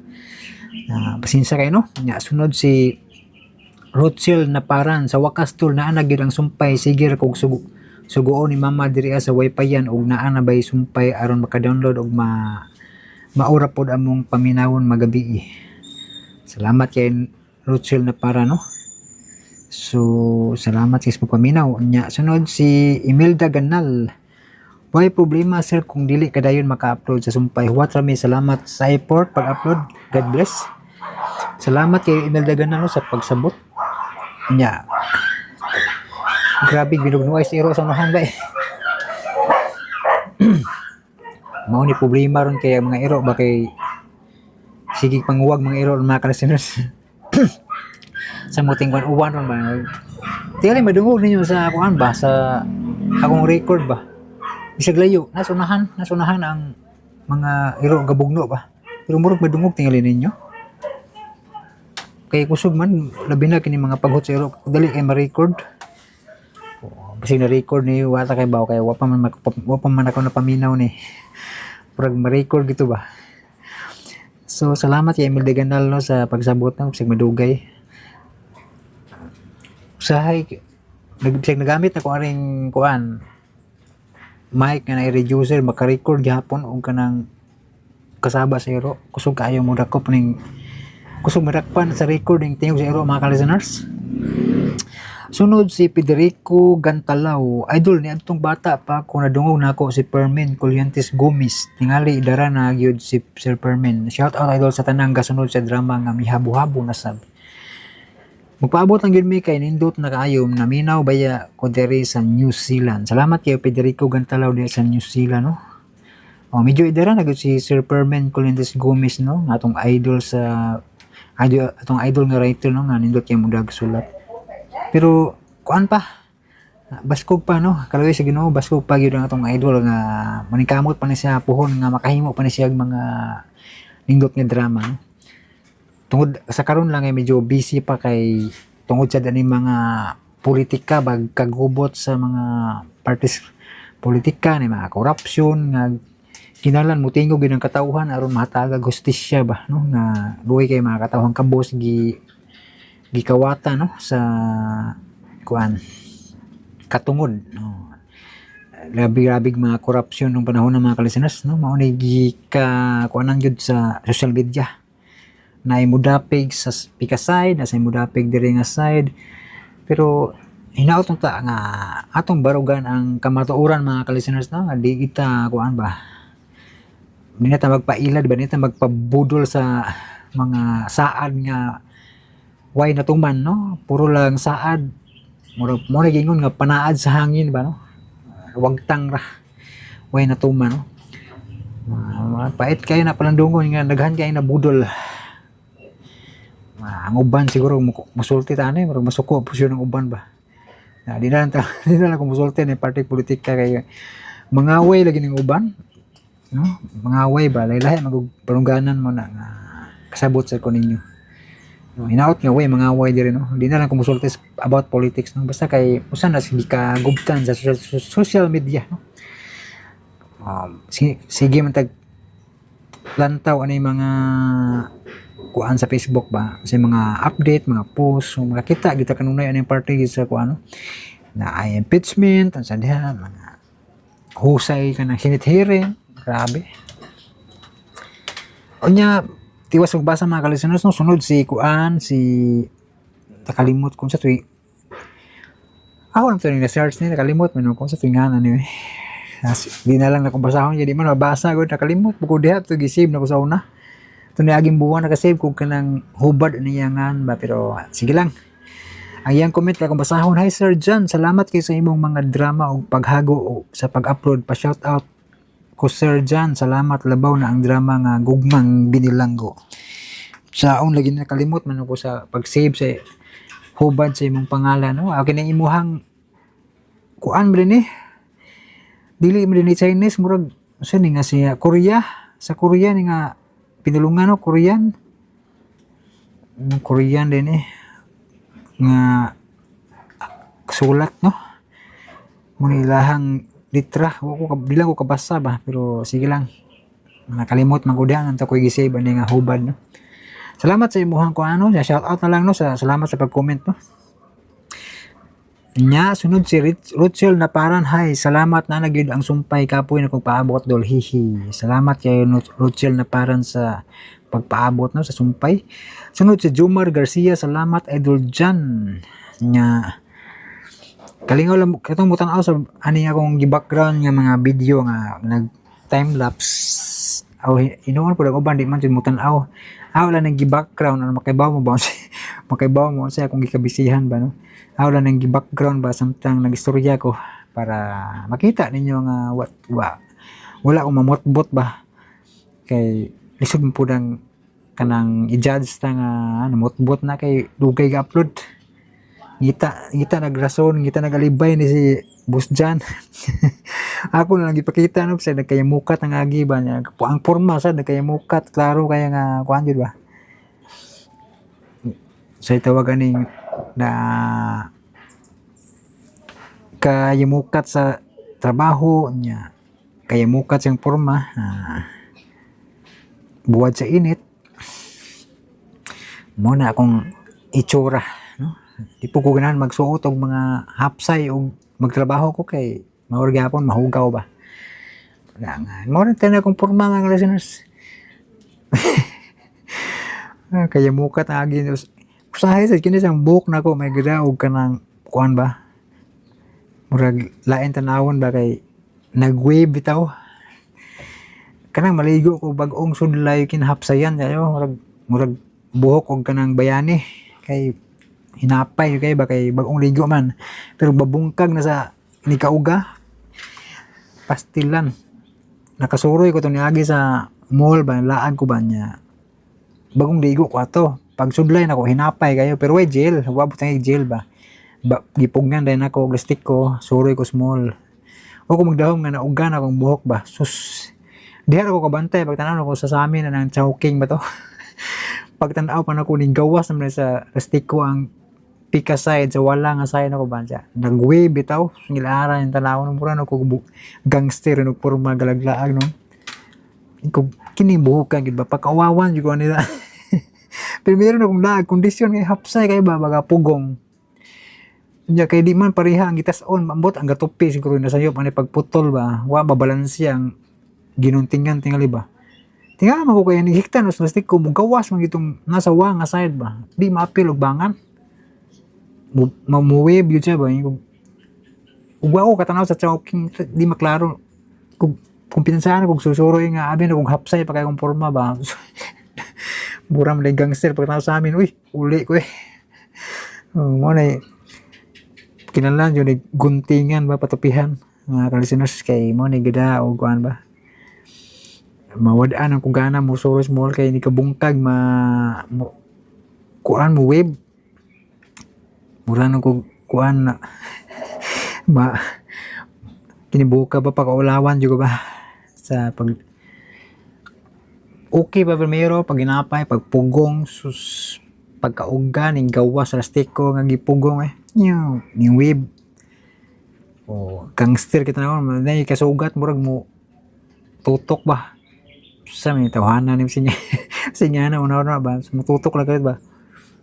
Speaker 1: Pasensya kayo, no. Nya sunod si Rothschild na paran, sa wakas tol naa na gyud ang sumpay, sige ra kog sugo suguon ni mama diri sa wifi yan og naa na bay sumpay aron maka-download og ma maura pod among paminawon magabi. Salamat kay Rothschild na para, no. So salamat sa paminaw. Nya sunod si Imelda Ganal. Why problema sir kung dili kadayon maka-upload sa sumpay. Huwat rami, salamat sa effort pag-upload. God bless. Salamat kay Imelda Ganal, no, sa pagsabot. Nya. Grabe binugnuay sa iro sa unahan ba eh. Mao ni problema ron kay mga iro ba kay sige panguwag mga iro mga ka-listeners. Sa muting kwan uwan ron ba. Tingali madungog ninyo sa kuan ba sa akong record ba. Bisag layo, nasa unahan ang mga iro gabugno ba. Pero murag madungog tingali ninyo. Kay kusog man labi na kini mga paghot sa iro dali kay ma-record. Basig na record ni wata kay baw kay wa pa man ako napaminaw ni. Murag ma-record gito ba. So salamat kay Emil de Ganal, no, sa pagsabot ng bisag madugay. Usahay bisag nagamit ako aring kuan mic nga na reducer maka-record gihapon og kanang kasaba sa iro, kusog kaayo mo dakop ning kusog madakpan sa recording tingog sa iro, mga ka-listeners. Sunod si Federico Gantalao. Idol, ni adtong bata pa ko nadungog nako si Permin Collientes Gomez. Tingali dara na gyud si Sir Permin. Shout out idol sa tanang gasunod sa drama nga Mihabo-habo na sab. Magpaabot lang gyud mi kay nindot na kaayo, naminaw baya ko diri sa New Zealand. Salamat kay Federico Gantalao diri sa New Zealand, no. Oh, medyo idara na gyud si Sir Permin Collientes Gomez, no, nga atong idol sa idol atong idol nga writer, no, nga nindot kay mudag sulat. Pero kuan pa baskog pa, no, kaluoy sa Ginoo, baskog pa gyud ang atong idol nga maningkamot pa ni siya puhon nga makahimo pa ni siya og mga nindot nga drama, no? Tungod sa karon lang ay medyo busy pa kay tungod sa dani mga politika bag kagubot sa mga parties politika ni mga corruption nga kinahanglan motingog gyud ang katawhan aron mahatagag hustisya ba, no, nga luoy kay mga katawhan kabos gi gikawata, no, sa kuan katungod, no. Grabe-grabe mga korupsyon nung panahon ng mga kalisteners, no? Mao ni gika kuanan gyud sa social media. Na imudapig sa pika side, nasa imudapig diri nga side. Pero hinaot ta nga atong barugan ang kamatuoran, mga kalisteners, no? Nga di kita kuan ba. Di na ta magpaila, di ba? Di na ta magpabudol sa mga saad nga way natuman, no? Puro lang saad. Mura mo na gingon nga panaad sa hangin ba, no? Wagtang ra. Way natuman, no? Mga pait kayo na palandungon nga daghan kayo na budol. Ang uban siguro musulti ta ani, murag masuko ang posisyon ng uban ba. Na, di na lang ta, di na lang ko musulti ni party politika kay mangaway lagi ning uban. No? Mangaway ba, lahi-lahi magug parungganan mo na nga kasabot sa ko ninyo. No, hinaot nga way mangaway diri, no. Di na lang ko musulti about politics, no. Basta kay usa na sige ka gubtan sa social media, no. Sige man tag lantaw ani mga kuan sa Facebook ba, sa mga update, mga post, so makakita kita kanunay ani party sa kuan, no? Na ay impeachment ang sa diha mga husay ka ng Senate hearing, grabe. Unya tiwas og basa, mga kalisteners, no. Sunod si kuan, si nakalimot kung sa tuwi ako lang to na search ni, nakalimot man kung sa tuwi nga ni. Di na lang na kung basahon, di man mabasa gud, nakalimot bukod diha to gi-save na ko sa una. Ito na aging buwan nakasave kung kanang hubad niyangan ba, pero sige lang. Ang iyang comment na kung basahon, "Hi Sir John, salamat kay sa imong mga drama ug paghago sa pag-upload. Pa shout out ko, Sir John, salamat, labaw na ang drama nga Gugmang Binilanggo." Saon lagi nakalimot man ako sa pag-save sa hubad sa imong pangalan, no? Okay na imuhang kuan ba din eh? Dili man din ni Chinese, murag sa ni nga siya Korea, sa Korea ni nga pinulungan, no, Korean. Korean din eh nga sulat, no, mo ni ilahang litra. Wa ko di lang ko kabasa ba, pero sige lang, nakalimot man ko diha nganto ko gi-save ani nga hubad, no. Salamat sa imuhang kuan, ano, shout out na lang, no, sa salamat sa pag-comment, no. Nya sunod si Rutchel na paran, "Hi, salamat na nagyud ang sumpay, kapoy na kong paabot dol, hihi." Salamat kay Rutchel na paran sa pagpaabot, no, sa sumpay. Sunod si Jumar Garcia, "Salamat, Idol Jan." Nya kalingaw lang katong mutan-aw sa ani akong gi-background nga mga video nga nag time lapse aw hinuon pud ang uban di man jud mutan-aw. Aw lang nang gi-background ano, makaibaw mo ba, makaibaw mo sa akong gikabisihan ba, no? Aw lang nang gi-background ba samtang nagistorya ko para makita ninyo nga what wa wala akong mamotbot ba, kay lisod man pud ang kanang i-judge ta nga ano, motbot na kay dugay ga-upload. Ngita ngita nagrason, ngita nagalibay ni si Boss Jan. Ako na lang ipakita, no, sa nagkayamukat ang agi ba niya. Ang porma sa nagkayamukat, klaro kaya nga kuan jud ba. Sa tawag aning na kayamukat sa trabaho niya, kayamukat siyang porma, buwad sa init mo na akong itsura, no. Di po ko ganahan magsuot og mga hapsay og magtrabaho ko kay maor gyapon mahugaw ba. Wala nga mao rin tayo akong porma, mga listeners. Kaya mukat ang agi usahay sa kini sang buhok nako may gida og kanang kuan ba, murag lain tanawon ba, kay nag-wave bitaw. Kanang maligo ko bag-ong sudlay kinahapsayan kayo, murag murag buhok og kanang bayani kay hinapay kay ba, kay bag-ong ligo man, pero babungkag na sa nikauga pastilan. Nakasuroy ko to niagi sa mall ba, laag ko ba niya, bagong ligo ko ato. Pag sudlay nako hinapay kayo, pero way gel, wa butang gel ba, ba gipugnan din ako og stick ko, suroy ko small o ko magdahom nga nauga na akong buhok ba. Sus, diha ra ko kabantay. Pag tan-aw ko sa sami na ng chowking ba to, pagtan-aw pa nako ning gawas naman sa stick ko ang pika side sa wala nga side ako ba siya nag-wave bitaw. Ngilaran yung tanawon, mura na ko gangster no, porma galaglaag, no. Ko kini buhok ka gid ba, pagkawawan jud ko nila. Pero meron akong laag kondisyon kay hapsay kay ba, baga pugong. Nya kay di man pareha ang gitas-on, ambot ang gatupi siguro nasayop ani pagputol ba, wa ba balanse ang ginuntingan tingali ba. Tinga man ko kay ni hiktan os plastic ko mugawas man gitong nasa wa nga side ba. Di maapil og bangan. Mo wave yun siya ba. Ug wa ko katanaw sa Chowking, di maklaro. Kung pinansahan kung susuroy nga abi na kung hapsay pa kay kung porma ba. Mura man gangster pagkatanaw sa amin, uy, uli ko eh. Oh, mo na kinahanglan yun guntingan ba, patupihan mga kalisiners, kay mo ni gida o kuan ba, mawad-an ang kung gana mo suros mo kay ni kabungkag ma mo, kuan mo wave, mura na kog kuan na ma kinibuka ba, pakaulawan jud ko ba sa pag okay pa primero pag ginapay, pagpugong, sus, pagkauga ning gawas sa lastiko nga gipugong eh, nyaw ning wave o gangster kita na na kasugat, murag mo tutok ba sa may tawhana ni sinya sinya na una una ba, mututok lang kayo ba,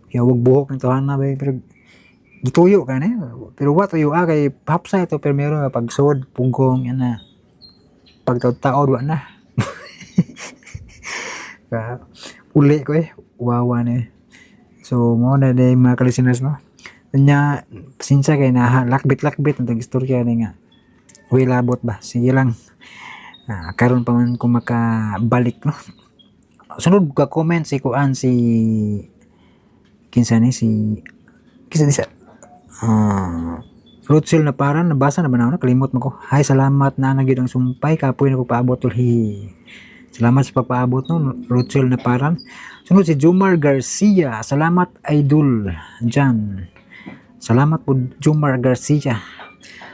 Speaker 1: kaya wag buhok ng tawhana ba, pero gituyo ka na pero wa tuyo ah, kay hapsay ito primero pag sud pugong ana, pagtaod-taod wa na. Ka uli ko eh, wawa na eh. So mo na day mga kalisiners no. Nya pasensya kay na lakbit-lakbit ang tag-istorya ni nga. Uy, labot ba? Sige lang. Ah, karon pa man ko makabalik no. Sunod ka comment si kuan, si kinsa ni, si kinsa ni sa Rutzel na parang nabasa na ba na ako? Nakalimot mo ko. Hay, salamat na na gyud ang sumpay. Kapoy na ko paabot tol. Hi. Salamat sa pagpaabot no, Rutzel na parang. Sunod si Jumar Garcia. Salamat, Idol Jan. Salamat po, Jumar Garcia.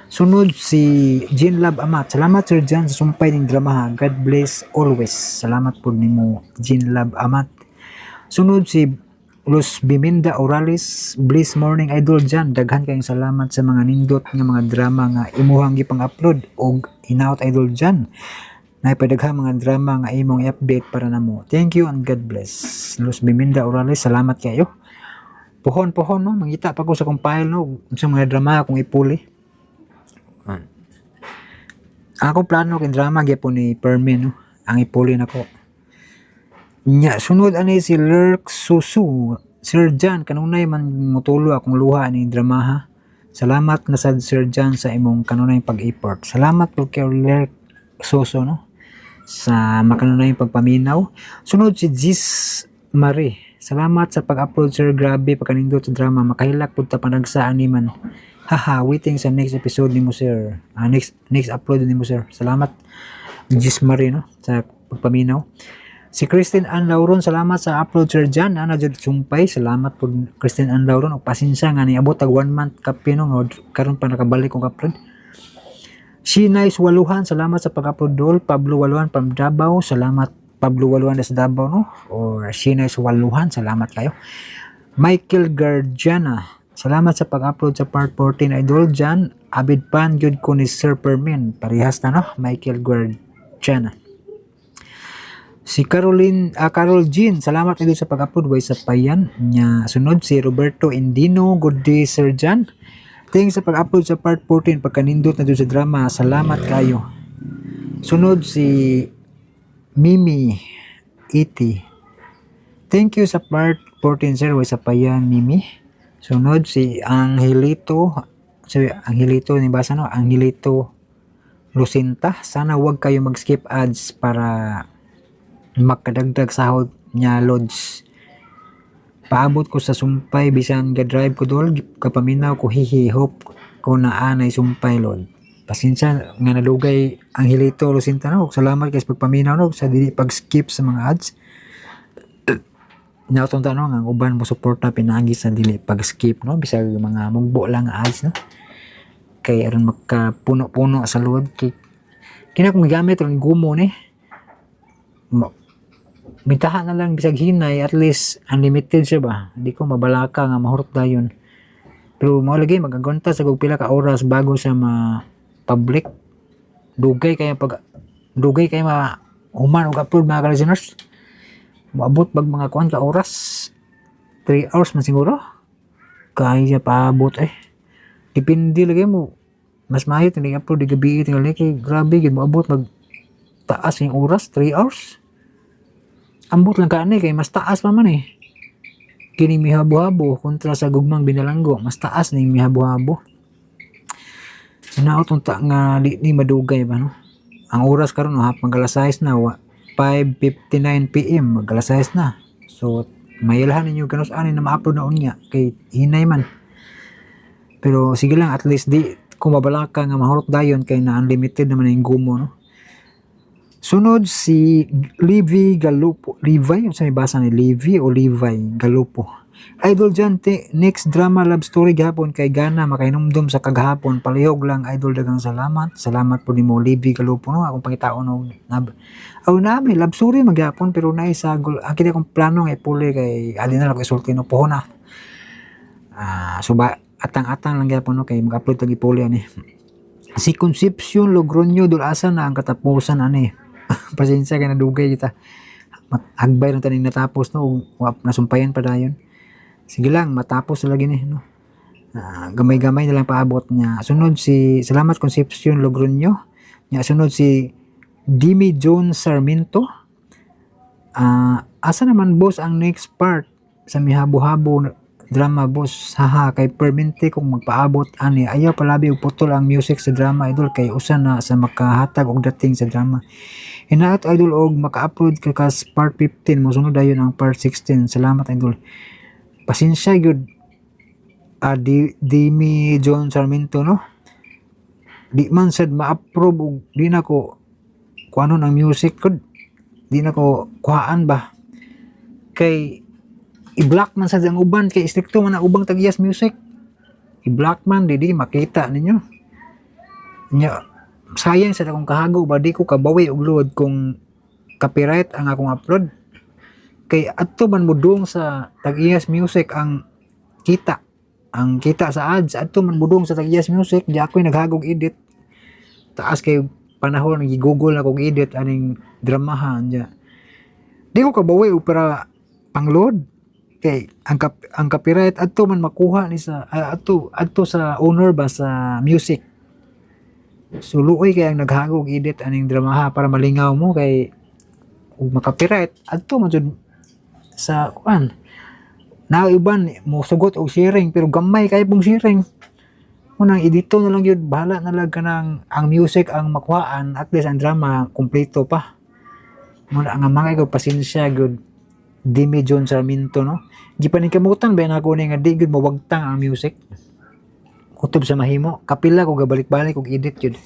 Speaker 1: Sunod si Jean Lab Amat. Salamat, Sir Jan, sa sumpay ng drama ha. God bless always. Salamat po nimo, Jean Lab Amat. Sunod si Luz Biminda Orales. Bliss morning, Idol Jan. Daghan kayong salamat sa mga nindot nga mga drama nga imuhang gipang-upload og hinaut, Idol Jan, naipadaghan mga drama nga imong i-update para namo. Thank you and God bless. Luz Biminda Orales, salamat kayo. Puhon puhon no, mangita pa ko sa kong file no, sa mga drama akong ipuli. Ako plano kay drama gyapon ni Permin no, ang ipuli nako. Nya sunod ani si Lurk Susu. Sir Jan, kanunay man mutulo akong luha ni dramaha. Salamat na sad, Sir Jan, sa imong kanunay pag-effort. Salamat po kay Lurk Susu no sa makanunay pagpaminaw. Sunod si Gis Marie. Salamat sa pag-upload, sir. Grabe pagkanindot sa drama. Makahilak pud ta panagsaan ni man. Haha, waiting sa next episode nimo, sir. Ah, next next upload nimo, sir. Salamat, Gis Marie no sa pagpaminaw. Si Christine Ann Lauron, salamat sa upload, Sir Jan. Ana jud sumpay, salamat po, Christine Ann Lauron. Og pasensya nga niabot tag one month kape no nga karon pa nakabalik kong upload. Si Nice Waluhan, salamat sa pag-upload dol. Pablo Waluhan from Davao, salamat, Pablo Waluhan sa Davao no. Or si Nice Waluhan, salamat kayo. Michael Gardiana, salamat sa pag-upload sa part 14, Idol Jan. Abid pan gyud ko ni Sir Permin. Parehas na no, Michael Gardiana. Si Caroline, Carol Jean, salamat idol sa pag-upload way sa payan. Nya sunod si Roberto Indino, good day, Sir Jan. Thanks sa pag-upload sa part 14, pagkanindot na doon sa drama. Salamat kayo. Sunod si Mimi Iti. Thank you sa part 14, sir, way sa payan, Mimi. Sunod si Angelito, si Angelito ni basa no, Angelito Lucinta. Sana wag kayo mag-skip ads para makadagdag sahod niya lods. Paabot ko sa sumpay bisan ga-drive ko dol, kapaminaw ko, hihi, hope ko na anay sumpay lod. Pasensya nga nalugay, Angelito Lucinta no. Salamat kay sa pagpaminaw no, sa dili pag-skip sa mga ads. Nautong tanong ang uban mo suporta pinaagi sa dili pag-skip no, bisag mga mugbo lang nga ads no. Kay aron makapuno-puno sa luod kay kina kung gigamit ron gumo ni. Mintahan na lang bisag hinay, at least unlimited siya ba. Hindi ko mabalaka nga mahurot dayon. Pero mao lagi magagwanta sa kog pila ka oras bago siya ma public. Dugay kaya pag dugay kay ma human og upload, mga ka-listeners. Moabot bag mga kuan ka oras. 3 hours man siguro. Kaya paabot eh. Depende lagi mo. Mas maayo tingali upload di gabi tingali kay grabe gid moabot mag taas yung oras, 3 hours. Ambot lang kaani kay mas taas pa man eh. Kini mihabo-habo kontra sa gugmang binalanggo, mas taas ning mihabo-habo. Hinaot unta nga di ni madugay ba, no? Ang oras karon, no, hap mag alas 6 na, 5:59 PM, mag alas 6 na. So mayilhan ninyo kanus ani na ma-upload na unya kay hinay man. Pero sige lang, at least di kung mabalaka nga mahurot dayon kay na unlimited naman yung gumo, no. Sunod si Levi Galupo. Levi, sa may basa ni Levi o Levi Galupo. "Idol Jante, next drama love story gahapon kay gana makahinumdum sa kagahapon. Palihog lang, idol, dagang salamat." Salamat po nimo, Levi Galupo, no. Akong pangitaon og nab. Aw, nami love story magyapon pero naay sagol. Ang kini akong plano nga ipuli kay ali na lang ko isulti, no, pohon na. Ah, so ba atang-atang lang gyapon, no, kay mag-upload tag ipuli ani. Si Concepcion Logroño Dulasa na ang katapusan ani. Pasensya kay nadugay kita. Hagbay lang taning natapos, no, ug nasumpayan pa dayon. Sige lang, matapos na lagi ni, no. Ah, gamay-gamay na lang paabot niya. Sunod si, salamat Concepcion Logroño. Nya sunod si Dimi John Sarmiento. "Ah, asa naman, boss, ang next part sa mihabo-habo drama, boss? Haha, kay permente kung magpaabot ani. Ayaw palabi og putol ang music sa drama, idol, kay usa na sa makahatag og dating sa drama. Hinaot, idol, og maka-upload ka kas part 15, mosunod dayon ang part 16. Salamat, idol." Pasensya gyud, ah, Dimi John Sarmiento, no. Di man sad ma-approve og di na ko kuanon ang music kod, di na ko kuhaan ba kay i-block man sad ang uban kay strikto man ang ubang tag-iyas music, i-block man, di makita ninyo nya. Sayang sa akong kahago ba, di ko kabawi og load kung copyright ang akong upload kay adto man mudung sa tag-iyas music ang kita, ang kita sa ads, adto man mudung sa tag-iyas music. Di ako'y naghagog edit, taas kay panahon gi-google na kog edit aning dramahan nya. Di ko kabawi og para pang-load kay ang copyright adto man makuha ni sa adto adto sa owner ba sa music. So luoy kay ang naghagog edit aning dramaha para malingaw mo kay ug maka-copyright adto man jud sa kuan na. Uban mo sugot og sharing pero gamay kay pong sharing munang edito na lang yun, bahala na lang kanang ang music ang makuhaan, at least ang drama kumpleto pa muna. Ang mga ko pasensya gud, Dimi John Sarmiento, no. Di pa ni kamutan ba na ako ni nga di gud mawagtang ang music kutob sa mahimo kapila ko gabalik-balik og edit yun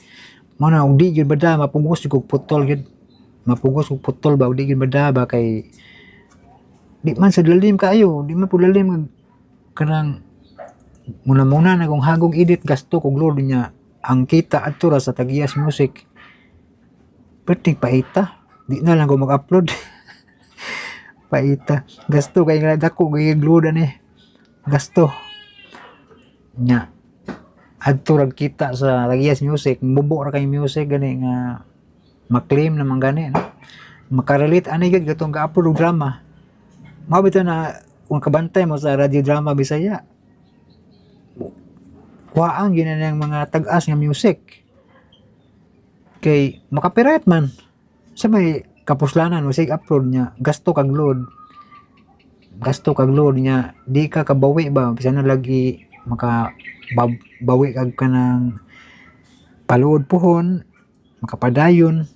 Speaker 1: mo na og di gyud bada mapugos jud kog putol gyud, mapugos kog putol ba og di gyud bada ba kay di man sa lalim kaayo, di man pud lalim nga kanang muna-muna na kung hagog edit, gasto kog load niya, ang kita adto ra sa tagiyas music. Perting paita, di na lang ko mag-upload, paita, gasto kay nga dako kay load ani, gasto nya adto ra kita sa tagiyas music, mubo ra kay music gani nga maklaim naman gani, no, makarelate ani gyud katong ga-upload og drama. Mao bitaw na kung kabantay mo sa radio drama Bisaya, kuhaan gyud na niyang mga tag-as nga music kay maka-copyright man sa may kapuslanan mo sig upload niya, gasto kag load, gasto kag load niya, di ka kabawi ba, bisan na lagi maka bawi kag kanang paluod pohon makapadayon.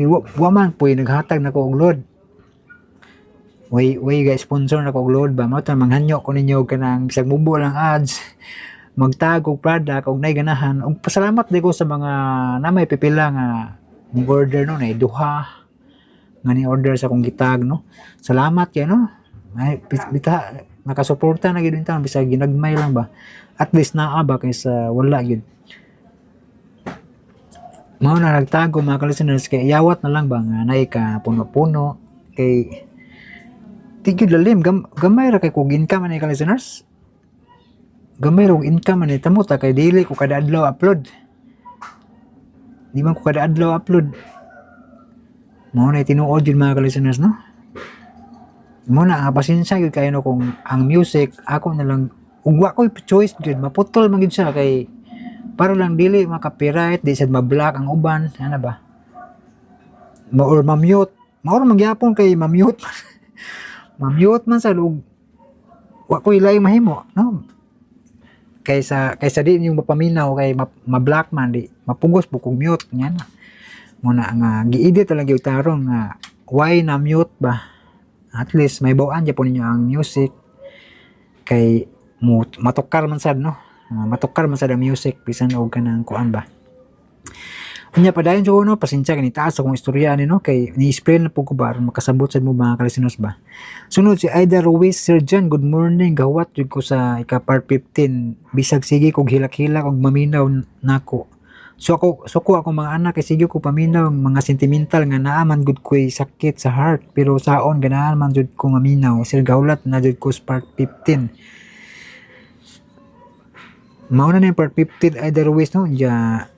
Speaker 1: Kay wa man po'y naghatag nako og load, way guys sponsor nako og load ba. Mao ta manghanyo ko ninyo kanang bisag mubo lang ads, magtag og product og nay ganahan. Og pasalamat di ko sa mga na may pipila nga order, no, nay duha nga ni order sa akong gitag, no. Salamat kay, no. Ay bita nakasuporta na gyud taon bisag ginagmay lang ba, at least naa ba kaysa wala gyud. Mao na nagtago, mga ka-listeners, kay yawat na lang ba nga naay ka puno-puno kay di gyud lalim. Gamay ra kay kog income ani, ka-listeners, gamay ra og income ani. Tamo ta kay dili ko kada adlaw upload, di man ko kada adlaw upload. Mao na tinuod yun, mga ka-listeners, no. Mao na nga pasensya gyud kayo, no, kung ang music ako na lang. Ug wa ko'y choice gyud, maputol man gyud siya kay para lang dili maka-copyright, di sad ma-block ang uban, ana ba? Or ma-mute. Mao ra man gyapon kay ma-mute. Ma-mute man sa ug wa ko'y laing mahimo, no? Kaysa di ninyo mapaminaw kay ma-block man, di mapugos bukog mute nga na. Muna nga gi-edit talaga yung tarong nga why na mute ba? At least may bawaan gyapon ninyo ang music kay mo matukar man sad, no? Ah, matukar man sad ang music bisan og kanang kuan ba. Unya, padayon sa no, pasensya kay taas akong istorya ani, no, kay ni-explain na pud ko ba aron makasabot sad mo, mga kalisteners ba. Sunod si Aida Ruiz. "Sir John, good morning. Gahuwat jud ko sa ika part 15. Bisag sige kog hilak-hilak og maminaw nako. So ako suko ako mga anak kay sige ko paminaw ang mga sentimental nga naa man gud ko'y sakit sa heart pero saon ganahan man jud ko maminaw. Sir, gahulat na jud ko sa part 15." Mao na yung part 15, Aida Ruiz, no. Ya,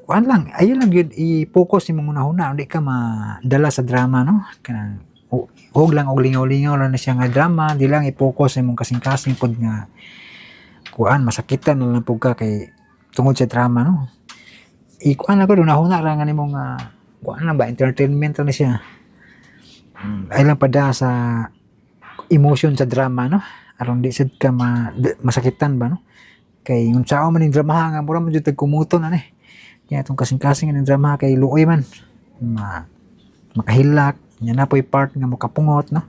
Speaker 1: kuan lang, ayun lang gyud i-focus imong hunahuna, hindi ka madala sa drama, no. Kanang hug lang og lingaw-lingaw lang na siya nga drama, di lang i-focus imong kasing-kasing pod nga kuan, masakitan na lang pud ka kay tungod sa drama, no. Ikuan lang ko hunahuna ra nga nimo nga kuan lang ba, entertainment ra ni siya. Ay lang pada sa emotion sa drama, no, aron di sad ka masakitan ba, no, kay unsaon man ning drama nga mura man jud tag kumuton ani. Kaya itong kasing-kasing ning drama kay luoy man makahilak nya na po'y part nga makapungot, no.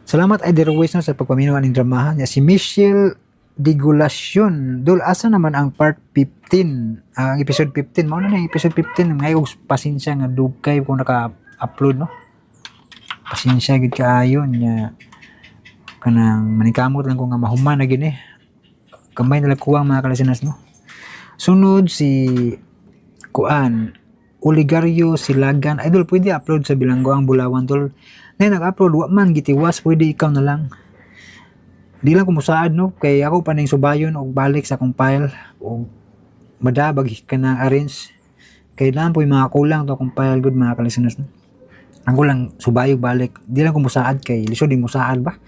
Speaker 1: Salamat ay Ruiz, no, sa pagpaminaw aning dramahan niya. Si Michelle Digulacion, "Dol, asa naman ang part 15, ang episode 15?" Mao na na yung episode 15. Ngayon pasensya nga dugay kung naka-upload, no. Pasensya gid kaayo nya, kanang manikamot lang ko nga mahuman na gini. Gamay na lang kuwang, mga kalasinas, no. Sunod si kuan, Oligario Silagan. "Idol, pwede upload sa Bilanggo ang Bulawan, tol?" Ngayon nag-upload, wa man gitiwas, pwede ikaw na lang. Di lang kumusaad, no, kay ako pa ning subayon og balik sa akong file og madabag ka na arrange. Kay lang po yung mga kulang to akong file good, mga kalisteners, no. Ako lang subayog balik. Di lang kumusaad kay lisod di musaad ba.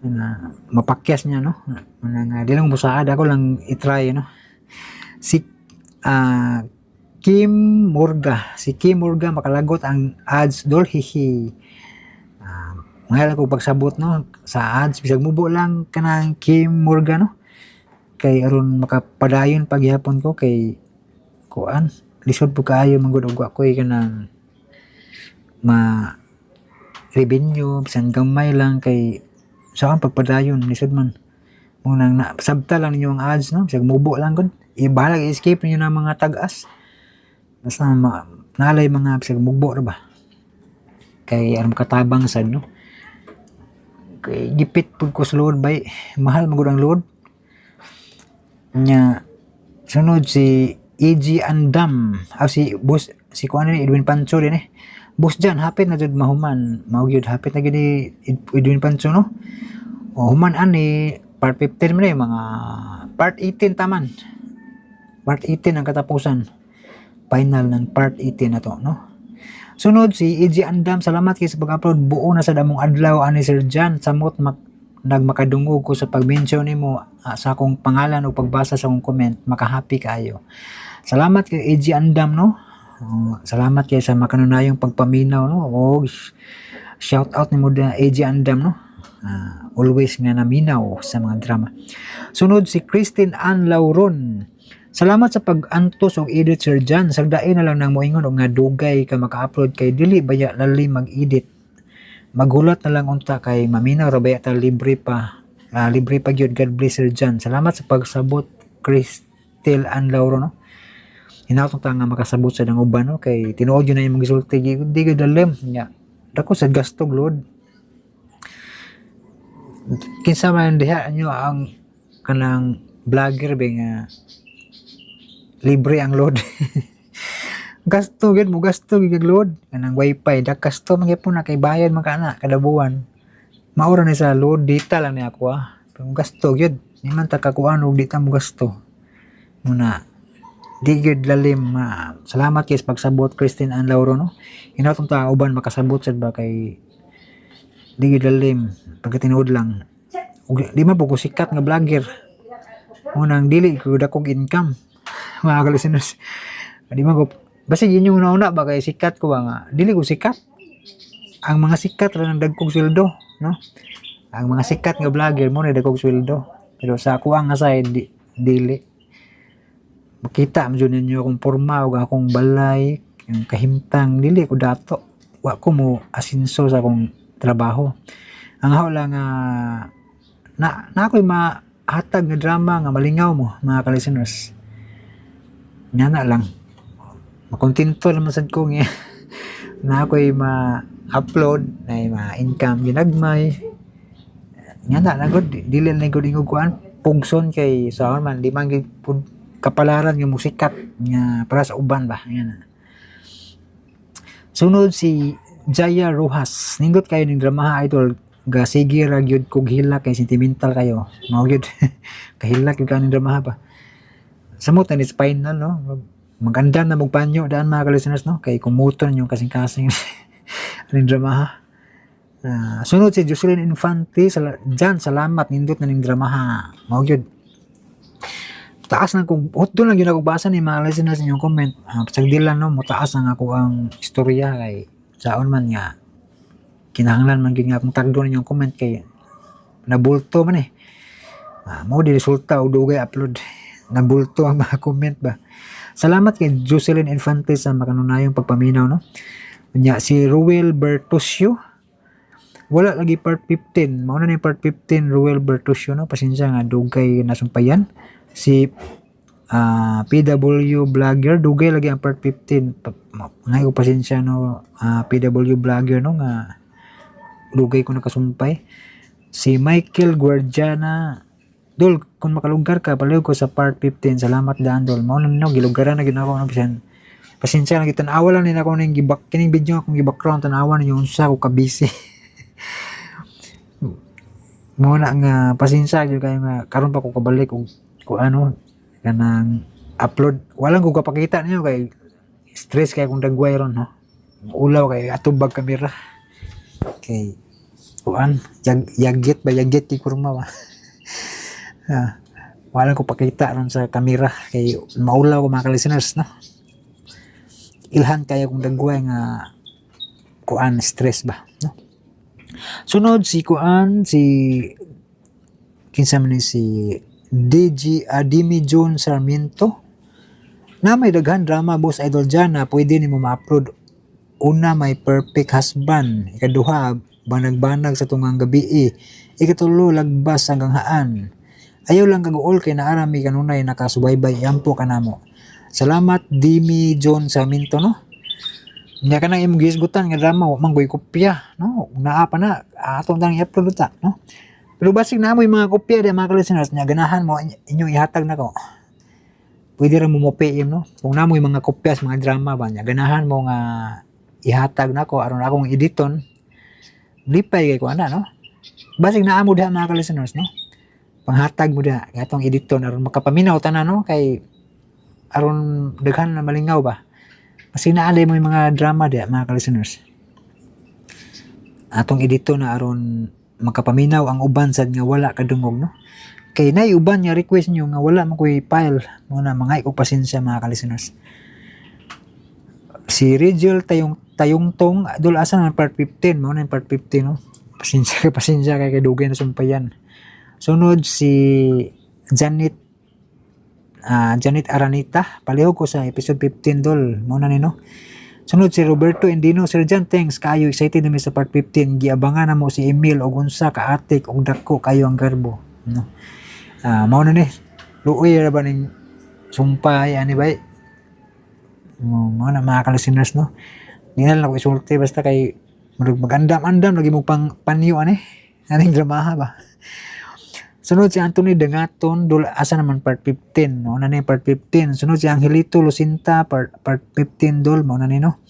Speaker 1: Na mapakyas niya, no. Na nga di lang kumusaad, ako lang i-try, no. Si Kim Murga. Si Kim Murga, "Makalagot ang ads, dol, hihi." Ngayon lang ko pagsabot, no, sa ads bisag mubo lang kanang Kim Murga, no, kay aron makapadayon pagyapon ko kay kuan, lisod po kaayo man gud og wa koy kanang ma revenue bisan gamay lang kay sa akong pagpadayon lisod man. Mo nang na, sabta lang ninyo ang ads, no, bisag mubo lang gud, ibalag escape ninyo na mga tag-as basta nalay mga bisag mugbo ra ba kay aron makatabang sad, no, kay gipit pud ko sa load bay, mahal man gud ang load nya. Sunod si EG Andam, aw si boss, si kuan ni Edwin Pancho din eh. "Boss Jan, hapit na jud mahuman." Mao gyud, hapit na gyud ni Edwin Pancho, no. O human ani part 15 man eh, mga part 18 taman. Part 18 ang katapusan. Final ng part 18 na to, no. Sunod si EG Andam, "Salamat kay sa pag-upload. Buo na sa damong adlaw ani, Sir Jan. Samot nagmakadungog ko sa pag-mention nimo sa akong pangalan o pagbasa sa akong comment, makahappy kaayo." Salamat kay AG Andam, no. Salamat kay sa makanunayong pagpaminaw, no. O shout out nimo da, AG Andam, no. Always nga naminaw sa mga drama. Sunod si Christine Ann Lauron. "Salamat sa pag-antos og edit, Sir John. Sagdain na lang nang moingon og nga dugay ka maka-upload kay dili baya lalim mag-edit. Maghulat na lang unta kay maminaw ra baya ta, libre pa. Libre pa gyud. God bless, Sir John." Salamat sa pagsabot, Cristel Ann Lauro, no. Hinaot ta nga makasabot sa dang uban, no, kay tinuod yun na yung mga gisulti, di gyud alam nya. Dako sa gastog load. Kinsa man diha nyo ang kanang vlogger ba nga libre ang load? Gasto gyud mo, gasto gyud load kanang wifi, dak gasto man gyud na kay bayad man ka na kada buwan. Mao ra ni sa load data lang ni ako ah. Pero gasto gyud di man ta kakuan og di ta mo gasto muna, di gyud lalim ma. Salamat kay sa pagsabot, Christine Ann Lauro, no. Hinaot ta uban makasabot sad ba kay di gyud lalim pagka tinuod lang. Ug di man po ko sikat nga vlogger. Munang dili ko dakog income. Mga ka-listeners. Di man ko basta yun yung una-una ba kay sikat ko ba nga dili ko sikat. Ang mga sikat ra nang dagkog sweldo, no? Ang mga sikat nga vlogger mo na dagkog sweldo. Pero sa ako ang side di, dili. Makita mo jud ninyo akong porma ug akong balay, ang kahimtang dili ko dato. Wa ko mo asinso sa akong trabaho. Ang ako lang nga na, na ako'y mahatag nga drama nga malingaw mo mga ka-listeners. Nga na lang. Makontento naman sad ko nga na ako'y ma-upload na ma-income ginagmay. Nga na lang gud, dili na gud ingog kuan pugson kay sa man di man gid pud kapalaran nga musikat nga para sa uban ba nga na. Sunod si Jaya Rojas. Nindot kayo ning dramaha, idol. Ga sige ra gyud kog hilak kay sentimental kayo. Mao gyud. Kahilak gyud kaning dramaha ba. Samot na ni spinal, no. Maganda na magpanyo daan mga ka-listeners, no, kay kumuto yung kasing-kasing aning dramaha. Ah, sunod si Jocelyn Infante sala, Jan, salamat, nindot na ning dramaha. Mao gyud. Taas na kung hotdo lang yun ako basa ni mga listeners inyong comment. Sagdi lang, no, mutaas ang ako ang istorya kay saon man nga kinahanglan man gyud nga akong tagdo ninyong comment kay nabulto man eh. Mo di resulta og dugay upload. Nabulto ang mga comment ba. Salamat kay Jocelyn Infante sa makanunayong pagpaminaw, no. Unya si Ruel Bertusio, wala lagi part 15. Mao na ni part 15, Ruel Bertusio, no. Pasensya nga dugay nasumpayan. Si PW Vlogger, dugay lagi ang part 15. Ngay ko pasensya, no, PW Vlogger, no, nga dugay ko nakasumpay. Si Michael Guardiana, Dol, kung makalugar ka, palihog ko sa part 15. Salamat daan, Dol. Mao na, no, gilugaran na gid ako, no, bisan. Pasensya na kita, tanawa lang nila ako ning gibak kining video akong gi-background, tanawa ninyo unsa ko ka busy. Mo na nga pasensya gyud kayo nga karon pa ko kabalik og kung ano kanang upload. Walang ko kapakita ninyo kay stress kay kung dagway ron, no. Ulaw kay atubag kamera. Kay kuan, yagit ba, yagit kay kurma ba. Walang ko pakita ron sa kamera kay maulaw ko mga listeners, no. Ilhan kayo kung dagway nga kuan stress ba, no. Sunod si kuan, si kinsa man ni si DG Adimi John Sarmiento, na may daghan drama, boss idol dyan na pwede nimo ma-upload. Una, may Perfect Husband. Ikaduha, Banag-banag sa Tungang Gabi. Ikatulo, Lagbas hanggang Haan. Ayaw lang kaguol kay naarami kanunay nakasubaybay, iampo kanamo. Salamat Dimi John Sarmiento, no. Nya ka nang imong gihisgutan nga drama wa man goy kopya, no. Naa pa na atong tang i-upload ta, no. Pero basig na mo yung mga kopya di mga listeners nya ganahan mo inyong ihatag nako. Pwede ra mo mo PM, no. Kung namo yung mga kopya sa mga drama ba nya ganahan mo nga ihatag nako aron akong editon. Lipay kay ko ana, no. Basig naa mo diha mga listeners, no. Panghatag mo diha kay atong editon aron makapaminaw tanan, no, kay aron daghan na malingaw ba. Kasi naalay mo yung mga drama diha mga ka-listeners. Atong edito na aron makapaminaw ang uban sad nga wala kadungog, no. Kay nay uban nga request nyo nga wala man ko'y file mo na mga ko pasensya mga ka-listeners. Si Rigel Tayong Tayong Tong, dul asa na part 15? Mo na yung part 15, no. Pasensya kay pasensya kay kay dugay na sumpayan. Sunod si Janet Janet Aranita, palihog ko sa episode 15, dol. Mo na ni, no. Sunod si Roberto Endino, Sir John, thanks kayo, excited na mi sa part 15. Giabangan na mo si Emil og unsa ka atik og dako kayo ang garbo, no. Mao na ni. Luoy ra ba ning sumpay ani bay? Mo na mga ka-listeners, no. Di na lang ako isulti basta kay murag magandam-andam lagi mo pang panyo ani. Aning dramaha ba. Sunod si Anthony Dangaton, dul asa naman part 15? Mao na ni part 15. Sunod si Angelito Lucinta, part 15, dol, mao na ni, no.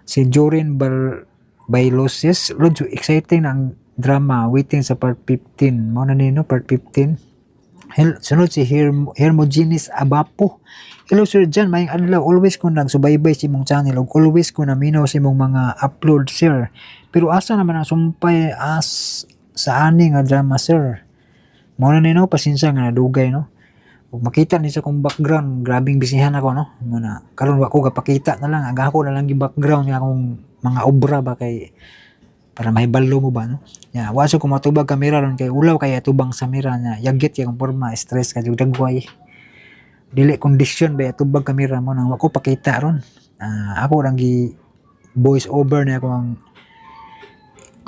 Speaker 1: Si Jorin Bal Bailoses, Lord, so exciting ang drama, waiting sa part 15. Mao na ni, no, part 15. Sunod si Hermogenes Abapo. Hello Sir John, maayong adlaw. Always ko nagsubaybay sa imong channel ug always ko naminaw sa imong mga upload, sir. Pero asa naman ang sumpay as sa ani nga drama, sir? Mao na ni no, pasensya nga nadugay no. Ug makita ni sa akong background, grabing bisihan ako no. Mao na karon wa ko gapakita na lang, ang ako na lang gi background nga akong mga obra ba kay para mahibalo mo ba no. Ya, wa sa ko matubag kamera ron kay ulaw kay atubang sa mira nya yagit kay akong porma, stress ka jud dagway. Dili kondisyon ba atubag kamera mo nang wa ko pakita ron. Ako lang gi voice over na ako ang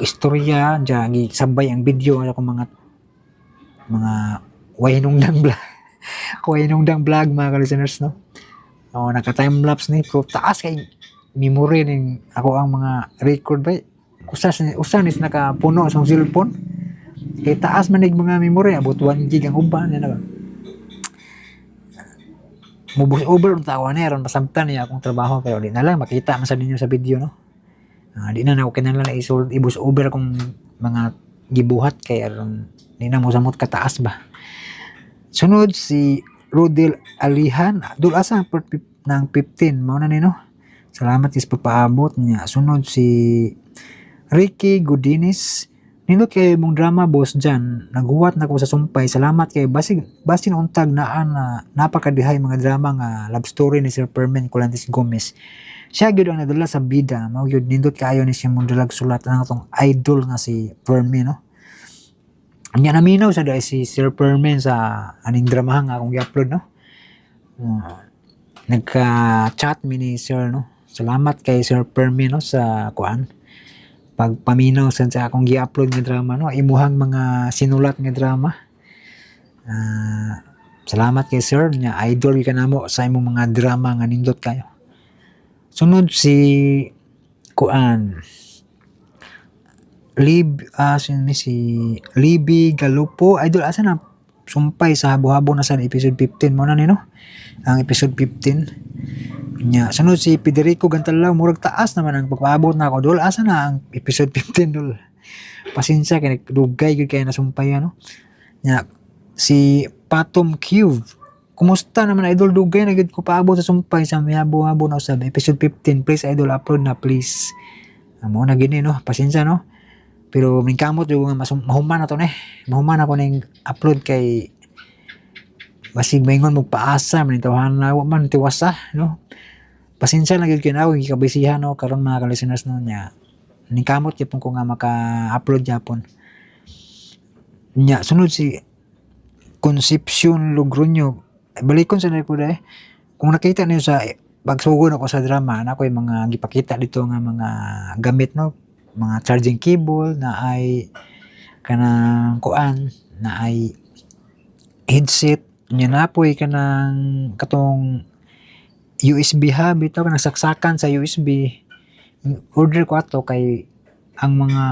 Speaker 1: istorya diya gisabay ang video sa akong mga way hinungdang vlog. Way hinungdang vlog mga ka-listeners no. Oh, naka time lapse ni pero taas kay memory ning ako ang mga record ba usa usa nis nakapuno sa akong cellphone kay taas man nig mga memory, abot 1 gig ang uban na ba mo voice over unta ako ni aron masabtan niya akong trabaho, pero di na lang makita man sa ninyo sa video no. Di na nako kinahanglan na i-voice over akong mga gibuhat kay aron di na mo samot kataas ba. Sunod si Rodel Alihan. Dul, asa ang part ng 15? Mao na ni no. Salamat is pagpaabot niya. Sunod si Ricky Godines. Nindot kay mong drama, Boss Jan. Naghuwat na ko sa sumpay. Salamat kay basig basin untag naa na napakadihay mga drama nga love story ni Sir Fermin Colantes Gomez. Siya gyud ang nadala sa bida. Mao gyud nindot kaayo ni siya mong dalag sulat ang atong idol nga si Fermin no. Nya naminaw sa dahil si Sir Fermin sa aning drama nga akong gi-upload no. Nagka-chat mi ni Sir no. Salamat kay Sir Fermin no sa kuan pagpaminaw sa akong gi-upload nga drama no, imuhang mga sinulat nga drama. Salamat kay Sir nya, idol gyud ka namo sa imong mga drama nga nindot kayo. Sunod si kuan Lib si si Libby Galupo. Idol, asa na sumpay sa habo-habo na sa episode 15? Mo na ni no ang episode 15 nya. Sunod si Federico Gantalaw. Murag taas naman ang pagpaabot na ako. Dol, asa na ang episode 15, dol? Pasensya kay dugay gyud kay nasumpay ano nya. Si Patom Cube. Kumusta naman, idol? Dugay na gyud ko paabot sa sumpay sa mihabo-habo na usab episode 15. Please, idol, upload na please. Mo na gini no, pasensya no, pero ningkamot yung nga mahuman na to ne, mahuman ako ning upload kay basig maingon mo paasa man tawhan na wa man tiwasa no. Pasensya na gyud kay ako gikabisihan no karon mga ka-listeners no. Nya ningkamot gyud ko nga maka-upload gyapon nya. Sunod si Concepcion Logroño. Balikon sa ko dai kung nakita niyo sa pagsugod ako sa drama na ako yung mga gipakita dito nga mga gamit no, mga charging cable na ay kanang kuan na ay headset nya, napoy kanang katong USB hub ito, kanang saksakan sa USB. Order ko ato kay ang mga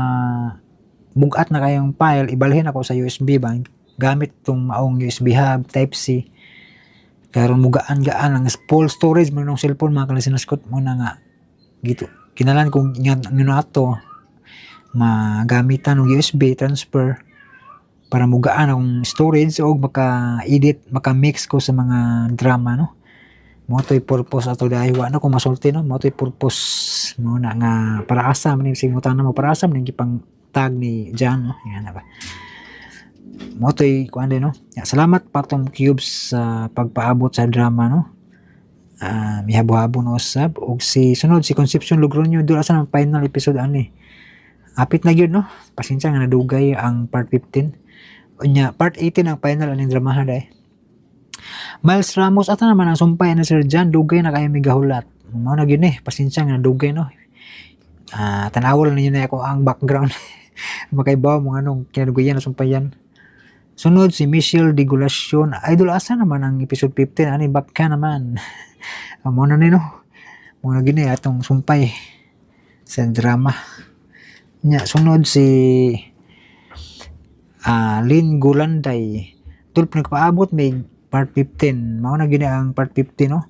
Speaker 1: bugat na kayong file ibalhin ako sa USB ba gamit tong maong USB hub type C karon mugaan-gaan ang full storage mo ng cellphone mga ka-listeners ko. Mo na nga gitu kinalan kung nga ngano ato magamitan og USB transfer para mugaan akong storage og maka-edit, maka-mix ko sa mga drama no. Mo to'y purpose ato dahil wa na ko masulti no. Mo to'y purpose mo na nga para asa man yung simutana mo, para asa man yung gipang tag ni John no. Yan na ba. Mo to'y kuan din no. Ya, salamat Patong Cubes sa pagpaabot sa drama no. Mihabo-habo no usab. Og si sunod si Concepcion Logroño. Dul, asa ang final episode ani? Apit na gyud no. Pasensya nga nadugay ang part 15. Unya part 18 ang final aning dramahan dai. Miles Ramos, ata naman ang sumpay na Sir John? Dugay na kayo migahulat. Mao na gyud eh, pasensya nga nadugay no. Tanawa lang ninyo na ako ang background. Makaibaw mo anong kinadugayan na sumpayan. Sunod si Michelle Digulacion. Idol, asa naman ang episode 15 ani? Baka naman. Mao na ni no. Mao na gini atong sumpay sa drama. Nya sunod si Lynn Gulanday. Tul, nagpaabot may part 15. Mao na gini ang part 15 no.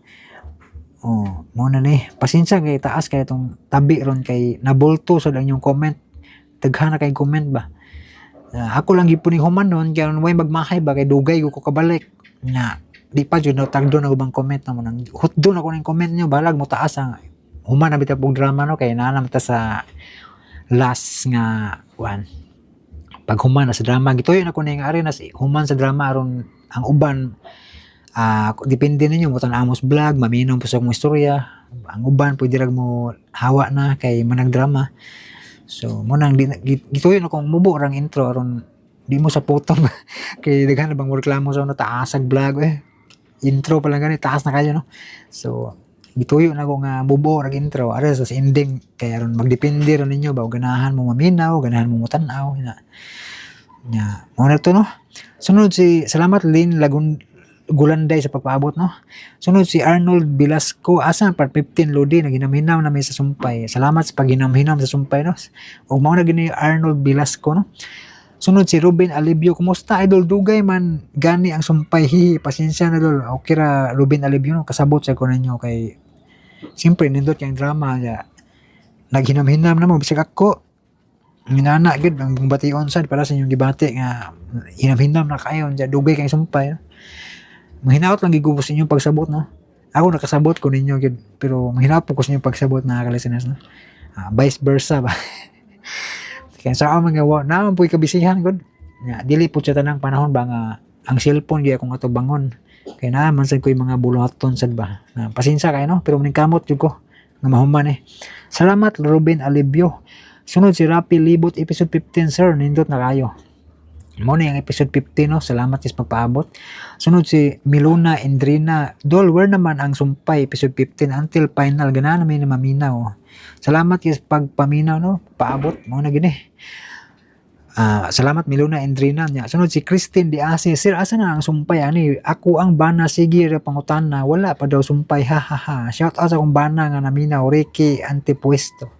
Speaker 1: Oh, mao na ni. Pasensya kay taas kay itong tabi ron kay nabulto sa ang inyong comment. Daghan na kay comment ba. Ako lang gyud ni human nun kay way magmahay ba kay dugay ko kabalik. Nga di pa jud tagdo na ubang comment na mo nang hotdo na ko ning comment niyo, balag mo taas ang human na bitaw pug drama no kay naa naman ta sa last nga kuan. paghuman na sa drama. Gituyo na ko ning ari na si human sa drama aron ang uban, depende ninyo mo tan-amos vlog, maminaw po sa akong istorya. Ang uban pwede rag mo hawa na kay manag drama. So mo nang gituyo na kong mubo rang intro aron di mo sa putong kay daghan na bang mo reklamo sa una taasag vlog eh. Intro pa lang gani taas na kayo, no. So gituyo na ko nga mubo rag intro are sa ending kay aron magdepende ra ninyo ba ganahan mo maminaw, ganahan mo motan-aw na. Nya, mo na to, no. Sunod si salamat Lynn Lagun Gulanday sa pagpaabot, no. Sunod si Arnold Velasco, asa ang part 15 lodi, naghinam-hinam na may sa sumpay. Salamat sa paghinam-hinam sa sumpay, no. Ug mao na gini Arnold Velasco, no. Sunod si Ruben Alibio, kumusta idol, dugay man gani ang sumpay, hihi, pasensya na dol. Okay ra Ruben Alibio, no, kasabot sa ko ninyo kay siyempre nindot yung drama ya. Naghinam-hinam na mo bisag ako. Nginana gyud ang bation sad para sa inyong gibati nga hinam-hinam na kayo dya dugay kay sumpay. No? Mahinaot lang gigubos inyong pagsabot, no. Ako nakasabot ko ninyo gyud pero mahinaot po ko sa inyong pagsabot mga ka-listeners, no. Vice versa ba. Kaya sa akong mga wa naman po'y kabisihan gud. Nga dili po siya tanang panahon ba nga ang cellphone gyud akong atubangon. Kay naa man sad ko'y mga buluhaton sad ba. Na, pasensya kayo, no, pero kamot jud ko nga mahuman eh. Salamat Ruben Alibio. Sunod si Rapi Libot, episode 15 sir, nindot na kayo. Mo na yung episode 15, no. Salamat is magpaabot. Sunod si Miluna Endrina. Dol, where naman ang sumpay episode 15 until final ganahan namin na maminaw. Salamat is pagpaminaw, no. Paabot mo na gini. Salamat Miluna Endrina nya. Sunod si Christine Diase. Sir, asa na ang sumpay ani? Ako ang bana sige ra pangutana, wala pa daw sumpay, ha ha ha. Shout out sa akong bana nga naminaw, Ricky Antipuesto.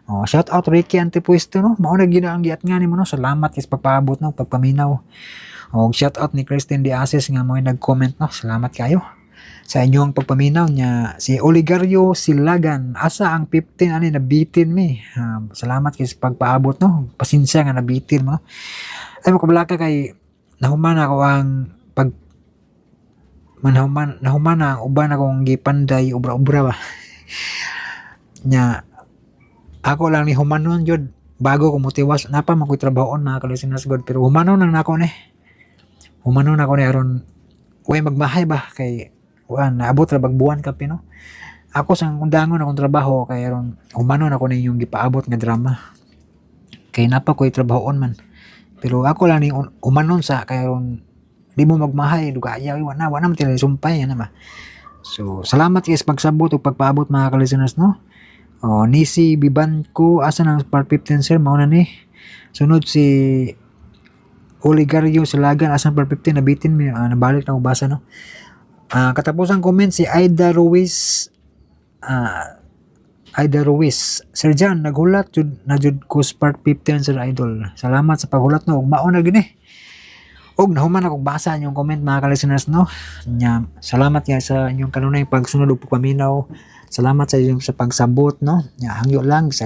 Speaker 1: Oh, shout out Ricky Antipuesto, no. Mao na gyud ang giat nga nimo, no. Salamat is pagpaabot, no, pagpaminaw. Og shout out ni Christine Diases nga mo nag-comment, no. Salamat kayo sa inyong pagpaminaw niya. Si Oligario Silagan, asa ang 15 ani, nabitin mi. Salamat kay sa pagpaabot, no. Pasensya nga nabitin mo, no? Ay makablaka kay nahuman ako ang pag manhuman nahuman na ang uban akong gipanday ubra-ubra ba nya. Ako lang ni humanon jud bago ko motiwas napa man ko'y trabahoon mga ka-listeners god, pero humanon lang nako ni, humanon ako ni aron way magmahay ba kay kuan naabot ra bag buwan kape, no. Ako sang undangon akong trabaho kay aron humanon ako ninyong gipaabot nga drama kay napa ko'y trabahoon man, pero ako lang ni humanon sa kay aron di mo magmahay dugaya, wala wala man tila sumpay ana ba. So salamat guys pagsabot ug pagpaabot mga ka-listeners, no. Oh, Nisi Bibanko, asa nang part 15 sir, mao na ni. Sunod si Oligario Silagan, asa ang part 15, nabitin mi, nabalik na ko basa, no. Katapusang comment si Aida Ruiz, Aida Ruiz. Sir John, naghulat jud na jud ko sa part 15 sir idol. Salamat sa paghulat, no. Ug mao na gini. Og nahuman akong basa inyong comment mga ka-listeners, no. Nya, salamat kay sa inyong kanunay pagsunod ug pagpaminaw. Salamat sa inyong sa pagsabot, no. Nya, hangyo lang sa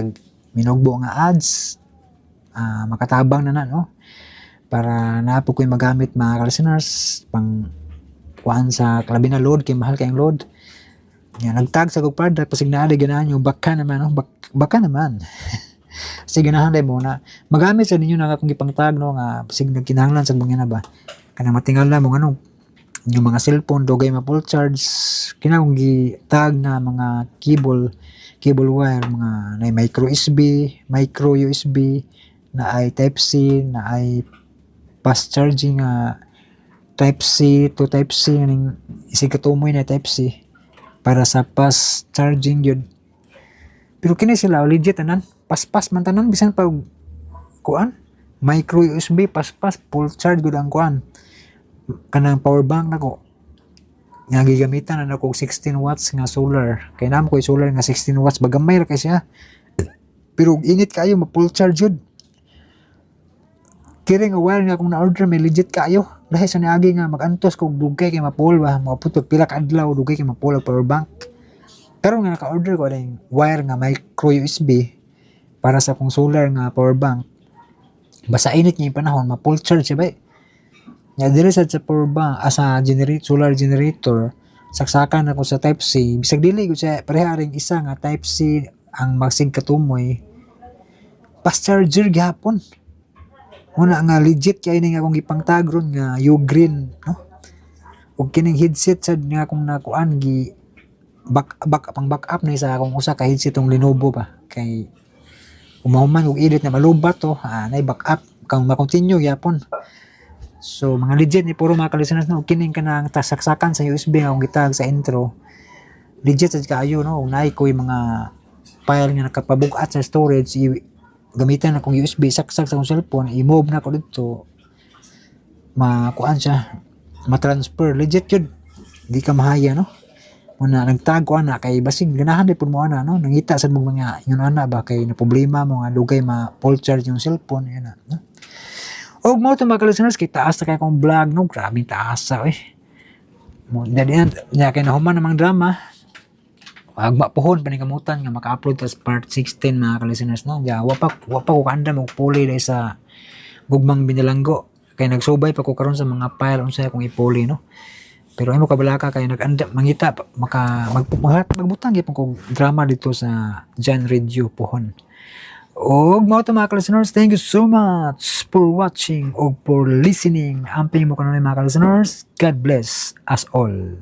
Speaker 1: minugbo nga ads. Makatabang na na, no. Para naa po ko'y magamit mga ka-listeners pang kuan sa kalabi na load kay mahal kayong load. Nya, nagtag sa kog product pasig naa ganahan yung baka naman, no. Baka naman. Kasi ganahan dai mo na magamit sa ninyo na akong gipangtag, no, nga pasig nagkinahanglan sa mga na ba kanang matingala mo ano yung mga cellphone dugay ma full charge kina akong gitag na mga cable cable wire mga na micro USB, micro USB na ay type C na ay fast charging nga type C to type C ning isig katumoy na type C para sa fast charging yun. Pero kini sila legit tanan, paspas man tanan bisan pa og kuan micro USB, paspas full charge gud ang kuan kanang power bank nako nga gigamitan na nako og 16 watts nga solar kay naamo ko'y solar nga 16 watts ba, gamay ra kay siya pero og init kaayo ma full charge jud. Kini nga wire nga akong na-order may legit kaayo lahi sa niagi nga mag-antos kog dugay kay ma-full ba, moabot og pila ka adlaw dugay kay ma-full ang power bank. Karon nga naka-order ko aning wire nga micro USB para sa akong solar nga power bank, basta init niya yung panahon ma-full charge siya ba. Nya diri sad sa power bank, sa generate solar generator, saksakan ako sa type C bisag dili gud siya pareha ring isa nga type C ang magsig katumoy, fast charger gihapon. Muna nga legit kay ning akong gipangtag ron nga Ugreen, no? Ug kining headset sad nga akong nakuan, gi back back pang backup ni sa akong usa ka headset tong Lenovo ba, kay umahuman og edit na malubat to, nay backup kang ma-continue gyapon. So mga legit ni puro, mga ka-listeners, no? Kining kanang tasaksakan sa USB nga akong gitag sa intro, legit sad kaayo, no? Ug naay ko'y mga file nga nakapabug-at sa storage, gamitan akong USB, saksak sa akong cellphone, i-move na ko dito, makuan siya, ma-transfer. Legit yun, di ka mahaya, no? Muna nagtag ko ana kay basig ganahan di pud mo ana, no? Nangita sad mo mga ingon ana ba, kay na problema mo nga dugay ma full charge yung cellphone yun na, no? Og mo to, mga listeners, kay taas na kay akong vlog, no? Grabe taas sa eh mo dali na nya, kay nahuman namang drama. Agma pohon paningkamutan nga maka-upload tas part 16, mga ka-listeners, no? Ya, wa pa ko kaandam og puli dahil sa Gugmang Binalanggo kay nagsubay pa ko karon sa mga file unsa akong ipuli, no? Pero ay mo kabalaka kay nag-anda mangita maka magbutang gyapon kog drama dito sa John Radio pohon. Og mao to, mga ka-listeners, thank you so much for watching og for listening. Amping mo kanunay, mga ka-listeners. God bless us all.